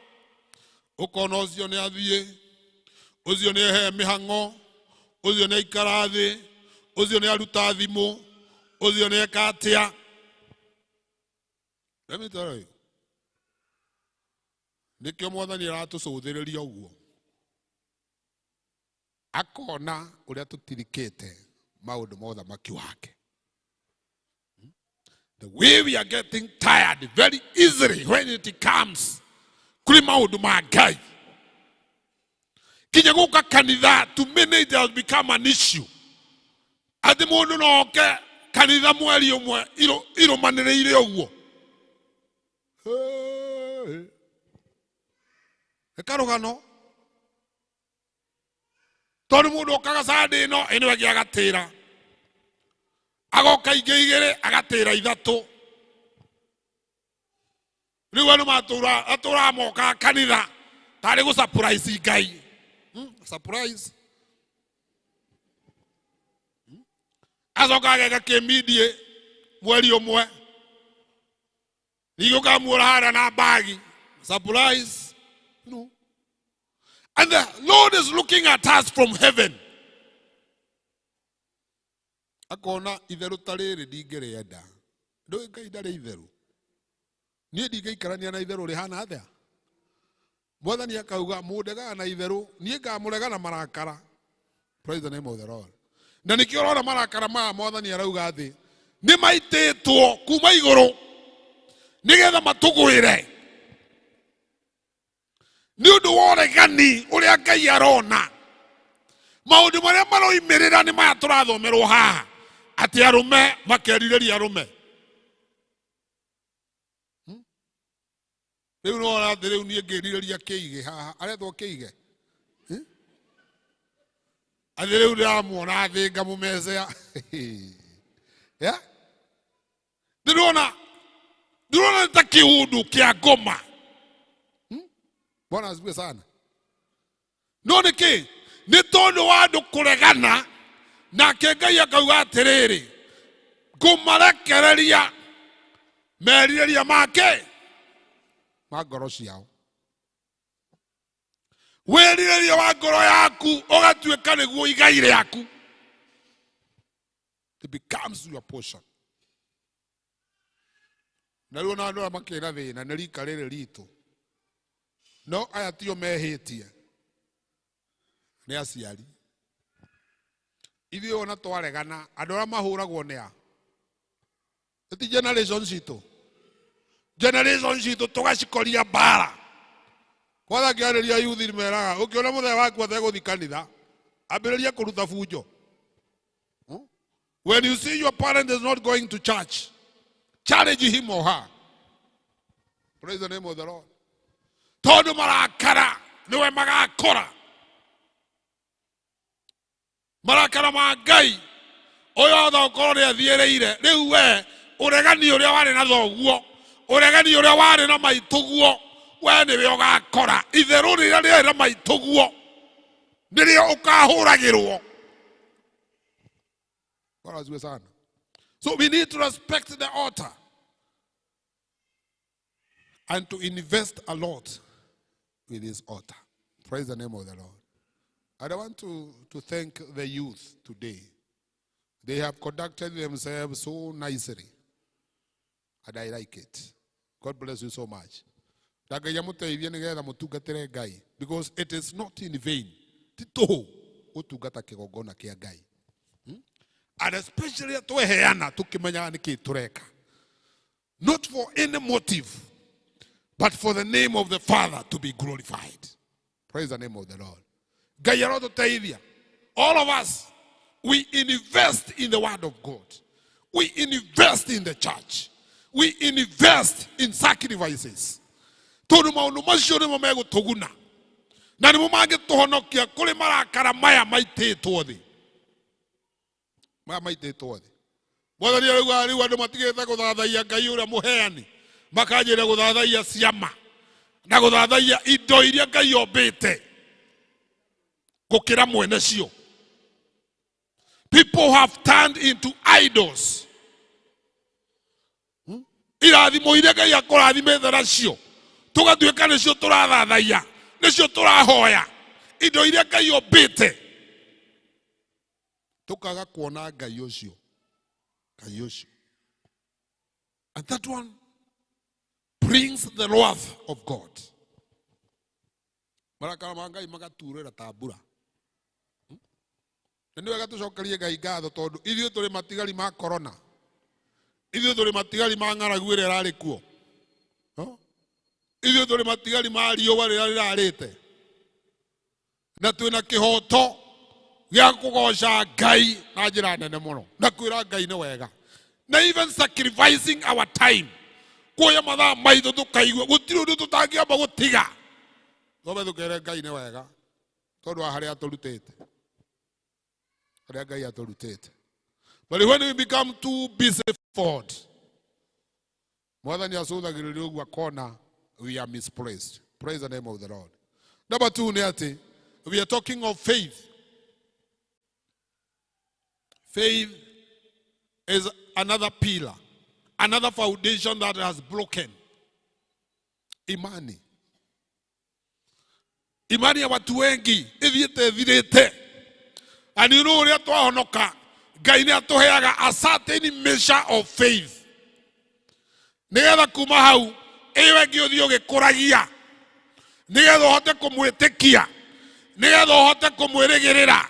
Ũkona ũcio nĩ athiĩ, ũcio nĩ ehe mĩhang'o, ũcio nĩ aikara thĩ, ũcio nĩ aruta thimũ, ũcio nĩ eka atĩa. Let me tell you. Nĩkĩo mwathani aratũcũthĩrĩria ũguo. Akona ũrĩa tũtirikĩte maũndũ ma ũthamaki wake. The way we are getting tired very easily when it comes kuri maũndũ ma Ngai. Kinya gũka kanitha, to many it has become an issue. Atĩ mũndũ no oke kanitha mweri ũmwe irũmanĩrĩire ũguo. Hey. Ĩkarũgano. Tondũ mũndũ okaga Sunday ĩno, ĩno ĩngĩ agatĩra. Agoka ingĩ igĩrĩ, agatĩra ithatũ. Rĩu andũ matũraga mokaga kanitha tarĩ gũ surprise Ngai. Surprise. Acoka ageka kĩmindie mweri ũmwe. Ningĩ ũkamuora harĩa na bagi. Surprise. No. And the Lord is looking at us from heaven. Akona itherũ ta rĩrĩ ndingĩrĩenda. Ndũĩ Ngai ndarĩ itherũ. Niĩ ndingĩikarania na itherũ rĩhana atĩa? Mwathani akauga mũndegaga na itherũ, niĩ ngamũrega na marakara. Praise the name of the Lord. Na nĩkĩo ũrona marakara maya mwathani arauga thĩ. Nĩ maitĩtwo kuma igũrũ nĩgetha matũgwĩre nĩ ũndũ wa ũregani ũrĩa Ngai arona. Maũndũ marĩa maroimĩrĩra nĩ maya tũrathomerwo haha, atĩ arũme makerirĩria arũme. Rĩu nĩwona atĩ rĩu niĩ ngĩrirĩria kĩige haha, aretwo kĩige. Atĩ rĩu ndĩramuona thĩ ngamũmecea. Yeah? Ndĩrona nĩ ta kĩũndũ kĩa ngoma. Bwana asifiwe sana. No nĩ kĩ? Nĩ tondũ wa andũ kũregana nake Ngai akauga atĩrĩrĩ, ngũmarekereria merirĩria make ma ngoro ciao. Wĩrirĩria wa ngoro yaku ũgatuĩka nĩguo igai rĩaku. It becomes your portion. Na rĩu ona andũ arĩa makĩrĩ na thĩna nĩ rika rĩrĩ ritũ, no aya tio mehĩtie, nĩ aciari. Ithuĩ ona twaregana, andũ arĩa mahũragwo nĩ a? Ti generation citũ. Generation citũ tũgacikoria mbara. Kwanza ngĩarĩria youth nĩ meraga, ũngĩona mũthee waku ategũthiĩ kanitha, ambĩrĩria kũruta bunjo. When you see your parent is not going to church, challenge him or her. Praise the name of the Lord. Tondũ marakara nĩwe magakora. Marakara ma Ngai ũyũ othe ũkorwo nĩ athiĩrĩire. Rĩu we ũregani ũrĩa warĩ na thoguo, ũregani ũrĩa warĩ na maitũguo, we nĩwe ũgakora. Itherũ rĩrĩa rĩarĩ na maitũguo nĩrĩo ũkahũragĩrwo. Bwana asifiwe sana. So we need to respect the altar and to invest a lot with this altar. Praise the name of the Lord. I want to thank the youth today. They have conducted themselves so nicely, and I like it. God bless you so much. Na Ngai amũteithie nĩgetha mũtungatĩre Ngai, because it is not in vain. Ti tũhũ gũtungata kĩgongona kĩa Ngai. And especially tweheana tũkĩmenyaga nĩkĩ tũreka. Not for any motive, but for the name of the Father to be glorified. Praise the name of the Lord. Ngai arotũteithia. All of us, we invest in the word of God. We invest in the church. We invest in sacrifices. Tondũ maũndũ macio nĩmo megũtũguna na nĩmo mangĩtũhonokia kũrĩ marakara maya maitĩtwo thĩ. Maya maitĩtwo thĩ. Mwathani arauga rĩu andũ matigĩte gũthathaiya Ngai ũrĩa mũheani, makanjĩra gũthathaiya ciama na gũthathaiya indo iria Ngai ombĩte gũkĩra mwene cio. People have turned into idols. Irathimo iria Ngai akũrathimĩte nacio tũgatuĩka nĩcio tũrathathaiya, nĩcio tũrahoya, indo iria Ngai ombĩte, tũkaga kuona Ngai ũcio, Ngai ũcio. And that one brings the wrath of God. Marakara ma Ngai magaturĩra ta mbura. Na nĩ wega tũcokerie Ngai ngatho tondũ ithuĩ tũrĩ matigari ma corona, ithuĩ tũrĩ matigari ma ng'aragu ĩrĩa ĩrarĩ kuo, ithuĩ tũrĩ matigari ma riũa rĩrĩa rĩrarĩte, na twĩna kĩhoto gĩa kũgoca Ngai na njĩra nene mũno na kwĩra Ngai nĩ wega, na even sacrificing our time, kuoya mathaa maitũ tũkaigua gũtirĩ ũndũ tũtangĩamba gũtiga, twambe tũkere Ngai nĩ wega tondũ wa harĩa atũrutĩte, harĩa Ngai atũrutĩte. But when we become too busy for it, Mwathani acũthagĩrĩria ũguo akona we are misplaced. Praise the name of the Lord. Number two nĩ atĩ we are talking of faith. Faith is another pillar, another foundation that has broken. Imani. Imani ya watu wengi ithiĩte ĩthirĩte. And you know ũrĩa twahonoka, Ngai nĩ atũheaga a certain measure of faith. Nĩgetha kuma hau ĩyo ĩngĩ ũthiĩ ũgĩkũragia, nĩgetha ũhote kũmwĩtĩkia, nĩgetha ũhote kũmwĩrĩgĩrĩra.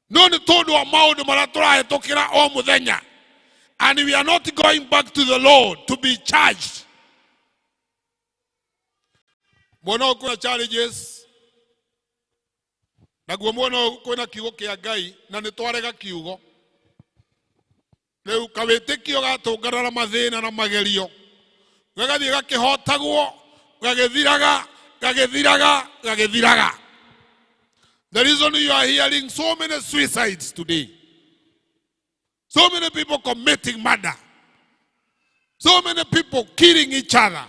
No nĩ tondũ wa maũndũ marĩa tũrahĩtũkĩra o mũthenya, And we are not going back to the Lord to be charged. Mwena ũyũ kwĩna challenges, naguo mwena ũyũ kwĩna kiugo kĩa Ngai, na nĩ twarega kiugo. Rĩu kawĩtĩkio gatũngana na mathĩna na magerio, gagathiĩ gakĩhotagwo, gagĩthiraga, gagĩthiraga, gagĩthiraga. The reason you are hearing so many suicides today, so many people committing murder, so many people killing each other,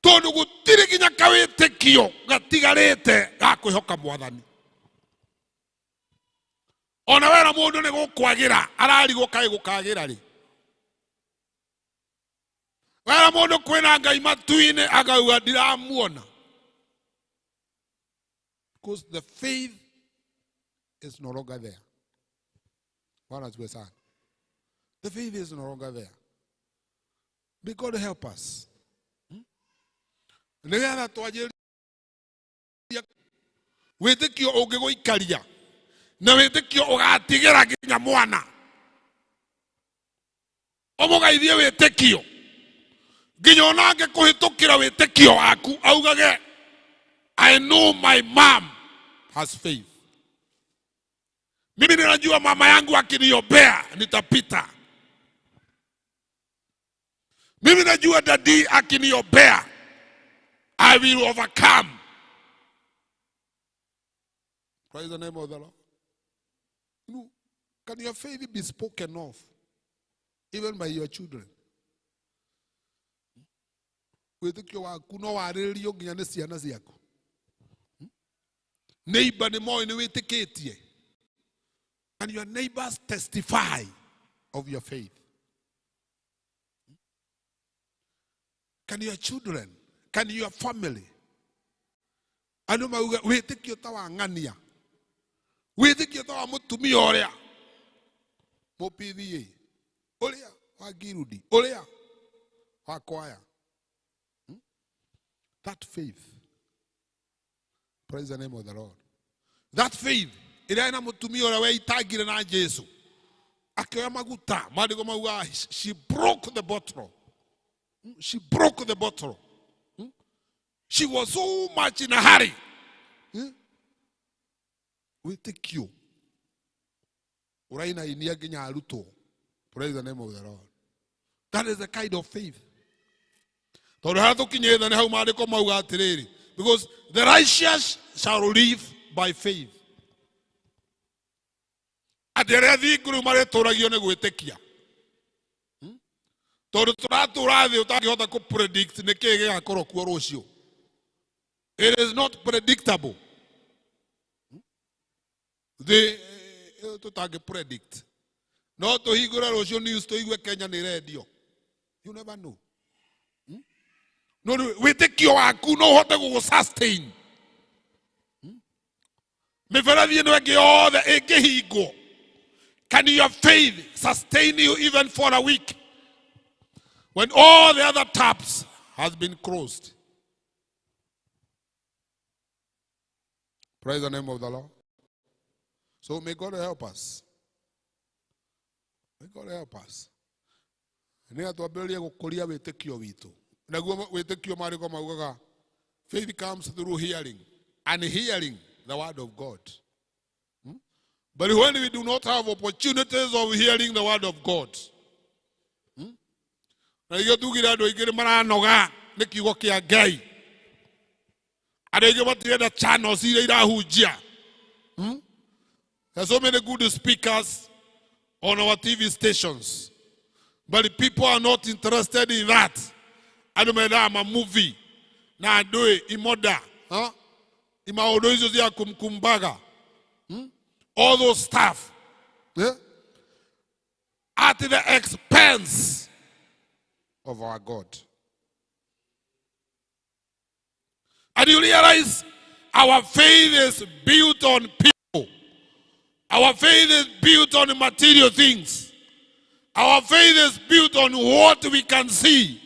tondũ gũtirĩ nginya kawĩtĩkio gatigarĩte ga kwĩhoka Mwathani. Ona wera mũndũ nĩ gũkwagĩra, ararigwo kaĩ gũkagĩra rĩ. Wera mũndũ kwĩna Ngai matu-inĩ, akauga ndiramuona. Because the faith is no longer there. Bwana asifiwe sana. The faith is no longer there. May God help us. Nĩgetha twanjĩrĩrie wĩtĩkio ũngĩgũikaria na wĩtĩkio ũgatigĩra nginya mwana, ũmũgeithie wĩtĩkio nginya ona angĩkũhĩtũkĩra wĩtĩkio waku augage, "I know my mom has faith. Mimi ninajua mama yangu akiniombea nitapita. Mimi najua daddy akiniombea I will overcome." Praise the name of the Lord. No, can your faith be spoken of even by your children? Wĩtĩkio waku no warĩrĩrio nginya nĩ ciana ciaku. Neighbor nĩ moĩ nĩ wĩtĩkĩtie. And your neighbors testify of your faith. Can your children, can your family, andũ mauge wĩtĩkio ta wa ng'ania, wĩtĩkio ta wa mũtumia ũrĩa mũ PVA, ũrĩa wa Ngirudi, ũrĩa wa kwaya. That faith. Praise the name of the Lord. That faith ĩrĩa ĩna mũtumia ũrĩa weitangire na Jesu akĩoya maguta, maandĩko mauga she broke the bottle. She broke the bottle. She was so much in a hurry. Wĩtĩkio ũrainainia nginya arutwo. Praise the name of the Lord. That is the kind of faith. Tondũ harĩa tũkinyĩte nĩ hau maandĩko mauga atĩrĩrĩ, because the righteous shall live by faith. Atĩ arĩa athingu rĩu marĩtũragio nĩ gwĩtĩkia. Tondũ tũratũra thĩ ũtangĩhota kũ predict nĩ kĩĩ gĩgakorwo kuo rũciũ. It is not predictable. Thĩ tũtangĩ predict. No tũhingũre rũciũ news tũigue Kenya nĩ rendio. You never know. No rĩu wĩtĩkio waku no ũhote gũgũ sustain. Mĩberethi ĩno ĩngĩ yothe ĩngĩhingwo. Can your faith sustain you even for a week when all the other taps has been closed? Praise the name of the Lord. So may God help us. May God help us. Nĩ twambĩrĩrie gũkũria wĩtĩkio witũ. Naguo wĩtĩkio maandĩko maugaga faith comes through hearing, and hearing the word of God. But when we do not have opportunities of hearing the word of God, Na nĩkĩo tugire andũ aingĩ nĩ maranoga nĩ kiugo kĩa Ngai. Andũ aingĩ matirenda channels iria irahunjia. There are so many good speakers on our TV stations, but people are not interested in that. Andũ mendaga ma movie na andũ imoda, huh? Imaũndũ icio cia kumkumbaga. All those stuff. Yeah? At the expense of our God. And you realize our faith is built on people. Our faith is built on material things. Our faith is built on what we can see.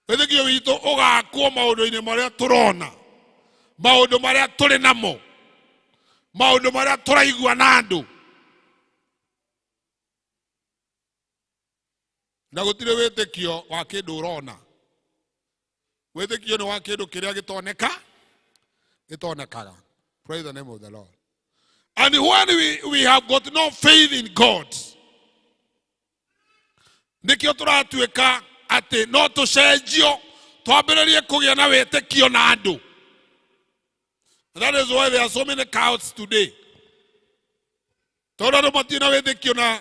Wĩtĩkio witũ ũgakwo maũndũ-inĩ marĩa tũrona, maũndũ marĩa tũrĩ namo, maũndũ marĩa tũraigua na andũ. Na gũtirĩ wĩtĩkio wa kĩndũ ũrona. Wĩtĩkio nĩ wa kĩndũ kĩrĩa gĩtoneka gĩtonekaga. Praise the name of the Lord. And when we have got no faith in God, nĩkĩo tũratuĩka atĩ no tũcenjio twambĩrĩrie kũgĩa na wĩtĩkio na andũ. That is why there are so many cults today. Tondũ andũ matirĩ na wĩtĩkio na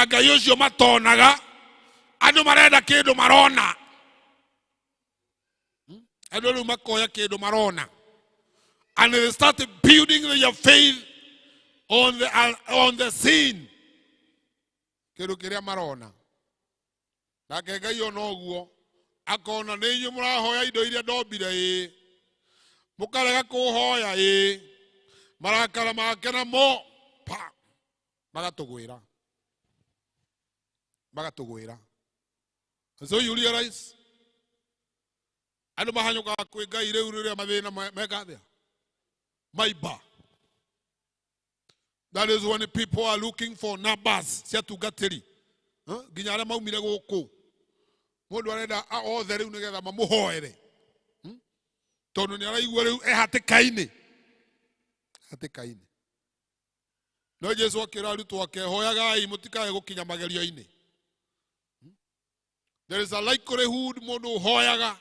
Ngai ũcio matonaga, andũ marenda kĩndũ marona. Andũ rĩu makoya kĩndũ marona. And they start building their faith on the scene. Kĩndũ kĩrĩa marona. Nake Ngai ona ũguo akona nĩ inyuĩ mũrahoya indo iria ndombire ĩĩ, mũkarega kũhoya ĩĩ, marakara make namo pa magatũgwĩra magatũgwĩra. And so you realize andũ mahanyũkaga kwĩ Ngai rĩu rĩrĩa mathĩna meka atĩa maimba. That is when people are looking for numbers cia tungatĩri. Huh? Nginya arĩa maumire gũkũ mũndũ arenda othe rĩu nĩgetha mamũhoere. Tondũ nĩ araigua rĩu e hatĩka-inĩ hatĩka-inĩ. No Jesu akĩra arutwo ake, hoyagai mũtikae gũkinya magerio-inĩ. There is a likelihood mũndũ ũhoyaga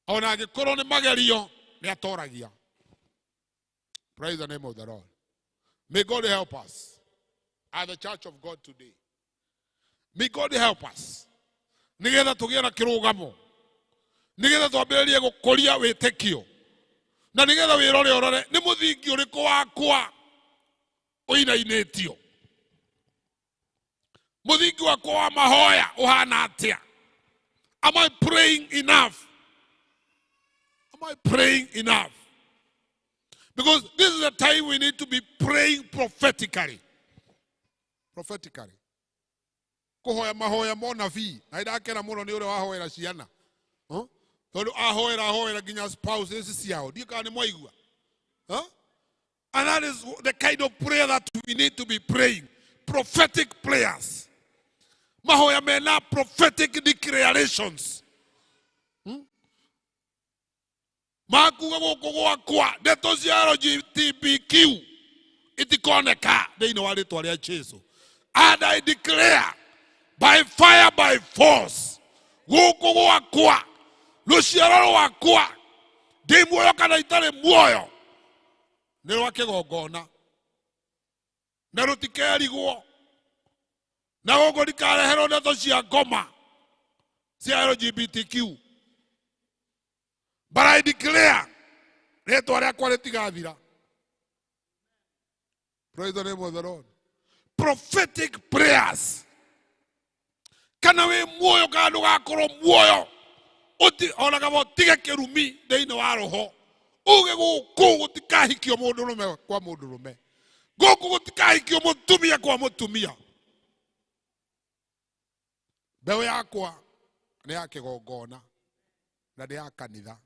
ona angĩkorwo nĩ magerio nĩ atoragia. Praise the name of the Lord. May God help us at the church of God today. May God help us nĩgetha tũgĩe na kĩrũgamo, nĩgetha twambĩrĩrie gũkũria wĩtĩkio, na nĩgetha wĩrore ũrore nĩ mũthingi ũrĩkũ wakwa ũinainĩtio, mũthingi wakwa wa mahoya ũhana atĩa. Am I praying enough? Am I praying enough? Because this is the time we need to be praying prophetically, prophetically, kũhoya mahoya monabii. Na ndakena mũno nĩ ũrĩa wahoera ciana. Huh? Tondũ ahoera ahoera nginya spouses ciao, ndiũ kana nĩ mwaigua. Huh? And that is the kind of prayer that we need to be praying, prophetic prayers, mahoya mena prophetic declarations. Makuga gũkũ gwakwa ndeto cia LGBTQ itikoneka thĩinĩ wa rĩtwa rĩa Jesu. And I declare by fire, by force, gũkũ gwakwa rũciaro rwakwa ndĩ muoyo kana itarĩ muoyo nĩ rwa kĩgongona na rũtikerigwo, na gũkũ ndikareherwo ndeto cia ngoma cia LGBTQ. But I declare rĩtwa rĩakwa rĩtigathira. Praise the name of the Lord. Prophetic prayers, kana wĩ muoyo kana ndũgakorwo muoyo, ona kaba ũtige kĩrumi thĩinĩ wa roho, uge gũkũ gũtikahikio mũndũrũme kwa mũndũrũme, gũkũ gũtikahikio mũtumia kwa mũtumia. Mbeũ yakwa nĩ ya kĩgongona na nĩ ya kanitha.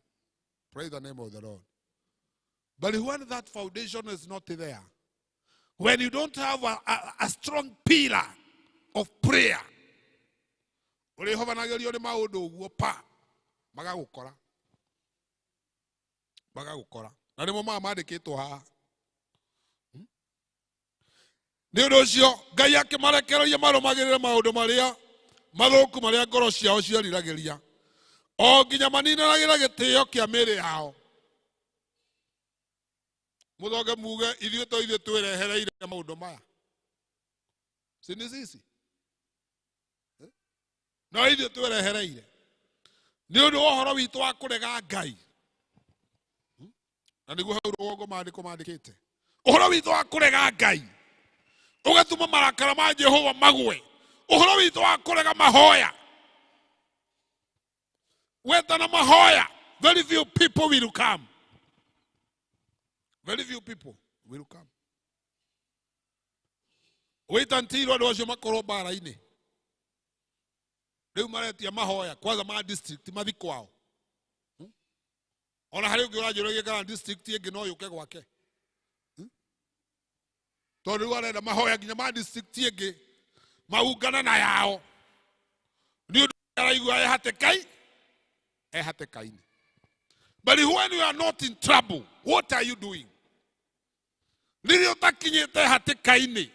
Praise the name of the Lord. But when that foundation is not there, when you don't have a strong pillar of prayer, ũrĩhobanagĩrio nĩ maũndũ ũguo pa magagũkora magagũkora, na nĩmo maya mandĩkĩtwo haha. Nĩ ũndũ ũcio Ngai akĩmarekereria marũmagĩrĩre maũndũ marĩa mathũku marĩa ngoro ciao cieriragĩria, o nginya maninanagĩra gĩtĩo kĩa mĩĩrĩ yao. Mũcoke muge ithuĩ to ithuĩ twĩrehereire maũndũ maya, si ni sisi? Eh? No ithuĩ twĩrehereire nĩ ũndũ wa ũhoro witũ wa kũrega Ngai. Na nĩguo hau rũgongo maandĩko mandĩkĩte ũhoro witũ wa kũrega Ngai ũgatũma marakara ma Jehova magwe, ũhoro witũ wa kũrega mahoya wetana mahoya. Very few people will come. Very few people will come. Wait until andũ acio makorwo mbara-inĩ rĩu maretia mahoya kwanza ma district mathi kwao. Ona harĩ ũngĩ ũranjũragia kana district ĩngĩ no yũke gwake. Tondũ rĩu arenda mahoya nginya ma district ĩngĩ maungane na yao. Araigua e hatĩkai e hatĩka-inĩ. But when you are not in trouble, what are you doing? Rĩrĩa ũtakinyĩte hatĩka-inĩ,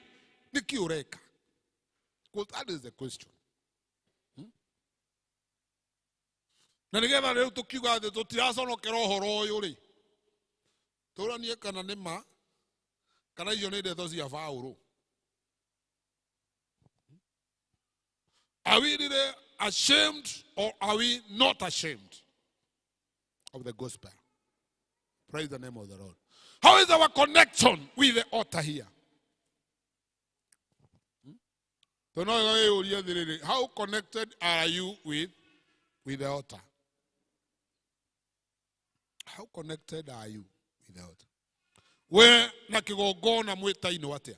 nĩkĩ ũreka? Because that is the question. Na nĩgetha rĩu tũkiuga atĩ tũtiraconokera ũhoro ũyũ rĩ, tũranie kana nĩ ma kana icio nĩ ndeto cia Paũlũ. Are we really ashamed or are we not ashamed of the gospel? Praise the name of the Lord. How is our connection with the altar here? How connected are you with the altar? How connected are you with the altar? We na kigongona mwĩtainwo atĩa?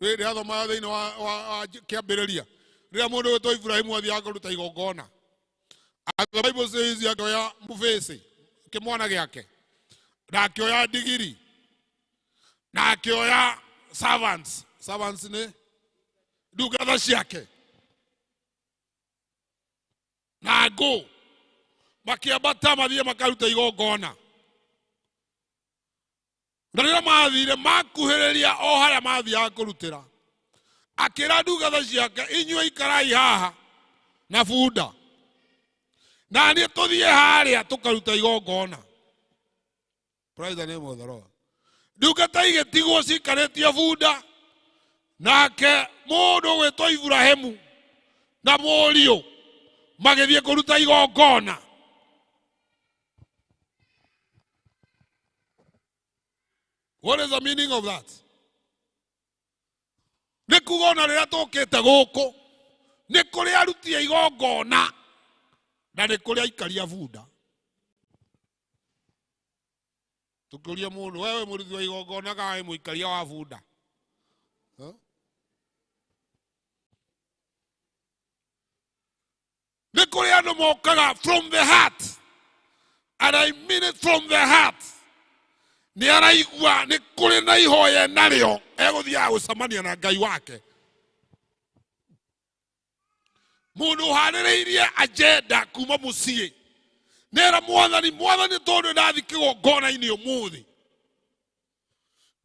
Rĩrĩa athomaga thĩinĩ wa kĩambĩrĩria, rĩrĩa mũndũ wĩtwo Ibrahimu athiaga kũruta igongona, the Bible says akĩoya mũbĩcĩ kĩmwana gĩake, na akĩoya ndigiri, na akĩoya servants. Servants nĩ ndungata ciake, na ngũ, makĩambata mathiĩ makaruta igongona. Na rĩrĩa mathire makuhĩrĩria o harĩa mathiaga kũrutĩra, akĩra ndungata ciake, inyuĩ ikarai haha na bunda, na niĩ tũthiĩ harĩa tũkaruta igongona. Praise the name of the Lord. Ndungata igĩtigwo cikarĩtie bunda, nake mũndũ ũgwĩtwo Iburahĩmu na mũriũ magĩthiĩ kũruta igongona. What is the meaning of that? Nĩ kuga ona rĩrĩa tũkĩte gũkũ, nĩ kũrĩ aruti a igongona na nĩ kũrĩ aikaria bunda. Tũkĩũria mũndũ, wewe mũruti wa igongona kana wĩ mũikaria wa bunda? Nĩ kũrĩ andũ mokaga from the heart, and I mean it from the heart. Nĩ araigua nĩ kũrĩ na ihoya narĩo egũthiaga gũcemania na Ngai wake. Mũndũ ũharĩrĩirie agenda kuma mũciĩ, nĩera mwathani, mwathani tondũ ndathi kĩgongona-inĩ ũmũthĩ,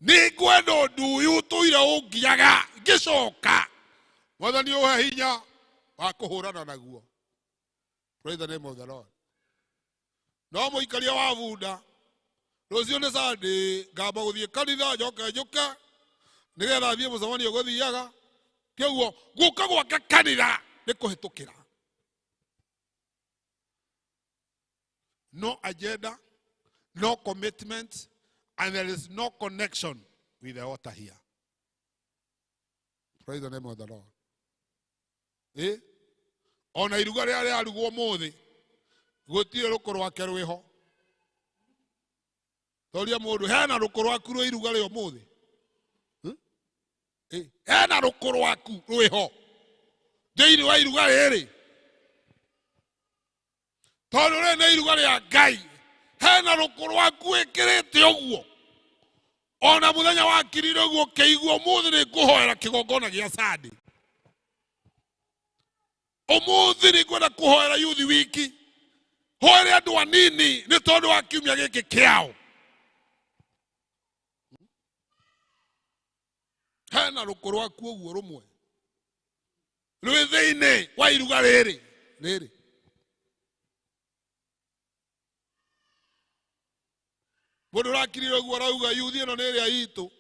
nĩ ngwenda ũndũ ũyũ ũtũire ũngiaga ngĩcoka, mwathani ũhe hinya wa kũhũrana naguo. Praise the name of the Lord. No mũikaria wa bunda, rũciũ nĩ Sunday, ngamba gũthiĩ kanitha njoke njũke nĩgetha thiĩ mũcemanio gũthiaga. Kĩoguo gũka gwake kanitha nĩ kũhĩtũkĩra. No agenda, no commitment, and there is no connection with the altar here. Praise the name of the Lord. Ona iruga rĩrĩa rĩarugwo ũmũthĩ, gũtirĩ rũkũ rwake rwĩho. Toria mũndũ, hena rũkũ rwaku rwĩ iruga rĩa ũmũthĩ? Hena rũkũ rwaku rwĩho thĩinĩ wa iruga rĩrĩ? Tondũ rĩrĩ nĩ iruga rĩa Ngai, hena rũkũ rwaku wĩkĩrĩte ũguo. Ona mũthenya wakirire ũguo ũkĩigua ũmũthĩ nĩ ngũhoera kĩgongona gĩa Sunday. Ũmũthĩ nĩ ngwenda kũhoera youth wiki, hoere andũ anini nĩ tondũ wa kiumia gĩkĩ kĩao. Hena rũkũ rwaku ũguo rũmwe rwĩ thĩinĩ wa iruga rĩrĩ rĩrĩ. Mũndũ ũrakirire ũguo arauga yuthi ĩno nĩ ĩrĩa itũ,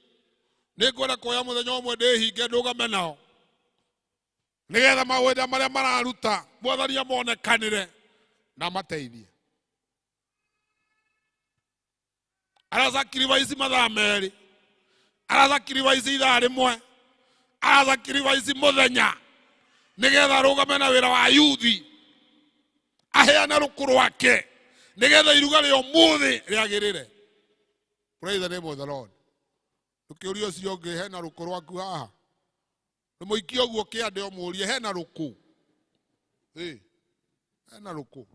nĩ ngwenda kuoya mũthenya ũmwe ndĩhinge ndũgame nao nĩgetha mawĩra marĩa mararuta mwathani amonekanĩre na mateithie. Arasacrifice mathaa merĩ, arasacrifice ithaa rĩmwe, arasacrifice mũthenya nĩgetha arũgame na wĩra wa yuthi, aheane rũkũ rwake nĩgetha iruga rĩa ũmũthĩ rĩagĩrĩre. Praise the name of the Lord. Ndũkĩũrie ũcio ũngĩ, hena rũkũ rwaku haha? Ndũmũikie ũguo kĩande ũmũrie, hena rũkũ? Hena rũkũ.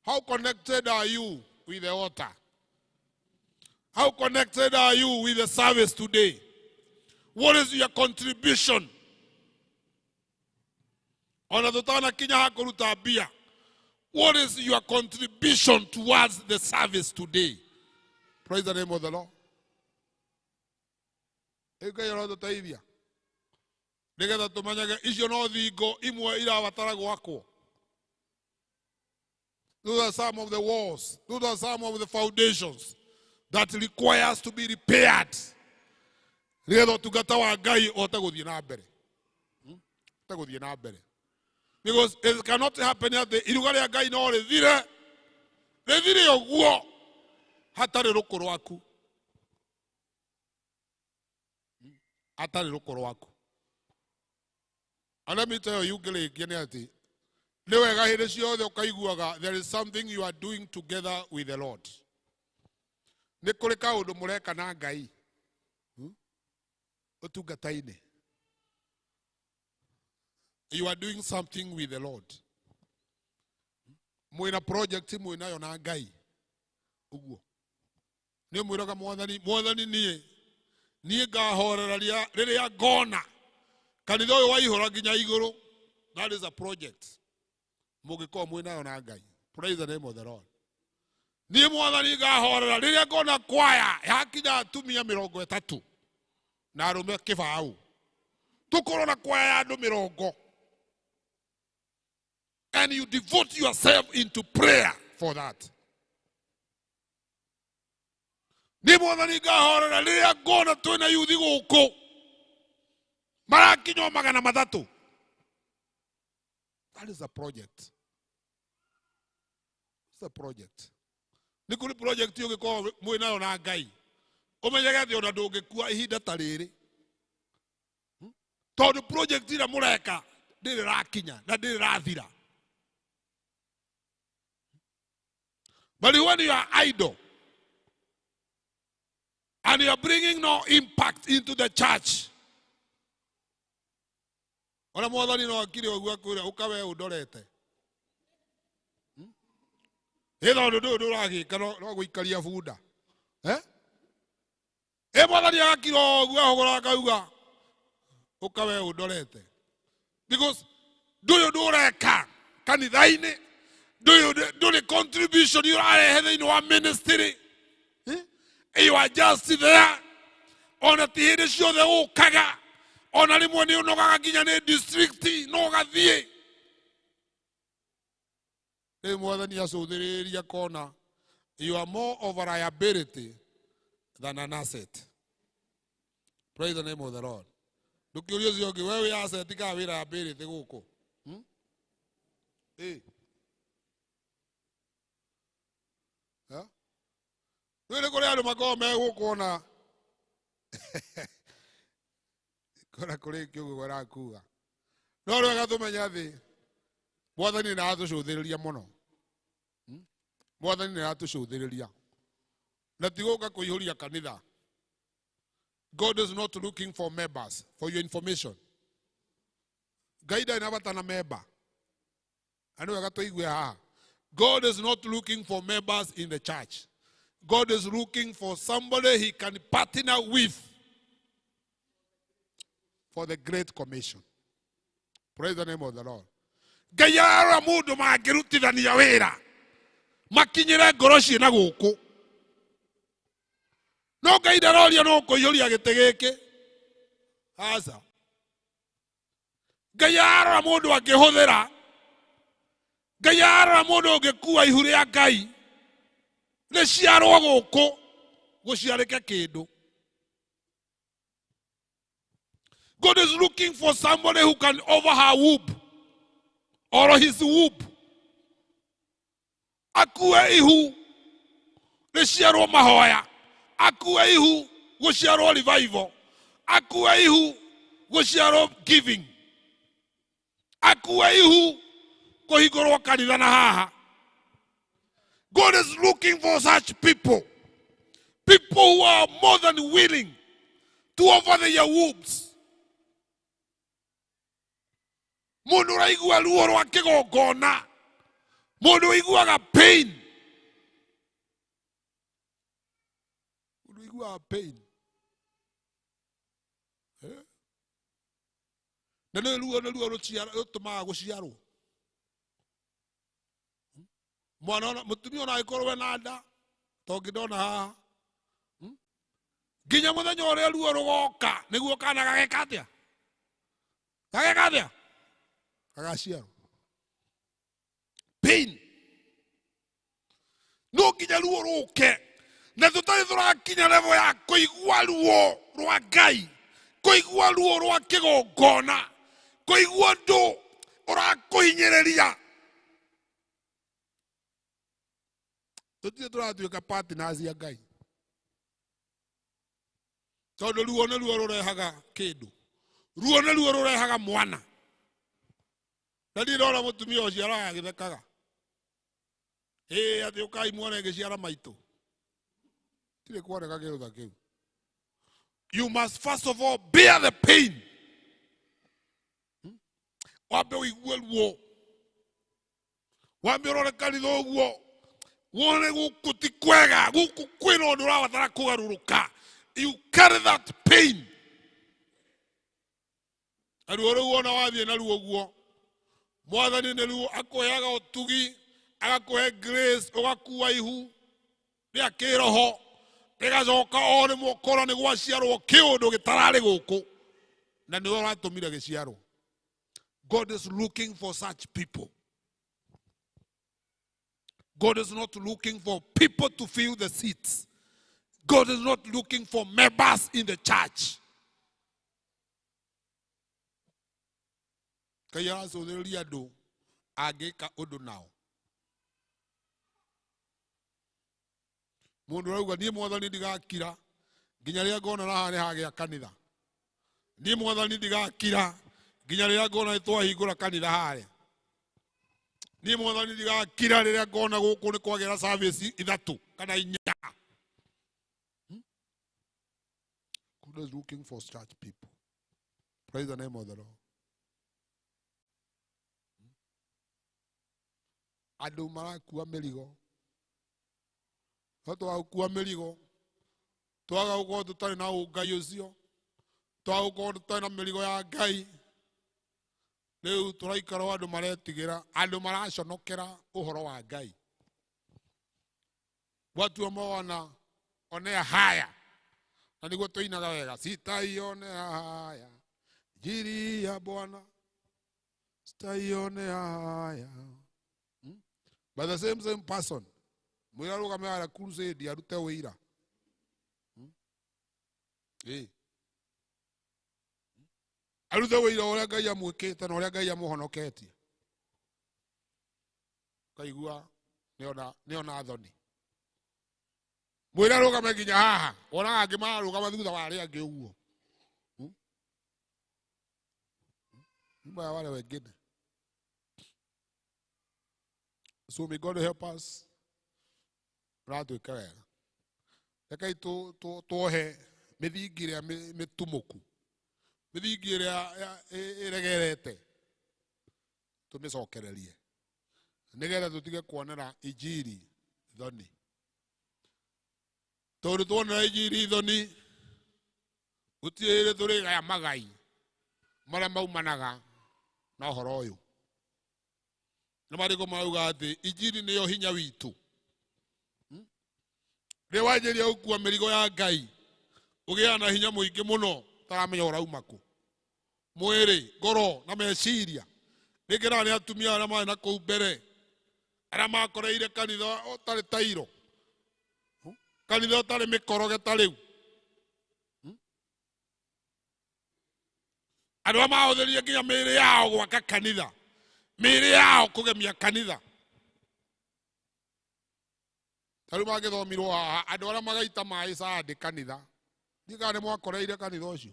How connected are you with the altar? How connected are you with the service today? What is your contribution? Ona tũtanakinya ha kũruta mbia, what is your contribution towards the service today? Praise the name of the Lord. Ĩ Ngai arotũteithia nĩgetha tũmenyage icio no thingo imwe irabatara gwakwo. Those are some of the walls, those are some of the foundations that requires to be repaired nĩgetha ũtungata wa Ngai ũhote gũthiĩ na mbere. Ũhote gũthiĩ na mbere, because it cannot happen atĩ iruga rĩa Ngai no rĩthire rĩthire ũguo hatarĩ rũkũ rwaku, hatarĩ rũkũ rwaku. And let me tell you, ngĩrĩkia nĩ atĩ nĩ wega hĩndĩ ciothe ũkaiguaga there is something you are doing together with the Lord. Nĩ kũrĩ kaũndũ mũreka na Ngai. Ũtungata-inĩ. You are doing something with the Lord. Mwĩna project mwĩnayo na Ngai. Ũguo. Nĩ mwĩraga Mwathani, Mwathani niĩ niĩ ngahorera rĩrĩa ngona kanitha ũyũ waihũra nginya igũrũ. That is a project mũngĩkorwo mwĩnayo na Ngai. Praise the name of the Lord. Niĩ Mwathani ngahorera rĩrĩa ngona kwaya yakinya atumia 30 na arũme kĩbaũ, tũkorwo na kwaya ya andũ 20, and you devote yourself into prayer for that. Niĩ Mwathani ngahorera rĩrĩa ngona twĩna yuthi gũkũ marakinywo 300. That is a project. It's a project. Nĩ kũrĩ project ũngĩkorwo mwĩnayo na Ngai, ũmenyage atĩ ona ndũngĩkua ihinda ta rĩrĩ, Tondũ project ĩrĩa mũreka ndĩrĩ ĩrakinya na ndĩrĩ ĩrathira. But when you are idle and you are bringing no impact into the church, ona Mwathani no akire ũguo akwĩra ũka we ũndorete. Ĩ tondũ ndũyũ ndũragĩka no gũikaria bunda. Ĩ Mwathani agakira ũguo ahũgũra akauga ũka we ũndorete, because ndũyũ ndũreka kanitha-inĩ, ndũyũ ndũrĩ contribution ũrarehe thĩinĩ wa ministry. You are just there. Ona ti hĩndĩ ciothe ũkaga, ona rĩmwe nĩ ũnogaga nginya nĩ district no ũgathiĩ. Rĩu Mwathani acũthĩrĩria kona you are more of a liability than an asset. Praise the name of the Lord. Ndũkĩũrie ũcio ũngĩ, we wĩ asset kana wĩ liability gũkũ? Ha? Rĩu nĩ kũrĩ andũ makoragwo me gũkũ ona kũrĩa kũrĩ kĩũgũ arakuga. No rĩu agatũmenya thĩ, Mwathani nĩ aratũcũthĩrĩria mũno. Mwathani nĩ aratũcũthĩrĩria. Na ti gũka kũihũria kanitha. God is not looking for members, for your information. Ngai ndarĩ na bata na member. Na nĩ wega tũigue haha. God is not looking for members in the church. God is looking for somebody he can partner with for the Great Commission. Praise the name of the Lord. Ngai ararora mũndũ mangĩrutithania wĩra makinyĩre ngoro ciĩna gũkũ. No Ngai ndaroria no kũiyũria gĩtĩ gĩkĩ. Aca. Ngai ararora mũndũ angĩhũthĩra. Ngai ararora mũndũ ũngĩkua ihu rĩa Ngai rĩciarwo gũkũ gũciarĩke kĩndũ. God is looking for somebody who can over her womb or his womb. Akue ihu rĩciarwo mahoya, akue ihu gũciarwo revival, akue ihu gũciarwo giving, akue ihu kũhingũrwo kanitha na haha. God is looking for such people, people who are more than willing to offer their wombs. Mũndũ ũraigua ruo rwa kĩgongona, mũndũ ũiguaga pain, mũndũ ũiguaga pain. Na nĩ ruo nĩruo rũtũmaga gũciarwo. Mwana ona mũtumia ona angĩkorwo we na nda tongĩndona haha nginya mũthenya ũrĩa ruo rũgoka nĩguo kana gageka atĩa, gageka atĩa, gagaciarwo. Pain no nginya ruo rũke, na tũtarĩ tũrakinya level ya kũigua ruo rwa Ngai, kũigua ruo rwa kĩgongona, kũigua ũndũ ũrakũhinyĩrĩria. Tũtirĩ tũratuĩka partners ya Ngai, tondũ ruo nĩ ruo rũrehaga kĩndũ, ruo nĩ ruo rũrehaga mwana. Na ndirĩ ndona mũtumia ũciaraga agĩthekaga, ĩĩ atĩ ũkai muone ngĩciara maitũ. Tirĩ kuoneka kĩndũ ta kĩu. You must first of all bear the pain. Wambe ũigue ruo, wambe ũrore kanitha ũguo wone gũkũ ti kwega, gũkũ kwĩna ũndũ ũrabatara kũgarũrũka. You carry that pain. Na ruo rũu wona wathiĩ naruo ũguo, Mwathani nĩ ruo akũheaga ũtugi, agakũhe grace, ũgakua ihu rĩa kĩroho, rĩgacoka o rĩmwe ũkora nĩ gwaciarwo kĩũndũ gĩtararĩ gũkũ, na nĩwe ũratũmire gĩciarwo. God is looking for such people. God is not looking for people to fill the seats. God is not looking for members in the church. Ngai aracũthĩrĩria andũ angĩka ũndũ nao. Mũndũ ũrauga niĩ Mwathani ndigakira nginya rĩrĩa ngona haha nĩ hagĩa kanitha. Niĩ Mwathani ndigakira nginya rĩrĩa ngona nĩ twahingũra kanitha harĩa. Niĩ Mwathani ndigakira rĩrĩa ngona gũkũ nĩ kwagĩra service ithatũ kana inya. God is looking for such people. Praise the name of the Lord. Andũ marakua mĩrigo, no twagũkua mĩrigo twaga gũkorwo tũtarĩ na ũngai ũcio, twaga gũkorwo tũtarĩ na mĩrigo ya Ngai. Rĩu tũraikara o andũ maretigĩra, andũ maraconokera ũhoro wa Ngai. Watu ambao wanaonea haya, na nĩguo tũinaga wega, sitaionea haya njiri ya Bwana, sitaionea haya. By the same person mwĩra rũgame harĩa crusade arute ũira. Arute ũira ũrĩa Ngai amwĩkĩte na ũrĩa Ngai amũhonoketie. Kaigua nĩona thoni. Mwĩra rũgame nginya haha, wonaga angĩ mararũgama thutha wa arĩa angĩ ũguo. Nyuma ya wale wengine. So may God help us. Ratwĩke wega. Rekei tuohe mĩthingi ĩrĩa mĩtumũku, mĩthingi ĩrĩa ĩregerete, tũmĩcokererie nĩgetha tũtige kuonera injiri thoni. Tondũ tuonera injiri thoni, gũtirĩ hĩndĩ tũrĩgaya magai marĩa maumanaga na ũhoro ũyũ. Nĩ marĩkũ marauga atĩ injiri nĩyo hinya witũ. Rĩrĩa wanjĩrĩria gũkua mĩrigo ya Ngai, ũgĩaga na hinya mũingĩ mũno ũtaramenya ũrauma kũ. Mwĩrĩ, ngoro na meciria. Rĩngĩ na nĩ atumia arĩa marĩ na kũu mbere, arĩa makoreire kanitha ũtarĩ tairo, kanitha ũtarĩ mĩkoroge ta rĩu. Andũ arĩa mahũthĩrire nginya mĩĩrĩ yao gwaka kanitha, mĩĩrĩ yao kũgemia kanitha. Ta rĩu mangĩthomirwo haha, andũ arĩa magaita maĩ Sunday kanitha, ndiũĩ kana nĩ mwakoreire kanitha ũcio.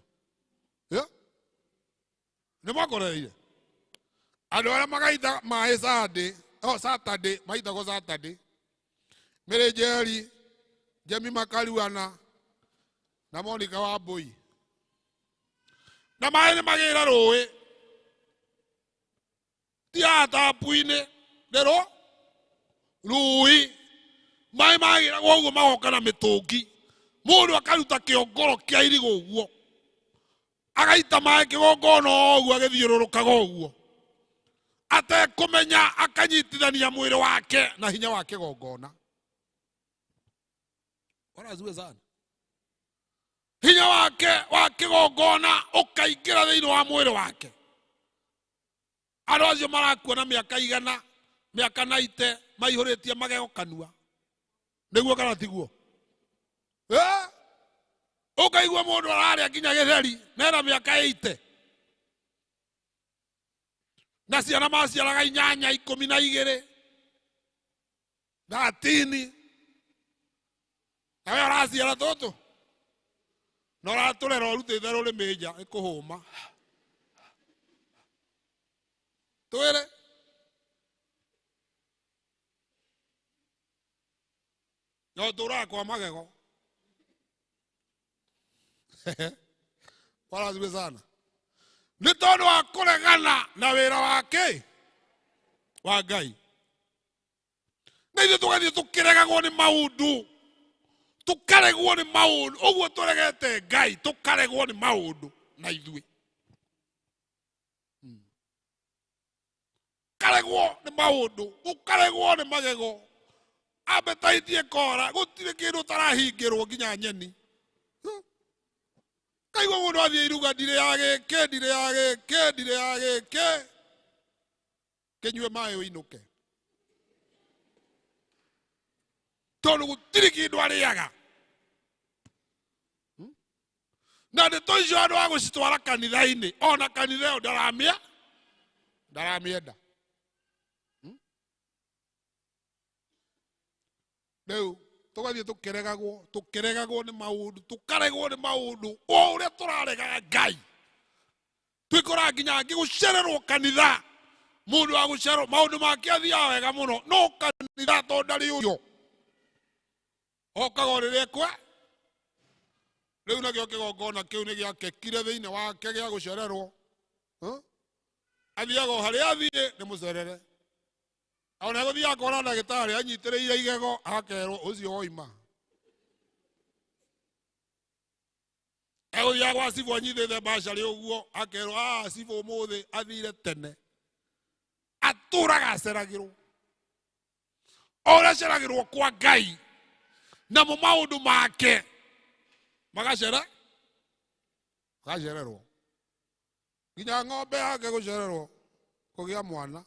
Nĩ mwakoreire andũ arĩa magaita maĩ Sunday, oh, Saturday, maitagwo Saturday. Mary Njeri, Jemima Karuana na Monica Wambui. Na maĩ nĩ magĩra rũĩ, ti haha tapu-inĩ, nĩ rũĩ. Maĩ magĩragwo ũguo magoka na mĩtũngi, mũndũ akaruta kĩongoro kĩa irigũ ũguo, agaita Akaita maĩ kĩgongona o ũguo agĩthiũrũrũkaga ũguo atekũmenya akanyitithania mwĩrĩ wake na hinya wa kĩgongona. Bwana asifiwe sana. Hinya wake wa kĩgongona ũkaingĩra thĩinĩ wa mwĩrĩ wake. Andũ acio marakua na mĩaka 100, mĩaka 90, maihũrĩtie magego kanua. Nĩguo kana tiguo? Ũkaigua mũndũ ararĩa nginya gĩtheri na ena mĩaka 80. Na ciana maciaraga 8, 12, 13. Nawe ũraciara tũtũ na ũratũrera ũrutĩte rũrĩmĩ nja ĩkũhũma. Twĩre. No tũraga kwa magego. Bwana asifiwe sana. Nĩ tondũ wa kũregana na wĩra wake wa Ngai. Na ithuĩ tũgathiĩ tũkĩregagwo nĩ maũndũ, tũkaregwo nĩ maũndũ, ũguo tũregete Ngai, tũkaregwo nĩ maũndũ na ithuĩ. Ũkaregwo nĩ maũndũ, ũkaregwo nĩ magego, appetite ĩkora, gũtirĩ kĩndũ ũtarahingĩrwo nginya nyeni. Kaigua mũndũ athiĩ iruga, ndirĩ ya gĩkĩ, ndirĩ ya gĩkĩ, ndirĩ ya gĩkĩ. Kĩnyue maĩ ũinũke. Tondũ gũtirĩ kĩndũ arĩaga. Na ndeto icio andũ a gũcitwara kanitha-inĩ, ona kanitha ĩyo ndaramĩenda. Rĩu tũgathiĩ tũkĩregagwo, tũkĩregagwo nĩ maũndũ, tũkaregwo nĩ maũndũ, o ũrĩa tũraregaga Ngai. Twĩkoraga nginya angĩ gũcererwo kanitha. Mũndũ wa gũcererwo, maũndũ make athiaga wega mũno, no kanitha tondũ ndarĩ ũrio. Okaga o rĩrĩa ekwe. Rĩu nakĩo kĩgongona kĩu nĩ gĩakekire thĩinĩ wake gĩa gũcererwo. Athiaga o harĩa athiĩ nĩ mũcerere. Ona egũthiaga kuona ndagĩtarĩ anyitĩrĩire igego akerwo ũcio woima. Egũthiaga gwa cibũ anyitĩte mbacarĩ ũguo akerwo, cibũ ũmũthĩ athire tene. Atũraga aceragĩrwo. O ũrĩa aceragĩrwo kwa Ngai, namo maũndũ make magacererwo. Nginya ng'ombe yake gũcererwo kũgĩa mwana.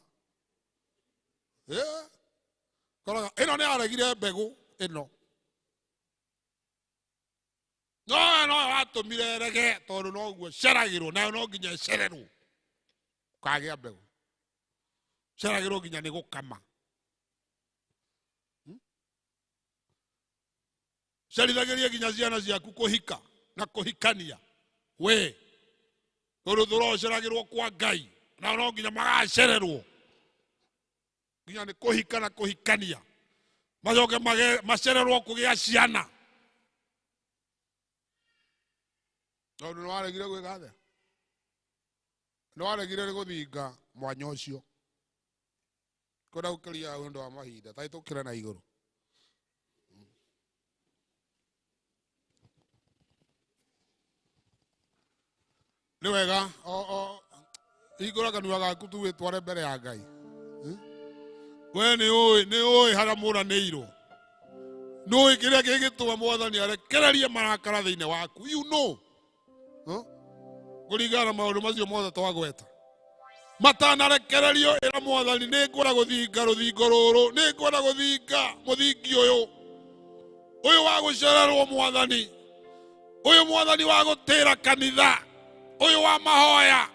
Koraga ĩno nĩ yaregire mbegũ ĩno. No we nowe watũmire erege tondũ noguo ĩceragĩrwo, nayo no nginya ĩcererwo ũkagĩa mbegũ. Ĩceragĩrwo nginya nĩ gũkama. Cerithagĩrie nginya ciana ciaku kũhika na kũhikania. We tondũ tũroceragĩrwo kwa Ngai, nao no nginya magacererwo nginya nĩ kũhika na kũhikania, macoke macererwo kũgĩa ciana. Tondũ nĩwaregire gwĩka atĩa? Nĩwaregire nĩ gũthinga mwanya ũcio. Kwenda gũkĩria ũndũ wa mahinda, ta tũkĩre na igũrũ. Nĩ wega, hingũra kanua gaku tu wĩtware mbere ya Ngai. We nĩ ũĩ harĩa mũranĩirwo. Nĩ ũĩ kĩrĩa kĩngĩtũma Mwathani arekererie marakara thĩinĩ waku. You know. Kũringana na maũndũ macio mothe twagweta. Matanarekererio ĩra Mwathani, nĩ ngwenda gũthinga rũthingo rũrũ, nĩ ngwenda gũthinga mũthingi ũyũ. Ũyũ wa gũcererwo Mwathani. Ũyũ Mwathani wa gũtĩra kanitha. Ũyũ wa mahoya.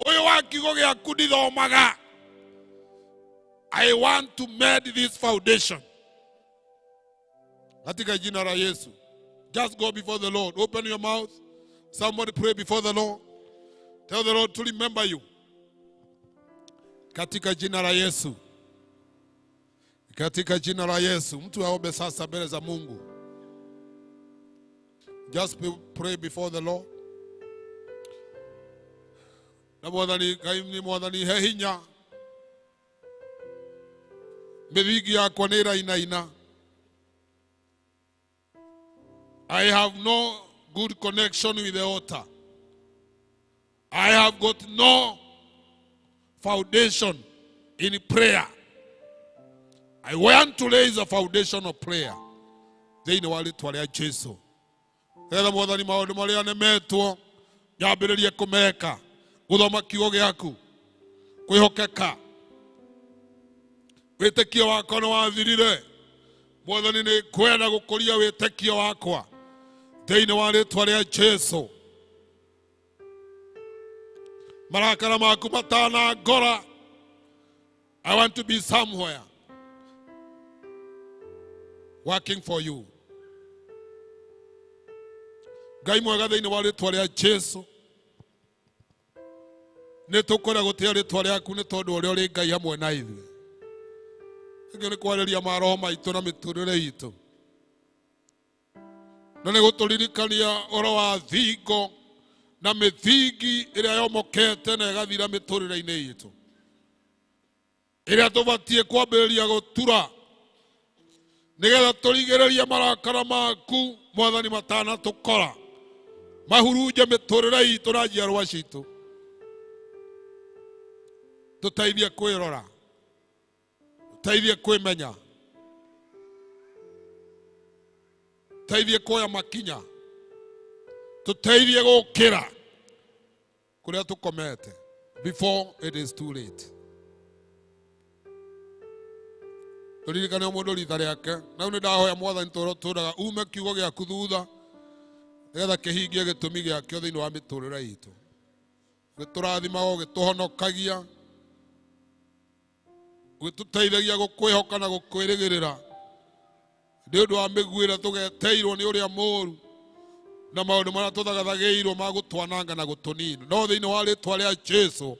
Ũyũ wa kiugo gĩaku ndithomaga. I want to mend this foundation. Katika jina la Yesu. Just go before the Lord. Open your mouth. Somebody pray before the Lord. Tell the Lord to remember you. Katika jina la Yesu. Katika jina la Yesu. Mtu aombe sasa mbele za Mungu. Just pray before the Lord. Na Mwathani, Ngai ni Mwathani he hinya. Mĩthingi yakwa nĩ ĩrainaina. I have no good connection with the altar. I have got no foundation in prayer. I want to raise a foundation of prayer thĩinĩ wa rĩtwa rĩa Jesu, nĩgetha Mwathani maũndũ marĩa nemetwo nyambĩrĩrie kũmeka, gũthoma kiugo gĩaku, kwĩhokeka. Wĩtĩkio wakwa nĩ wathirire. Mwathani, nĩ kwenda gũkũria wĩtĩkio wakwa thĩinĩ wa rĩtwa rĩa Jesu. Marakara maku matanangora, I want to be somewhere working for you. Ngai mwega, thĩinĩ wa rĩtwa rĩa Jesu, nĩ tũkwenda gũtĩa rĩtwa rĩaku nĩ tondũ ũrĩa ũrĩ Ngai hamwe na ithuĩ. Ĩngĩ nĩ kwarĩria maroho maitũ na mĩtũrĩre itũ, na nĩ gũtũririkania ũhoro wa thingo na mĩthingi ĩrĩa yomokete na ĩgathira mĩtũrĩre-inĩ itũ, ĩrĩa tũbatiĩ kwambĩrĩria gũtura nĩgetha tũrigĩrĩrie marakara maku, Mwathani, matanatũkora mahurunje mĩtũrĩre itũ na njiarwa citũ. Tũteithie kwĩrora, tũteithie kwĩmenya, tũteithie kuoya makinya, tũteithie gũkĩra kũrĩa tũkomete before it is too late. Tũririkane o mũndũ rita rĩake. Na rĩu nĩ ndahoya, Mwathani, tũrĩa tũraga ume kiugo gĩaku thutha nĩgetha kĩhingie gĩtũmi gĩakĩo thĩinĩ wa mĩtũrĩre itũ, gĩtũrathimaga, gĩtũhonokagia, gĩtũteithagia gũkwĩhoka na gũkwĩrĩgĩrĩra nĩ ũndũ wa mĩguĩ ĩrĩa tũgeteirwo nĩ ũrĩa mũũru na maũndũ marĩa tũthagathagĩirwo ma gũtwananga na gũtũnina. No thĩinĩ wa rĩtwa rĩa Jesu,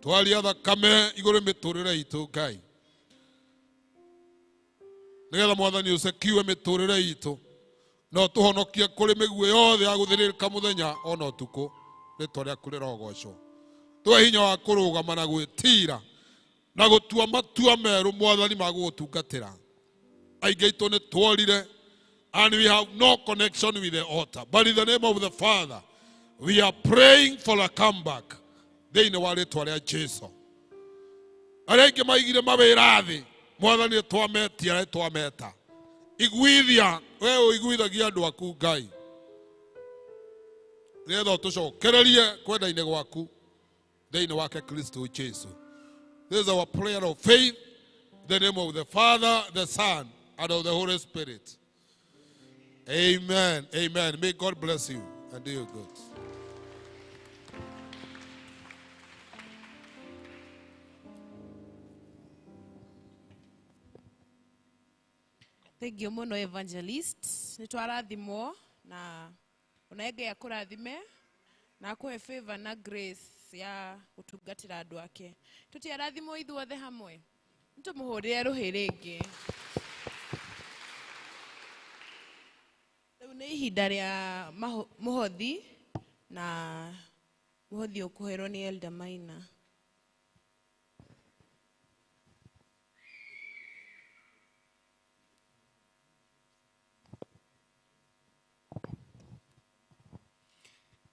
twaria thakame igũrũ mĩtũrĩre itũ, Ngai, nĩgetha Mwathani ũcekiwe mĩtũrĩre itũ na ũtũhonokie kũrĩ mĩguĩ yothe ya gũthĩrĩrĩka mũthenya ona ũtukũ. Rĩtwa rĩaku rĩrogocwo. Tũhe hinya wa kũrũgama na gwĩtira na gũtua matua merũ, Mwathani, ma gũgũtungatĩra. Aingĩ aitũ nĩ tworire and we have no connection with the altar, but in the name of the Father, we are praying for a comeback thĩinĩ wa rĩtwa rĩa Jesu. Arĩa aingĩ maigire mawĩra thĩ, Mwathani, nĩ twametia na nĩ twameta. Iguithia, we ũiguithagia andũ aku, Ngai, nĩgetha ũtũcokererie kwenda-inĩ gwaku thĩinĩ wake Kristo Jesu. This is our prayer of faith in the name of the Father, the Son, and of the Holy Spirit. Amen. Amen. May God bless you and do you good. Thank you muno, evangelist. Nĩ twarathimwo na ona Ngai akũrathime na akũhe favor na grace ya gũtungatĩra andũ ake. Tũtiarathimwo ithuothe hamwe? Nĩ tũmũhũrĩre rũhĩ rĩngĩ. Rĩu nĩ ihinda rĩa mũhothi, na mũhothi ũkũherwo nĩ Elder Maina.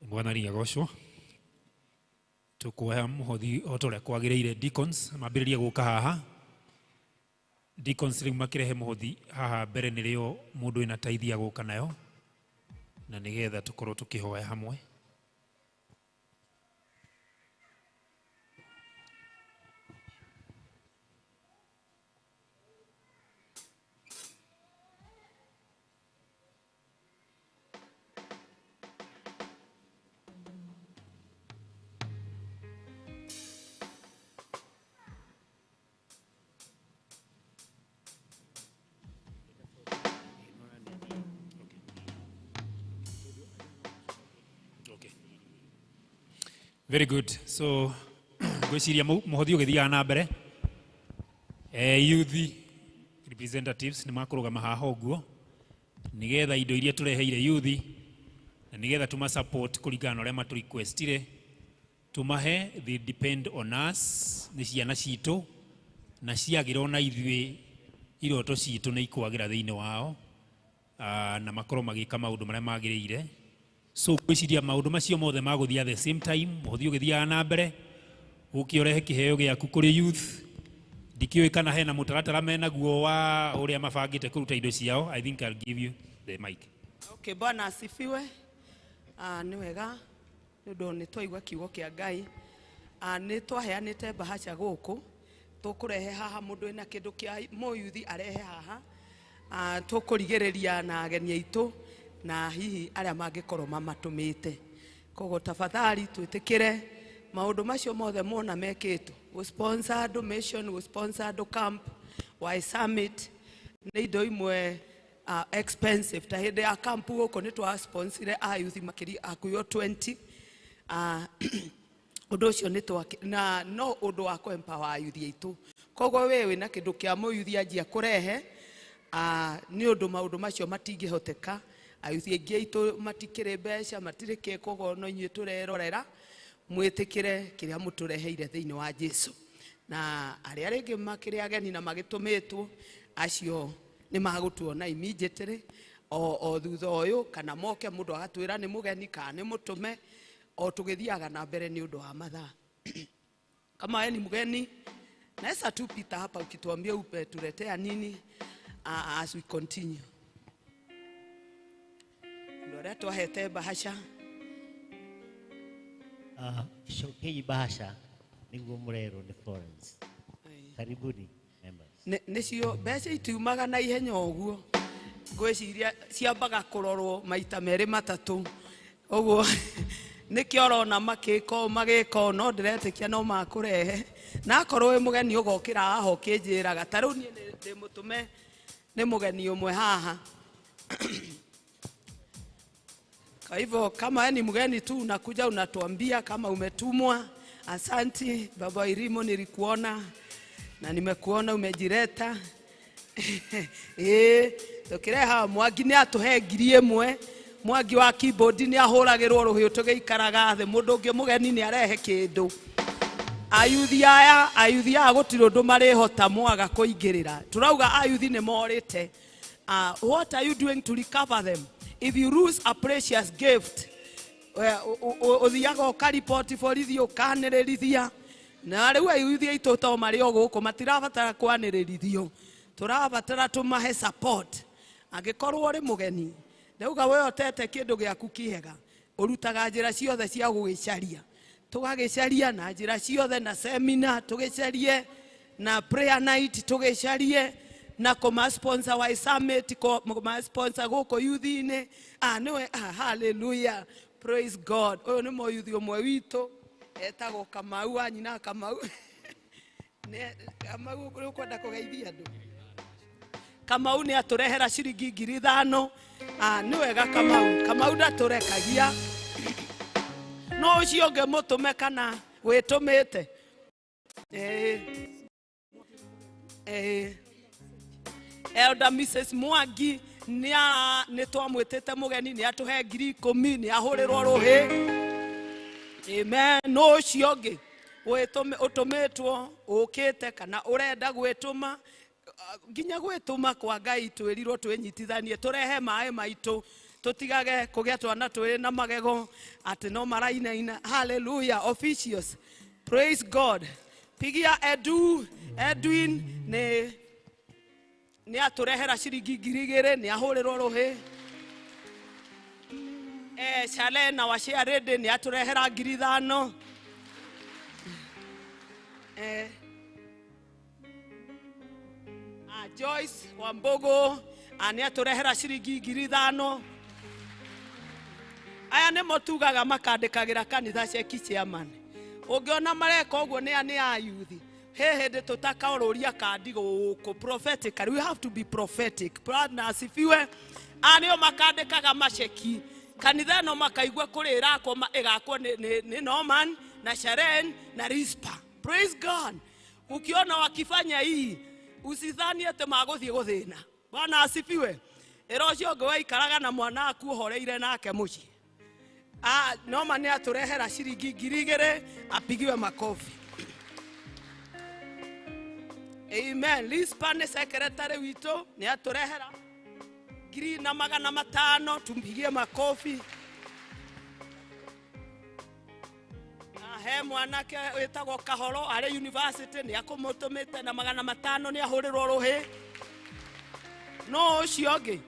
Mwathani agocwo. Tukuoya mũhothi o ta ũrĩa kwagĩrĩire. Deacons mambĩrĩrie gũka haha. Deacons rĩu makĩrehe mũhothi haha mbere, nĩrĩo mũndũ wĩna teithia gũka nayo, na nĩgetha tũkorwo tũkĩhoya hamwe. Okay. Very good. So ngwĩciria mũhothi ũgĩthiaga na mbere, youth representatives nĩ makũrũgama haha ũguo nĩgetha indo iria tũreheire youth na nĩgetha tũma support kũringana na ũrĩa matũ requestire tũmahe. They depend on us, nĩ ciana citũ, na ciagĩra ona ithuĩ iroto citũ nĩ ikwagĩra thĩinĩ wao, na makorwo magĩka maũndũ marĩa magĩrĩire. So ngwĩciria maũndũ macio mothe magũthiĩ at the same time, mũhothi ũgĩthiaga na mbere, ũke ũrehe kĩheo gĩaku kũrĩ youth. Ndikĩũĩ kana hena mũtaratara menaguo wa ũrĩa mabangĩte kũruta indo ciao. I think I'll give you the mic. Okay, Bwana asifiwe. Nĩ wega nĩ ũndũ nĩ twaigua kiugo kĩa Ngai. Nĩ twaheanĩte bahaca gũkũ, tũkũrehe haha mũndũ wĩna kĩndũ kĩa mũyuthi arehe haha. Tũkũrigĩrĩria na ageni aitũ na hihi arĩa mangĩkorwo mamatũmĩte. Koguo tafadhali twĩtĩkĩre maũndũ macio mothe mona mekĩtwo, gũ-sponsor andũ mission, gũ-sponsor andũ camp, Y summit, nĩ indo imwe expensive. Ta hĩndĩ ya camp gũkũ nĩ twa-sponsire ayuthi makĩria akuo 20. Ũndũ ũcio nĩ twa na no ũndũ wa kũ-empower ayuthi aitũ. Koguo we wĩna kĩndũ kĩa mũyuthi anjia kũrehe, nĩ ũndũ maũndũ macio matingĩhoteka. Ayuthi aingĩ aitũ matikĩrĩ mbeca, matirĩ kĩ, koguo no inyuĩ tũrerorera mwĩtĩkĩre kĩrĩa mũtũreheire thĩinĩ wa Jesu. Na arĩa rĩngĩ makĩrĩ ageni na magĩtũmĩtwo, acio nĩ magũtuona immediately o thutha ũyũ, kana moke mũndũ agatwĩra nĩ mũgeni kana nĩ mũtũme, o tũgĩthiaga na mbere nĩ ũndũ wa mathaa. Kama wewe ni mgeni, naweza tu pita hapa ukituambia upetuletea nini, as we continue. Andũ arĩa twahete bahasha. Cokei bahasha nĩguo mũrerwo nĩ Florence. Karibuni members. Nĩcio mbeca itiumaga na ihenya ũguo, ngwĩciria ciambaga kũrorwo maita merĩ matatũ ũguo, nĩkĩo ũrona makĩka ũũ magĩka ũũ, no ndĩretĩkia no makũrehe. Na akorwo wĩ mũgeni ũgokĩra haha ũkĩnjĩraga, ta rĩu niĩ ndĩ mũtũme nĩ mũgeni ũmwe haha. Kwa hivyo kama wewe ni mgeni tu unakuja unatuambia kama umetumwa. Asanti Baba Irimo, nilikuona na nimekuona umejireta. Tukireha Mwangi nĩ atũhe 1,000, Mwangi wa keyboard nĩ ahũragĩrwo rũhĩ tũgĩikaraga thĩ, mũndũ ũngĩ mũgeni nĩ arehe kĩndũ. Ayuthi aya gũtirĩ ũndũ marĩhota mwaga kũingĩrĩra. Tũrauga ayuthi nĩ morĩte. What are you doing to recover them? If you lose a precious gift, ũthiaga ũkariboti borithi ũkanĩrĩrithia. Na rĩu ayuthi aitũ to marĩ o gũkũ matirabatara kwanĩrĩrithio, tũrabatara tũmahe support. Angĩkorwo ũrĩ mũgeni, ndauga we ũtete kĩndũ gĩaku kĩega, ũrutaga njĩra ciothe cia gũgĩcaria. Tũgagĩcaria na njĩra ciothe, na seminar tũgĩcarie, na prayer night tũgĩcarie, na kũma sponsor wa summit, kũma sponsor gũkũ youth-inĩ. Nĩwe, hallelujah, praise God. Ũyũ nĩ mũyuthi ũmwe witũ etagwo Kamau wa nyina Kamau. Kamau nĩ ũkwenda kũgeithia andũ? Kamau nĩ atũrehera ciringi 5,000. Nĩ wega Kamau. Kamau ndatũrekagia. No ũcio ũngĩ mũtũme kana wĩtũmĩte. Elder Mrs. Mwangi nĩ twamwĩtĩte mũgeni, nĩ atũhe 10,000, nĩ ahũrĩrwo rũhĩ. Amen. No ũcio ũngĩ ũtũmĩtwo ũkĩte kana ũrenda gwĩtũma, nginya gwĩtũma kwa Ngai twĩrirwo twĩnyitithanie, tũrehe maĩ maitũ, tũtigage kũgĩa twana twĩrĩ na magego atĩ no marainaina. Hallelujah. Officials, praise God. Pigia Edwin nĩ atũrehera ciringi 2,000, nĩ ahũrĩrwo rũhĩ. Shale na Washiarede nĩ atũrehera 5,000. Joyce Wambogo nĩ atũrehera ciringi 5,000. Aya nĩmo tugaga makandĩkagĩra kanitha ceki chairman. Ũngĩona mareka ũguo nĩ ayuthi. He hĩndĩ tũtakaũrũria kandi gũkũ prophetically. We have to be prophetic. Bwana asifiwe. Nĩo makandĩkaga maceki kanitha ĩno makaigua kũrĩ ĩrakwo ĩgakwo nĩ Norman na Sharon na Rispa. Praise God. Ukiona wakifanya hii usidhani atĩ magũthiĩ gũthĩna. Bwana asifiwe. Ĩra ũcio ũngĩ waikaraga na mwana waku ũhoreire nake mũciĩ. Norman nĩ atũrehera ciringi 2,000, apigiwe makofi. Amen. Lispa nĩ secretary witũ, nĩ atũrehera 1,500, tumpigie makofi. He mwanake wĩtagwo Kahoro arĩ university nĩ akũmũtũmĩte na 500 nĩ ahũrĩrwo rũhĩ. No ũcio ũngĩ,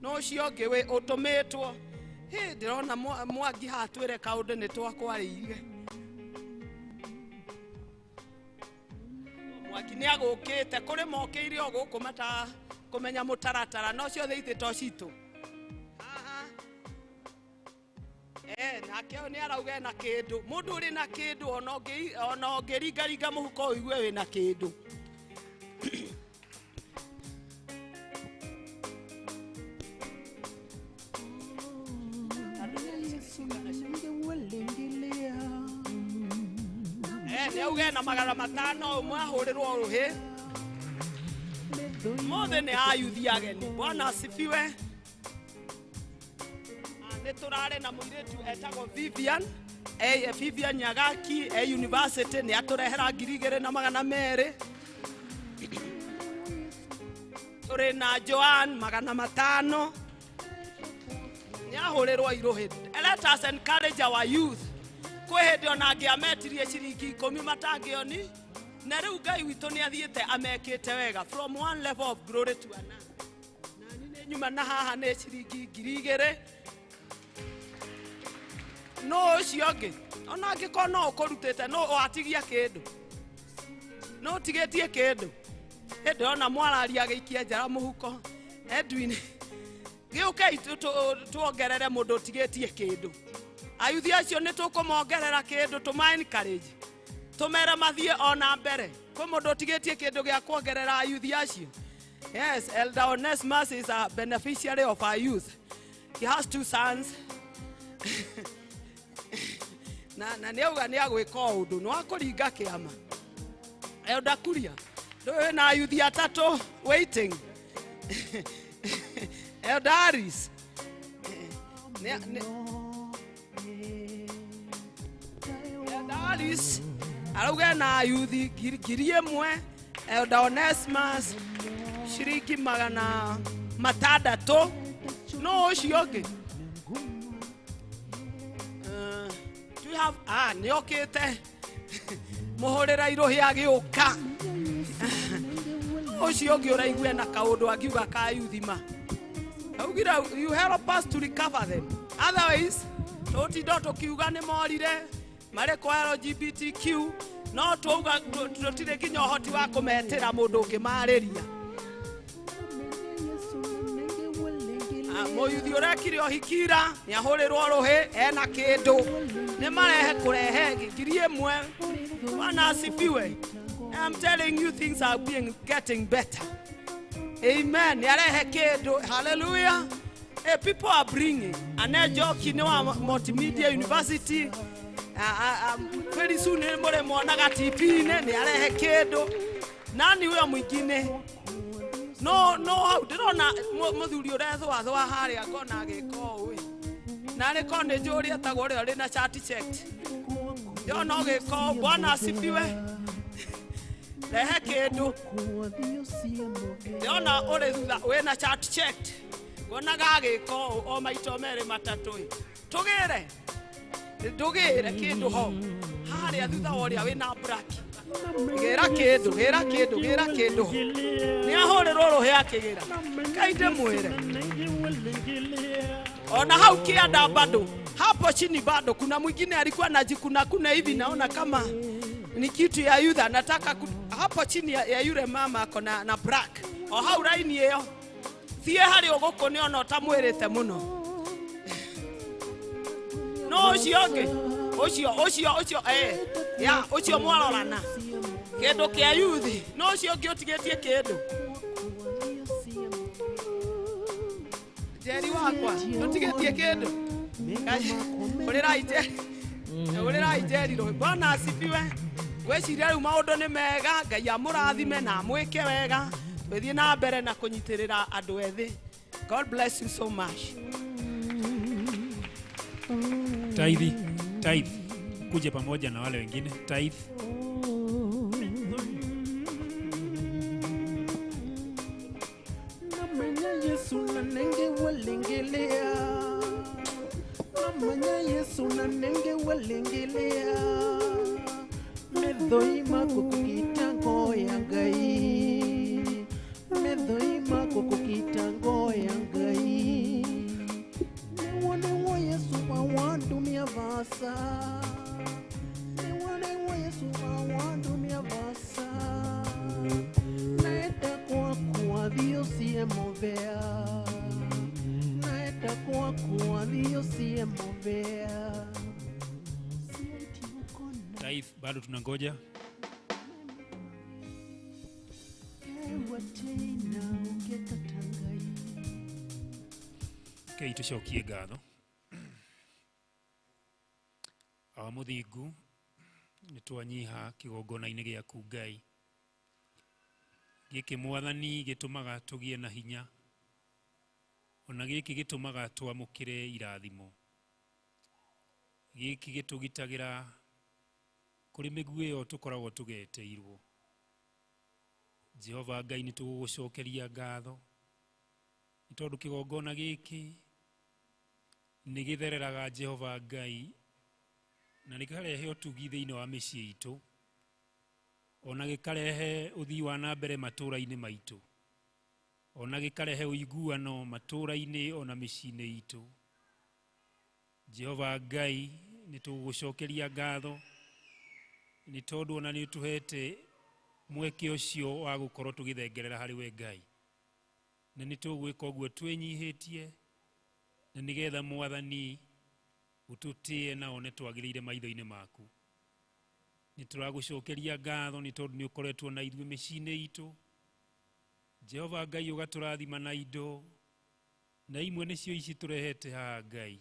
no ũcio ũngĩ wĩ ũtũmĩtwo. Hĩ, ndĩrona Mwangi haha twĩre kaũndũ nĩ twakwarĩirie. Mwangi nĩ agũkĩte, kũrĩ mokĩire o gũkũ mata kũmenya mũtaratara, no ciothe itĩ to citũ. Nake ũyũ nĩ arauga ena kĩndũ. Mũndũ ũrĩ na kĩndũ ona ũngĩringaringa mũhuko ũigue wĩna kĩndũ. Nĩ auge na 500 ũmwe ahũrĩrwo rũhĩ. Mothe nĩ ayuthi ageni. Bwana asifiwe. Nĩ tũrarĩ na mũirĩtu etagwo Vivian, Vivian Nyagaki, university nĩ atũrehera 2,200. Tũrĩ na Joan 500. Nĩ ahũrĩrwo irũhĩ. Let us encourage our youth. Kwĩ hĩndĩ ona angĩametirie ciringi 10 matangĩoni, na rĩu Ngai witũ nĩ athiĩte amekĩte wega from one level of glory to another. Na niĩ nĩ nyuma na haha nĩ ciringi 2,000. No ũcio ũngĩ ona angĩkorwo no ũkũrutĩte, no watigia kĩndũ, no ũtigĩtie kĩndũ. Hĩndĩ ona mwararia agĩikia njara mũhuko. Edwin, gĩũkei tuongerere mũndũ ũtigĩtie kĩndũ. Ayuthi acio nĩ tũkũmongerera kĩndũ, tũma encourage, tũmere mathiĩ ona mbere. Kwĩ mũndũ ũtigĩtie kĩndũ gĩa kuongerera ayuthi acio. Yes, Elder Onesmus is a beneficiary of our youth. He has 2 sons. Na nĩ auga nĩ agwĩka o ũndũ, nĩ wakũringa kĩama. Elder Kuria, ndũĩ na ayuthi 3 waiting. Elder Aris. Elder Aris arauga na ayuthi 1,000. Elder Onesmus ciringi 600. No ũcio ũngĩ. Do you have nĩ okĩte mũhũrĩra irũhĩ agĩũka. Ũcio ũngĩ ũraigua na kaũndũ angiuga ka yuthi ma. Augire you help us to recover them. Otherwise tũtinda tũkiuga nĩ morire marĩ kwa LGBTQ, no twauga tũtirĩ nginya ũhoti wa kũmetĩra mũndũ ũngĩmarĩria. Mũyuthi ũrekire ũhikira nĩ ahũrĩrwo rũhĩ ena kĩndũ, nĩ marehe kũrehe 1,000. Bwana asifiwe. I'm telling you things are getting better. Amen. Nĩ arehe kĩndũ. Hallelujah. Hey, people are bringing. Ane Njoki nĩ wa Multimedia University. Very soon nĩ mũrĩmuonaga TV-inĩ, nĩ arehe kĩndũ. Nani huyo mwingine? No hau ndĩrona mũthuri ũrethũathũa harĩa ngona agĩka ũũ ĩ. Na arĩ korwo nĩ njũĩ ũrĩa etagwo ũrĩa ũrĩ na shirt checked. Ndĩrona ũgĩka ũũ. Bwana asifiwe. Rehe kĩndũ. Ndĩrona ũrĩ thutha wĩna shirt checked. Ngonaga agĩka ũũ o maita 2 3 ĩ. Tũgĩre. Ndũgĩre kĩndũ ho. Harĩa thutha wa ũrĩa wĩna black. Gĩra kĩndũ, gĩra kĩndũ, gĩra kĩndũ. Nĩ ahũrĩrwo rũhĩ akĩgĩra. Ngai ndĩmwĩre. Ona hau kĩanda bado. Hapo chini bado kuna mwingine alikuwa anajikuna kuna hivi, naona kama ni kitu ya yudha nataka hapo chini ya yule mama ako na black. O hau raini ĩyo. Thiĩ harĩ ũgũkũ nĩ ona ũtamwĩrĩte mũno. No ũcio ũngĩ, ũcio ya ũcio mwarorana. Kĩndũ kĩa yuthi, no ũcio ũngĩ ũtigĩtie kĩndũ. Njeri wakwa, ũtigĩtie kĩndũ. Ũrĩrai Njeri rũhĩ. Bwana asifiwe. Ngwĩciria rĩu maũndũ nĩ mega, Ngai amũrathime na amwĩke wega. Twĩthiĩ na mbere na kũnyitĩrĩra andũ ethĩ. God bless you so much. Tithe, tithe. Kuje pamoja na wale wengine. Tithe. Namenya Yesu na nenge walengelea. Namanya Yesu na nenge walengelea Methoi mako kukitango ya Ngai Methoi mako kukitango ya Ngai Newo Yesu wa wandumia vasa Newo Yesu wa wandumia vasa Naeta kwa kuwa Dios siye movea Naeta kwa kuwa Dios siye movea Taif bado tunangoja. Kei tucokie ngatho. Awa Mũthingu nĩ twanyiha kĩgongona-inĩ gĩaku Ngai. Gĩkĩ Mwathani gĩtũmaga tũgĩe na hinya. Ona gĩkĩ gĩtũmaga twamũkĩre irathimo. Gĩkĩ gĩtũgitagĩra kũrĩ mĩguĩ ĩyo tũkoragwo tũgeteirwo. Jehova Ngai nĩ tũgũgũcokeria ngatho. Nĩ tondũ kĩgongona gĩkĩ nĩ gĩthereraga Jehova Ngai na nĩkĩkarehe ũtugi thĩinĩ wa mĩciĩ itũ ona gĩkarehe ũthii wa na mbere matũũra-inĩ maitũ ona gĩkarehe ũiguano matũũra-inĩ ona mĩciĩ-inĩ itũ. Jehova Ngai nĩ tũgũgũcokeria ngatho nĩ tondũ ona nĩ ũtũhete mweke ũcio wa gũkorwo tũgĩthengerera harĩ we Ngai na nĩ tũgwĩka ũguo twĩnyihĩtie na nĩgetha Mwathani ũtũtĩe na one twagĩrĩire maitho-inĩ maku. Nĩ tũragũcokeria ngatho nĩ tondũ nĩ ũkoretwo na ithuĩ mĩciĩ-inĩ itũ. Jehova Ngai ũgatũrathima na indo na imwe nĩcio ici tũrehete haha Ngai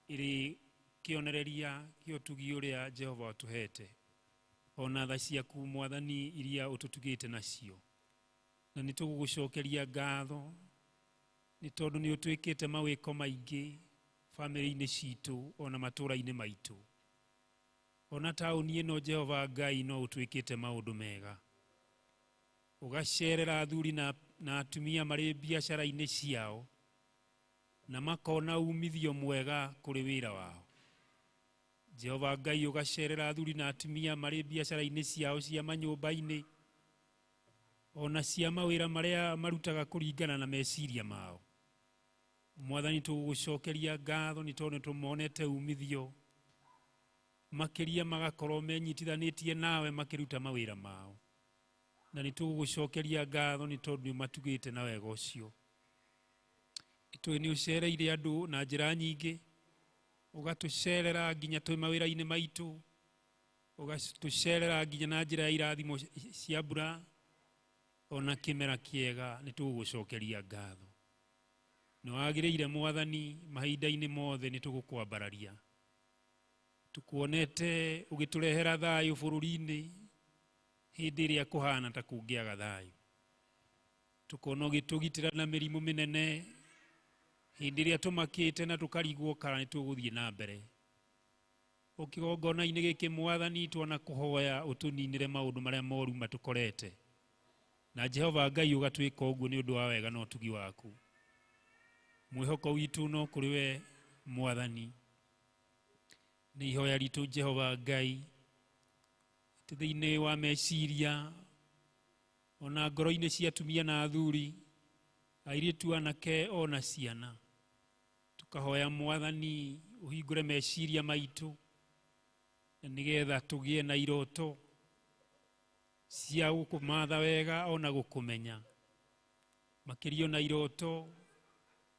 ĩrĩ kĩonereria kĩa ũtugi ũrĩa Jehova ũtũhete ona tha ciaku Mwathani iria ũtũtugĩte nacio na nĩ tũgũgũcokeria ngatho nĩ tondũ nĩ ũtwĩkĩte mawĩko maingĩ bamĩrĩ-inĩ citũ ona matũũra-inĩ maitũ ona taũni ĩno Jehova Ngai no ũtwĩkĩte maũndũ mega ũgacerera athuri na atumia marĩ biacara-inĩ ciao na makona umithio mwega kũrĩ wĩra wao. Jehova Ngai ũgacerera athuri na atumia marĩ biacara-inĩ ciao cia manyũmba-inĩ ona cia mawĩra marĩa marutaga kũringana na meciria mao. Mwathani tũgũgũcokeria ngatho nĩ tondũ nĩtũmonete umithio makĩria magakorwo menyitithanĩtie nawe makĩruta mawĩra mao na nĩ tũgũgũcokeria ngatho nĩ tondũ nĩ ũmatugĩte na wega ũcio. Tũĩ nĩ ũcereire andũ na njĩra nyingĩ ũgatũcerera nginya twĩ mawĩra-inĩ maitũ ũgatũcerera nginya na njĩra ya irathimo cia mbura ona kĩmera kĩega nĩ tũgũgũcokeria ngatho. Nĩ wagĩrĩire Mwathani mahinda-inĩ mothe nĩ tũgũkwambararia. Tukuonete ũgĩtũrehera thayũ bũrũri-inĩ hĩndĩ ĩrĩa kũhana ta kũngĩaga thayũ. Tukona ũgĩtũgitĩra na mĩrimũ mĩnene hĩndĩ ĩrĩa tũmakĩte na tũkarigwo kana nĩ tũgũthiĩ na mbere. Ũkĩgongona-inĩ gĩkĩ Mwathani twana kũhoya ũtũninĩre maũndũ marĩa moru matũkorete na Jehova Ngai ũgatwĩka ũguo nĩ ũndũ wa wega na ũtugi waku. Mwĩhoko witũ no kũrĩ we Mwathani. Nĩ ihoya ritũ Jehova Ngai atĩ thĩinĩ wa meciria ona ngoro-inĩ cia atumia na athuri airĩtu anake ona ciana tukahoya Mwathani ũhingũre meciria maitũ na nĩgetha tũgĩe na iroto cia gũkũmatha wega ona gũkũmenya makĩria ona iroto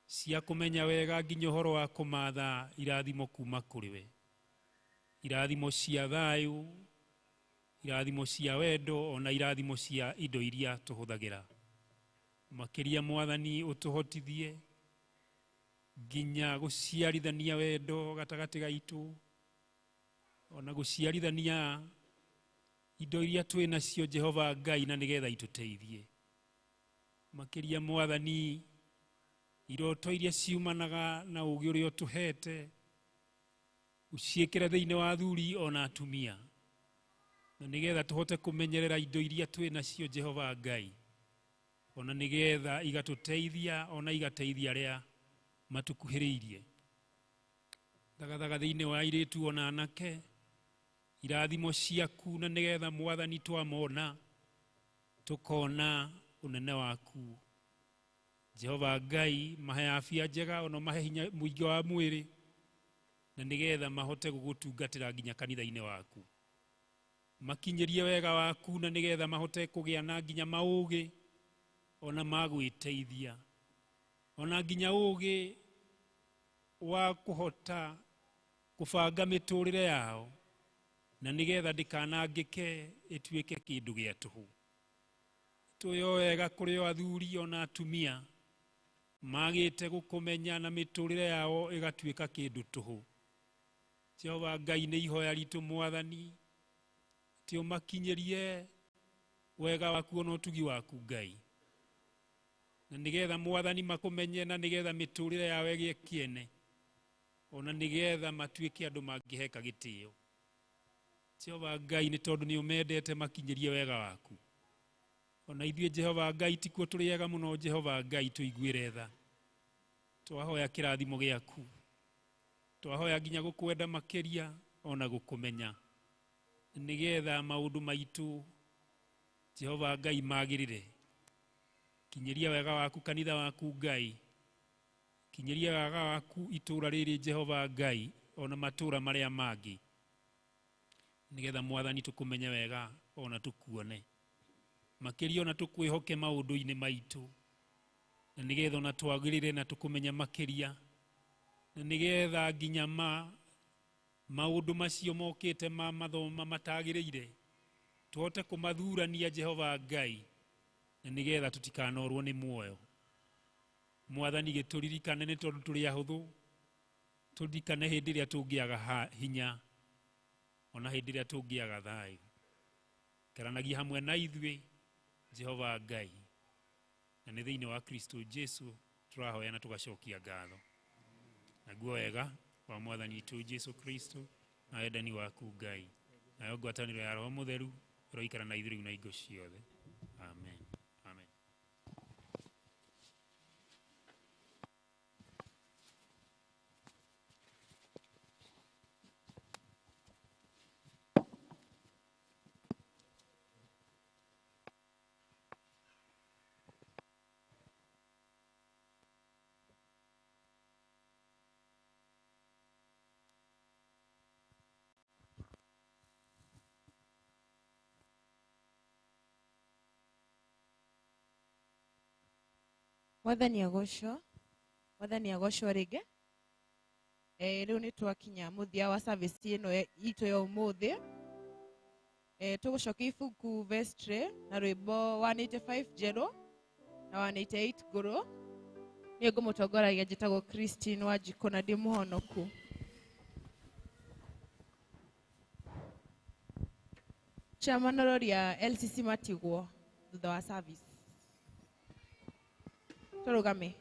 cia kũmenya wega nginya ũhoro wa kũmatha irathimo kuma kũrĩ we irathimo cia thayũ irathimo cia wendo ona irathimo cia indo iria tũhũthagĩra makĩria Mwathani ũtũhotithie nginya gũciarithania wendo gatagatĩ gaitũ ona gũciarithania indo iria twĩ nacio Jehova Ngai na nĩgetha itũteithie makĩria Mwathani iroto iria ciumanaga na ũũgĩ ũrĩa ũtũhete uciĩkĩre thĩinĩ wa athuri ona atumia na nĩgetha tũhote kũmenyerera indo iria twĩ nacio Jehova Ngai ona nĩgetha igatũteithia ona igateithia arĩa matukuhĩrĩirie. Thagathaga thĩinĩ wa airĩtu ona anake irathimo ciaku, na nĩgetha Mwathani twamona tũkona ũnene waku. Jehova Ngai, mahe afya njega ona mahe hinya mũingĩ wa mwĩrĩ, na nĩgetha mahote gũgũtungatĩra nginya kanitha-inĩ waku. Makinyĩrie wega waku, na nĩgetha mahote kũgĩa na nginya maũgĩ ona ma gwĩteithia, ona nginya ũgĩ wa kũhota kũbanga mĩtũrĩre yao, na nĩgetha ndĩkanangĩke ĩtuĩke kĩndũ gĩa tũhũ. Tũyo wega kũrĩ o athuri ona atumia magĩte gũkũmenya na mĩtũrĩre yao ĩgatuĩka kĩndũ tũhũ. Jehova Ngai, nĩ ihoya ritũ Mwathani atĩ ũmakinyĩrie wega waku ona ũtugi waku Ngai, na nĩgetha Mwathani makũmenye, na nĩgetha mĩtũrĩre yao ĩgĩe kĩene, ona nĩgetha matuĩke andũ mangĩheka gĩtĩo. Jehova Ngai, nĩ tondũ nĩ ũmendete, makinyĩrie wega waku. Ona ithuĩ Jehova Ngai tikuo tũrĩ ega mũno, Jehova Ngai tũiguĩre tha. Twahoya kĩrathimo gĩaku, twahoya nginya gũkwenda makĩria ona gũkũmenya, nĩgetha maũndũ maitũ Jehova Ngai magĩrĩre. Kinyĩria wega waku kanitha waku Ngai, kinyĩria wega waku itũũra rĩrĩ Jehova Ngai, ona matũũra marĩa mangĩ, nĩgetha Mwathani tũkũmenye wega ona tũkuone makĩria, ona tũkwĩhoke maũndũ-inĩ maitũ, na nĩgetha ona twagĩrĩre na tũkũmenye makĩria, na nĩgetha nginya maũndũ macio mokĩte ma mathoma matagĩrĩire tũhote kũmathurania Jehova Ngai, na nĩgetha tũtikanorwo nĩ muoyo. Mwathani, gĩtũririkane nĩ tondũ tũrĩ ahũthũ, tũririkane hĩndĩ ĩrĩa tũngĩaga hinya ona hĩndĩ ĩrĩa tũngĩaga thayũ. Ikaranagia hamwe na ithuĩ Jehova Ngai, na nĩ thĩinĩ wa Kristo Jesu tũrahoya na tũgacokia ngatho. Naguo wega wa Mwathani witũ Jesu Kristo na wendani waku Ngai, nayo ngwatanĩro ya Roho Mũtheru ĩroikara na ithuĩ rĩu na hingo ciothe. Amen. Amen. Mwathani agocwo, Mwathani agocwo rĩngĩ. Rĩu nĩ twakinya mũthia wa service ĩno itũ ya ũmũthĩ. Tũgũcokia ibuku vestry na rwĩmbo 185 njerũ na 188 ngũrũ. Niĩ ngũmũtongoragia njĩtagwo Christine Wanjikũ na ndĩ mũhonoku. Chairman aroria LCC matigwo thutha wa service. Tũrũgame.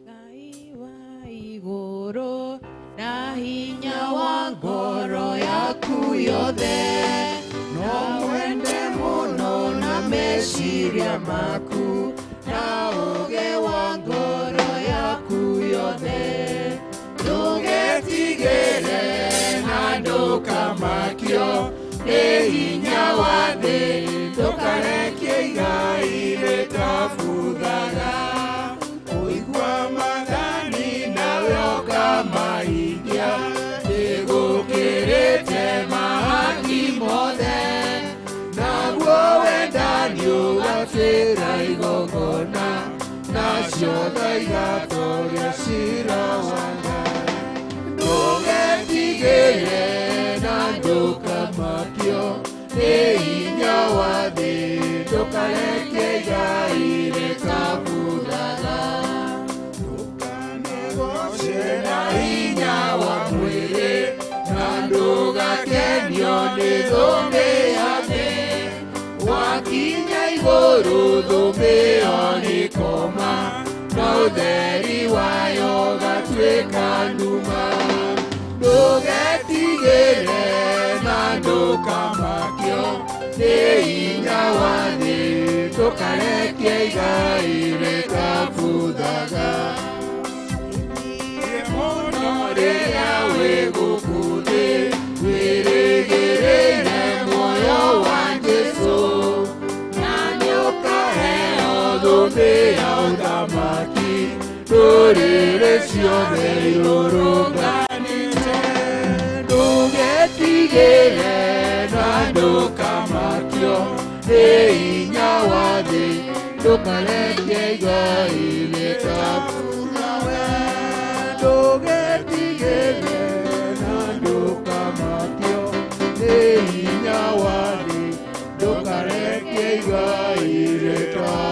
Ngai wa igũrũ na hinya wa ngoro yaku yothe, no mwende mũno na meciria maku na ũũgĩ wa ngoro yaku yothe. Ndũgetigĩre na ndũkamakio nĩ hinya wa thĩ, ndũkarekie igai rĩtabuthaga. Kũigua maathani nawe ũkamahingia nĩgũkĩrĩte mahaki mothe, naguo wendani ũgatuĩra igongona, nacio tha igatoria ciira wa Ngai. Ndũgetigĩre na ndũkamakio nĩ hinya wa thĩ, ndũkareke igai rĩtabuthaga. Ndũkanegooce na hinya wa mwĩrĩ, na ndũgakenio nĩ thũmbĩ ya thĩ. Wakinya igũrũ thũmbĩ ĩyo nĩĩkoma, na ũtheri wayo ũgatuĩka nduma. Ndũgetigĩre na ndũkamakio nĩ hinya wa thĩ, Ndũkareke igai rĩkabuthaga. Mũno rĩrĩa wĩ gũkũ thĩ, wĩrĩgĩrĩire muoyo wa Jesũ, na nĩũkaheo thũmbĩ ya ũthamaki, ndũrĩrĩ ciothe irũrũnganĩte. Ndũgetigĩre na ndũkamakio nĩ hinya wa thĩ, ndũkareke igai rĩkabuthaga. Ndũgetigĩre na ndũkamakio nĩ hinya wa thĩ, ndũkareke igai rĩkabuthaga.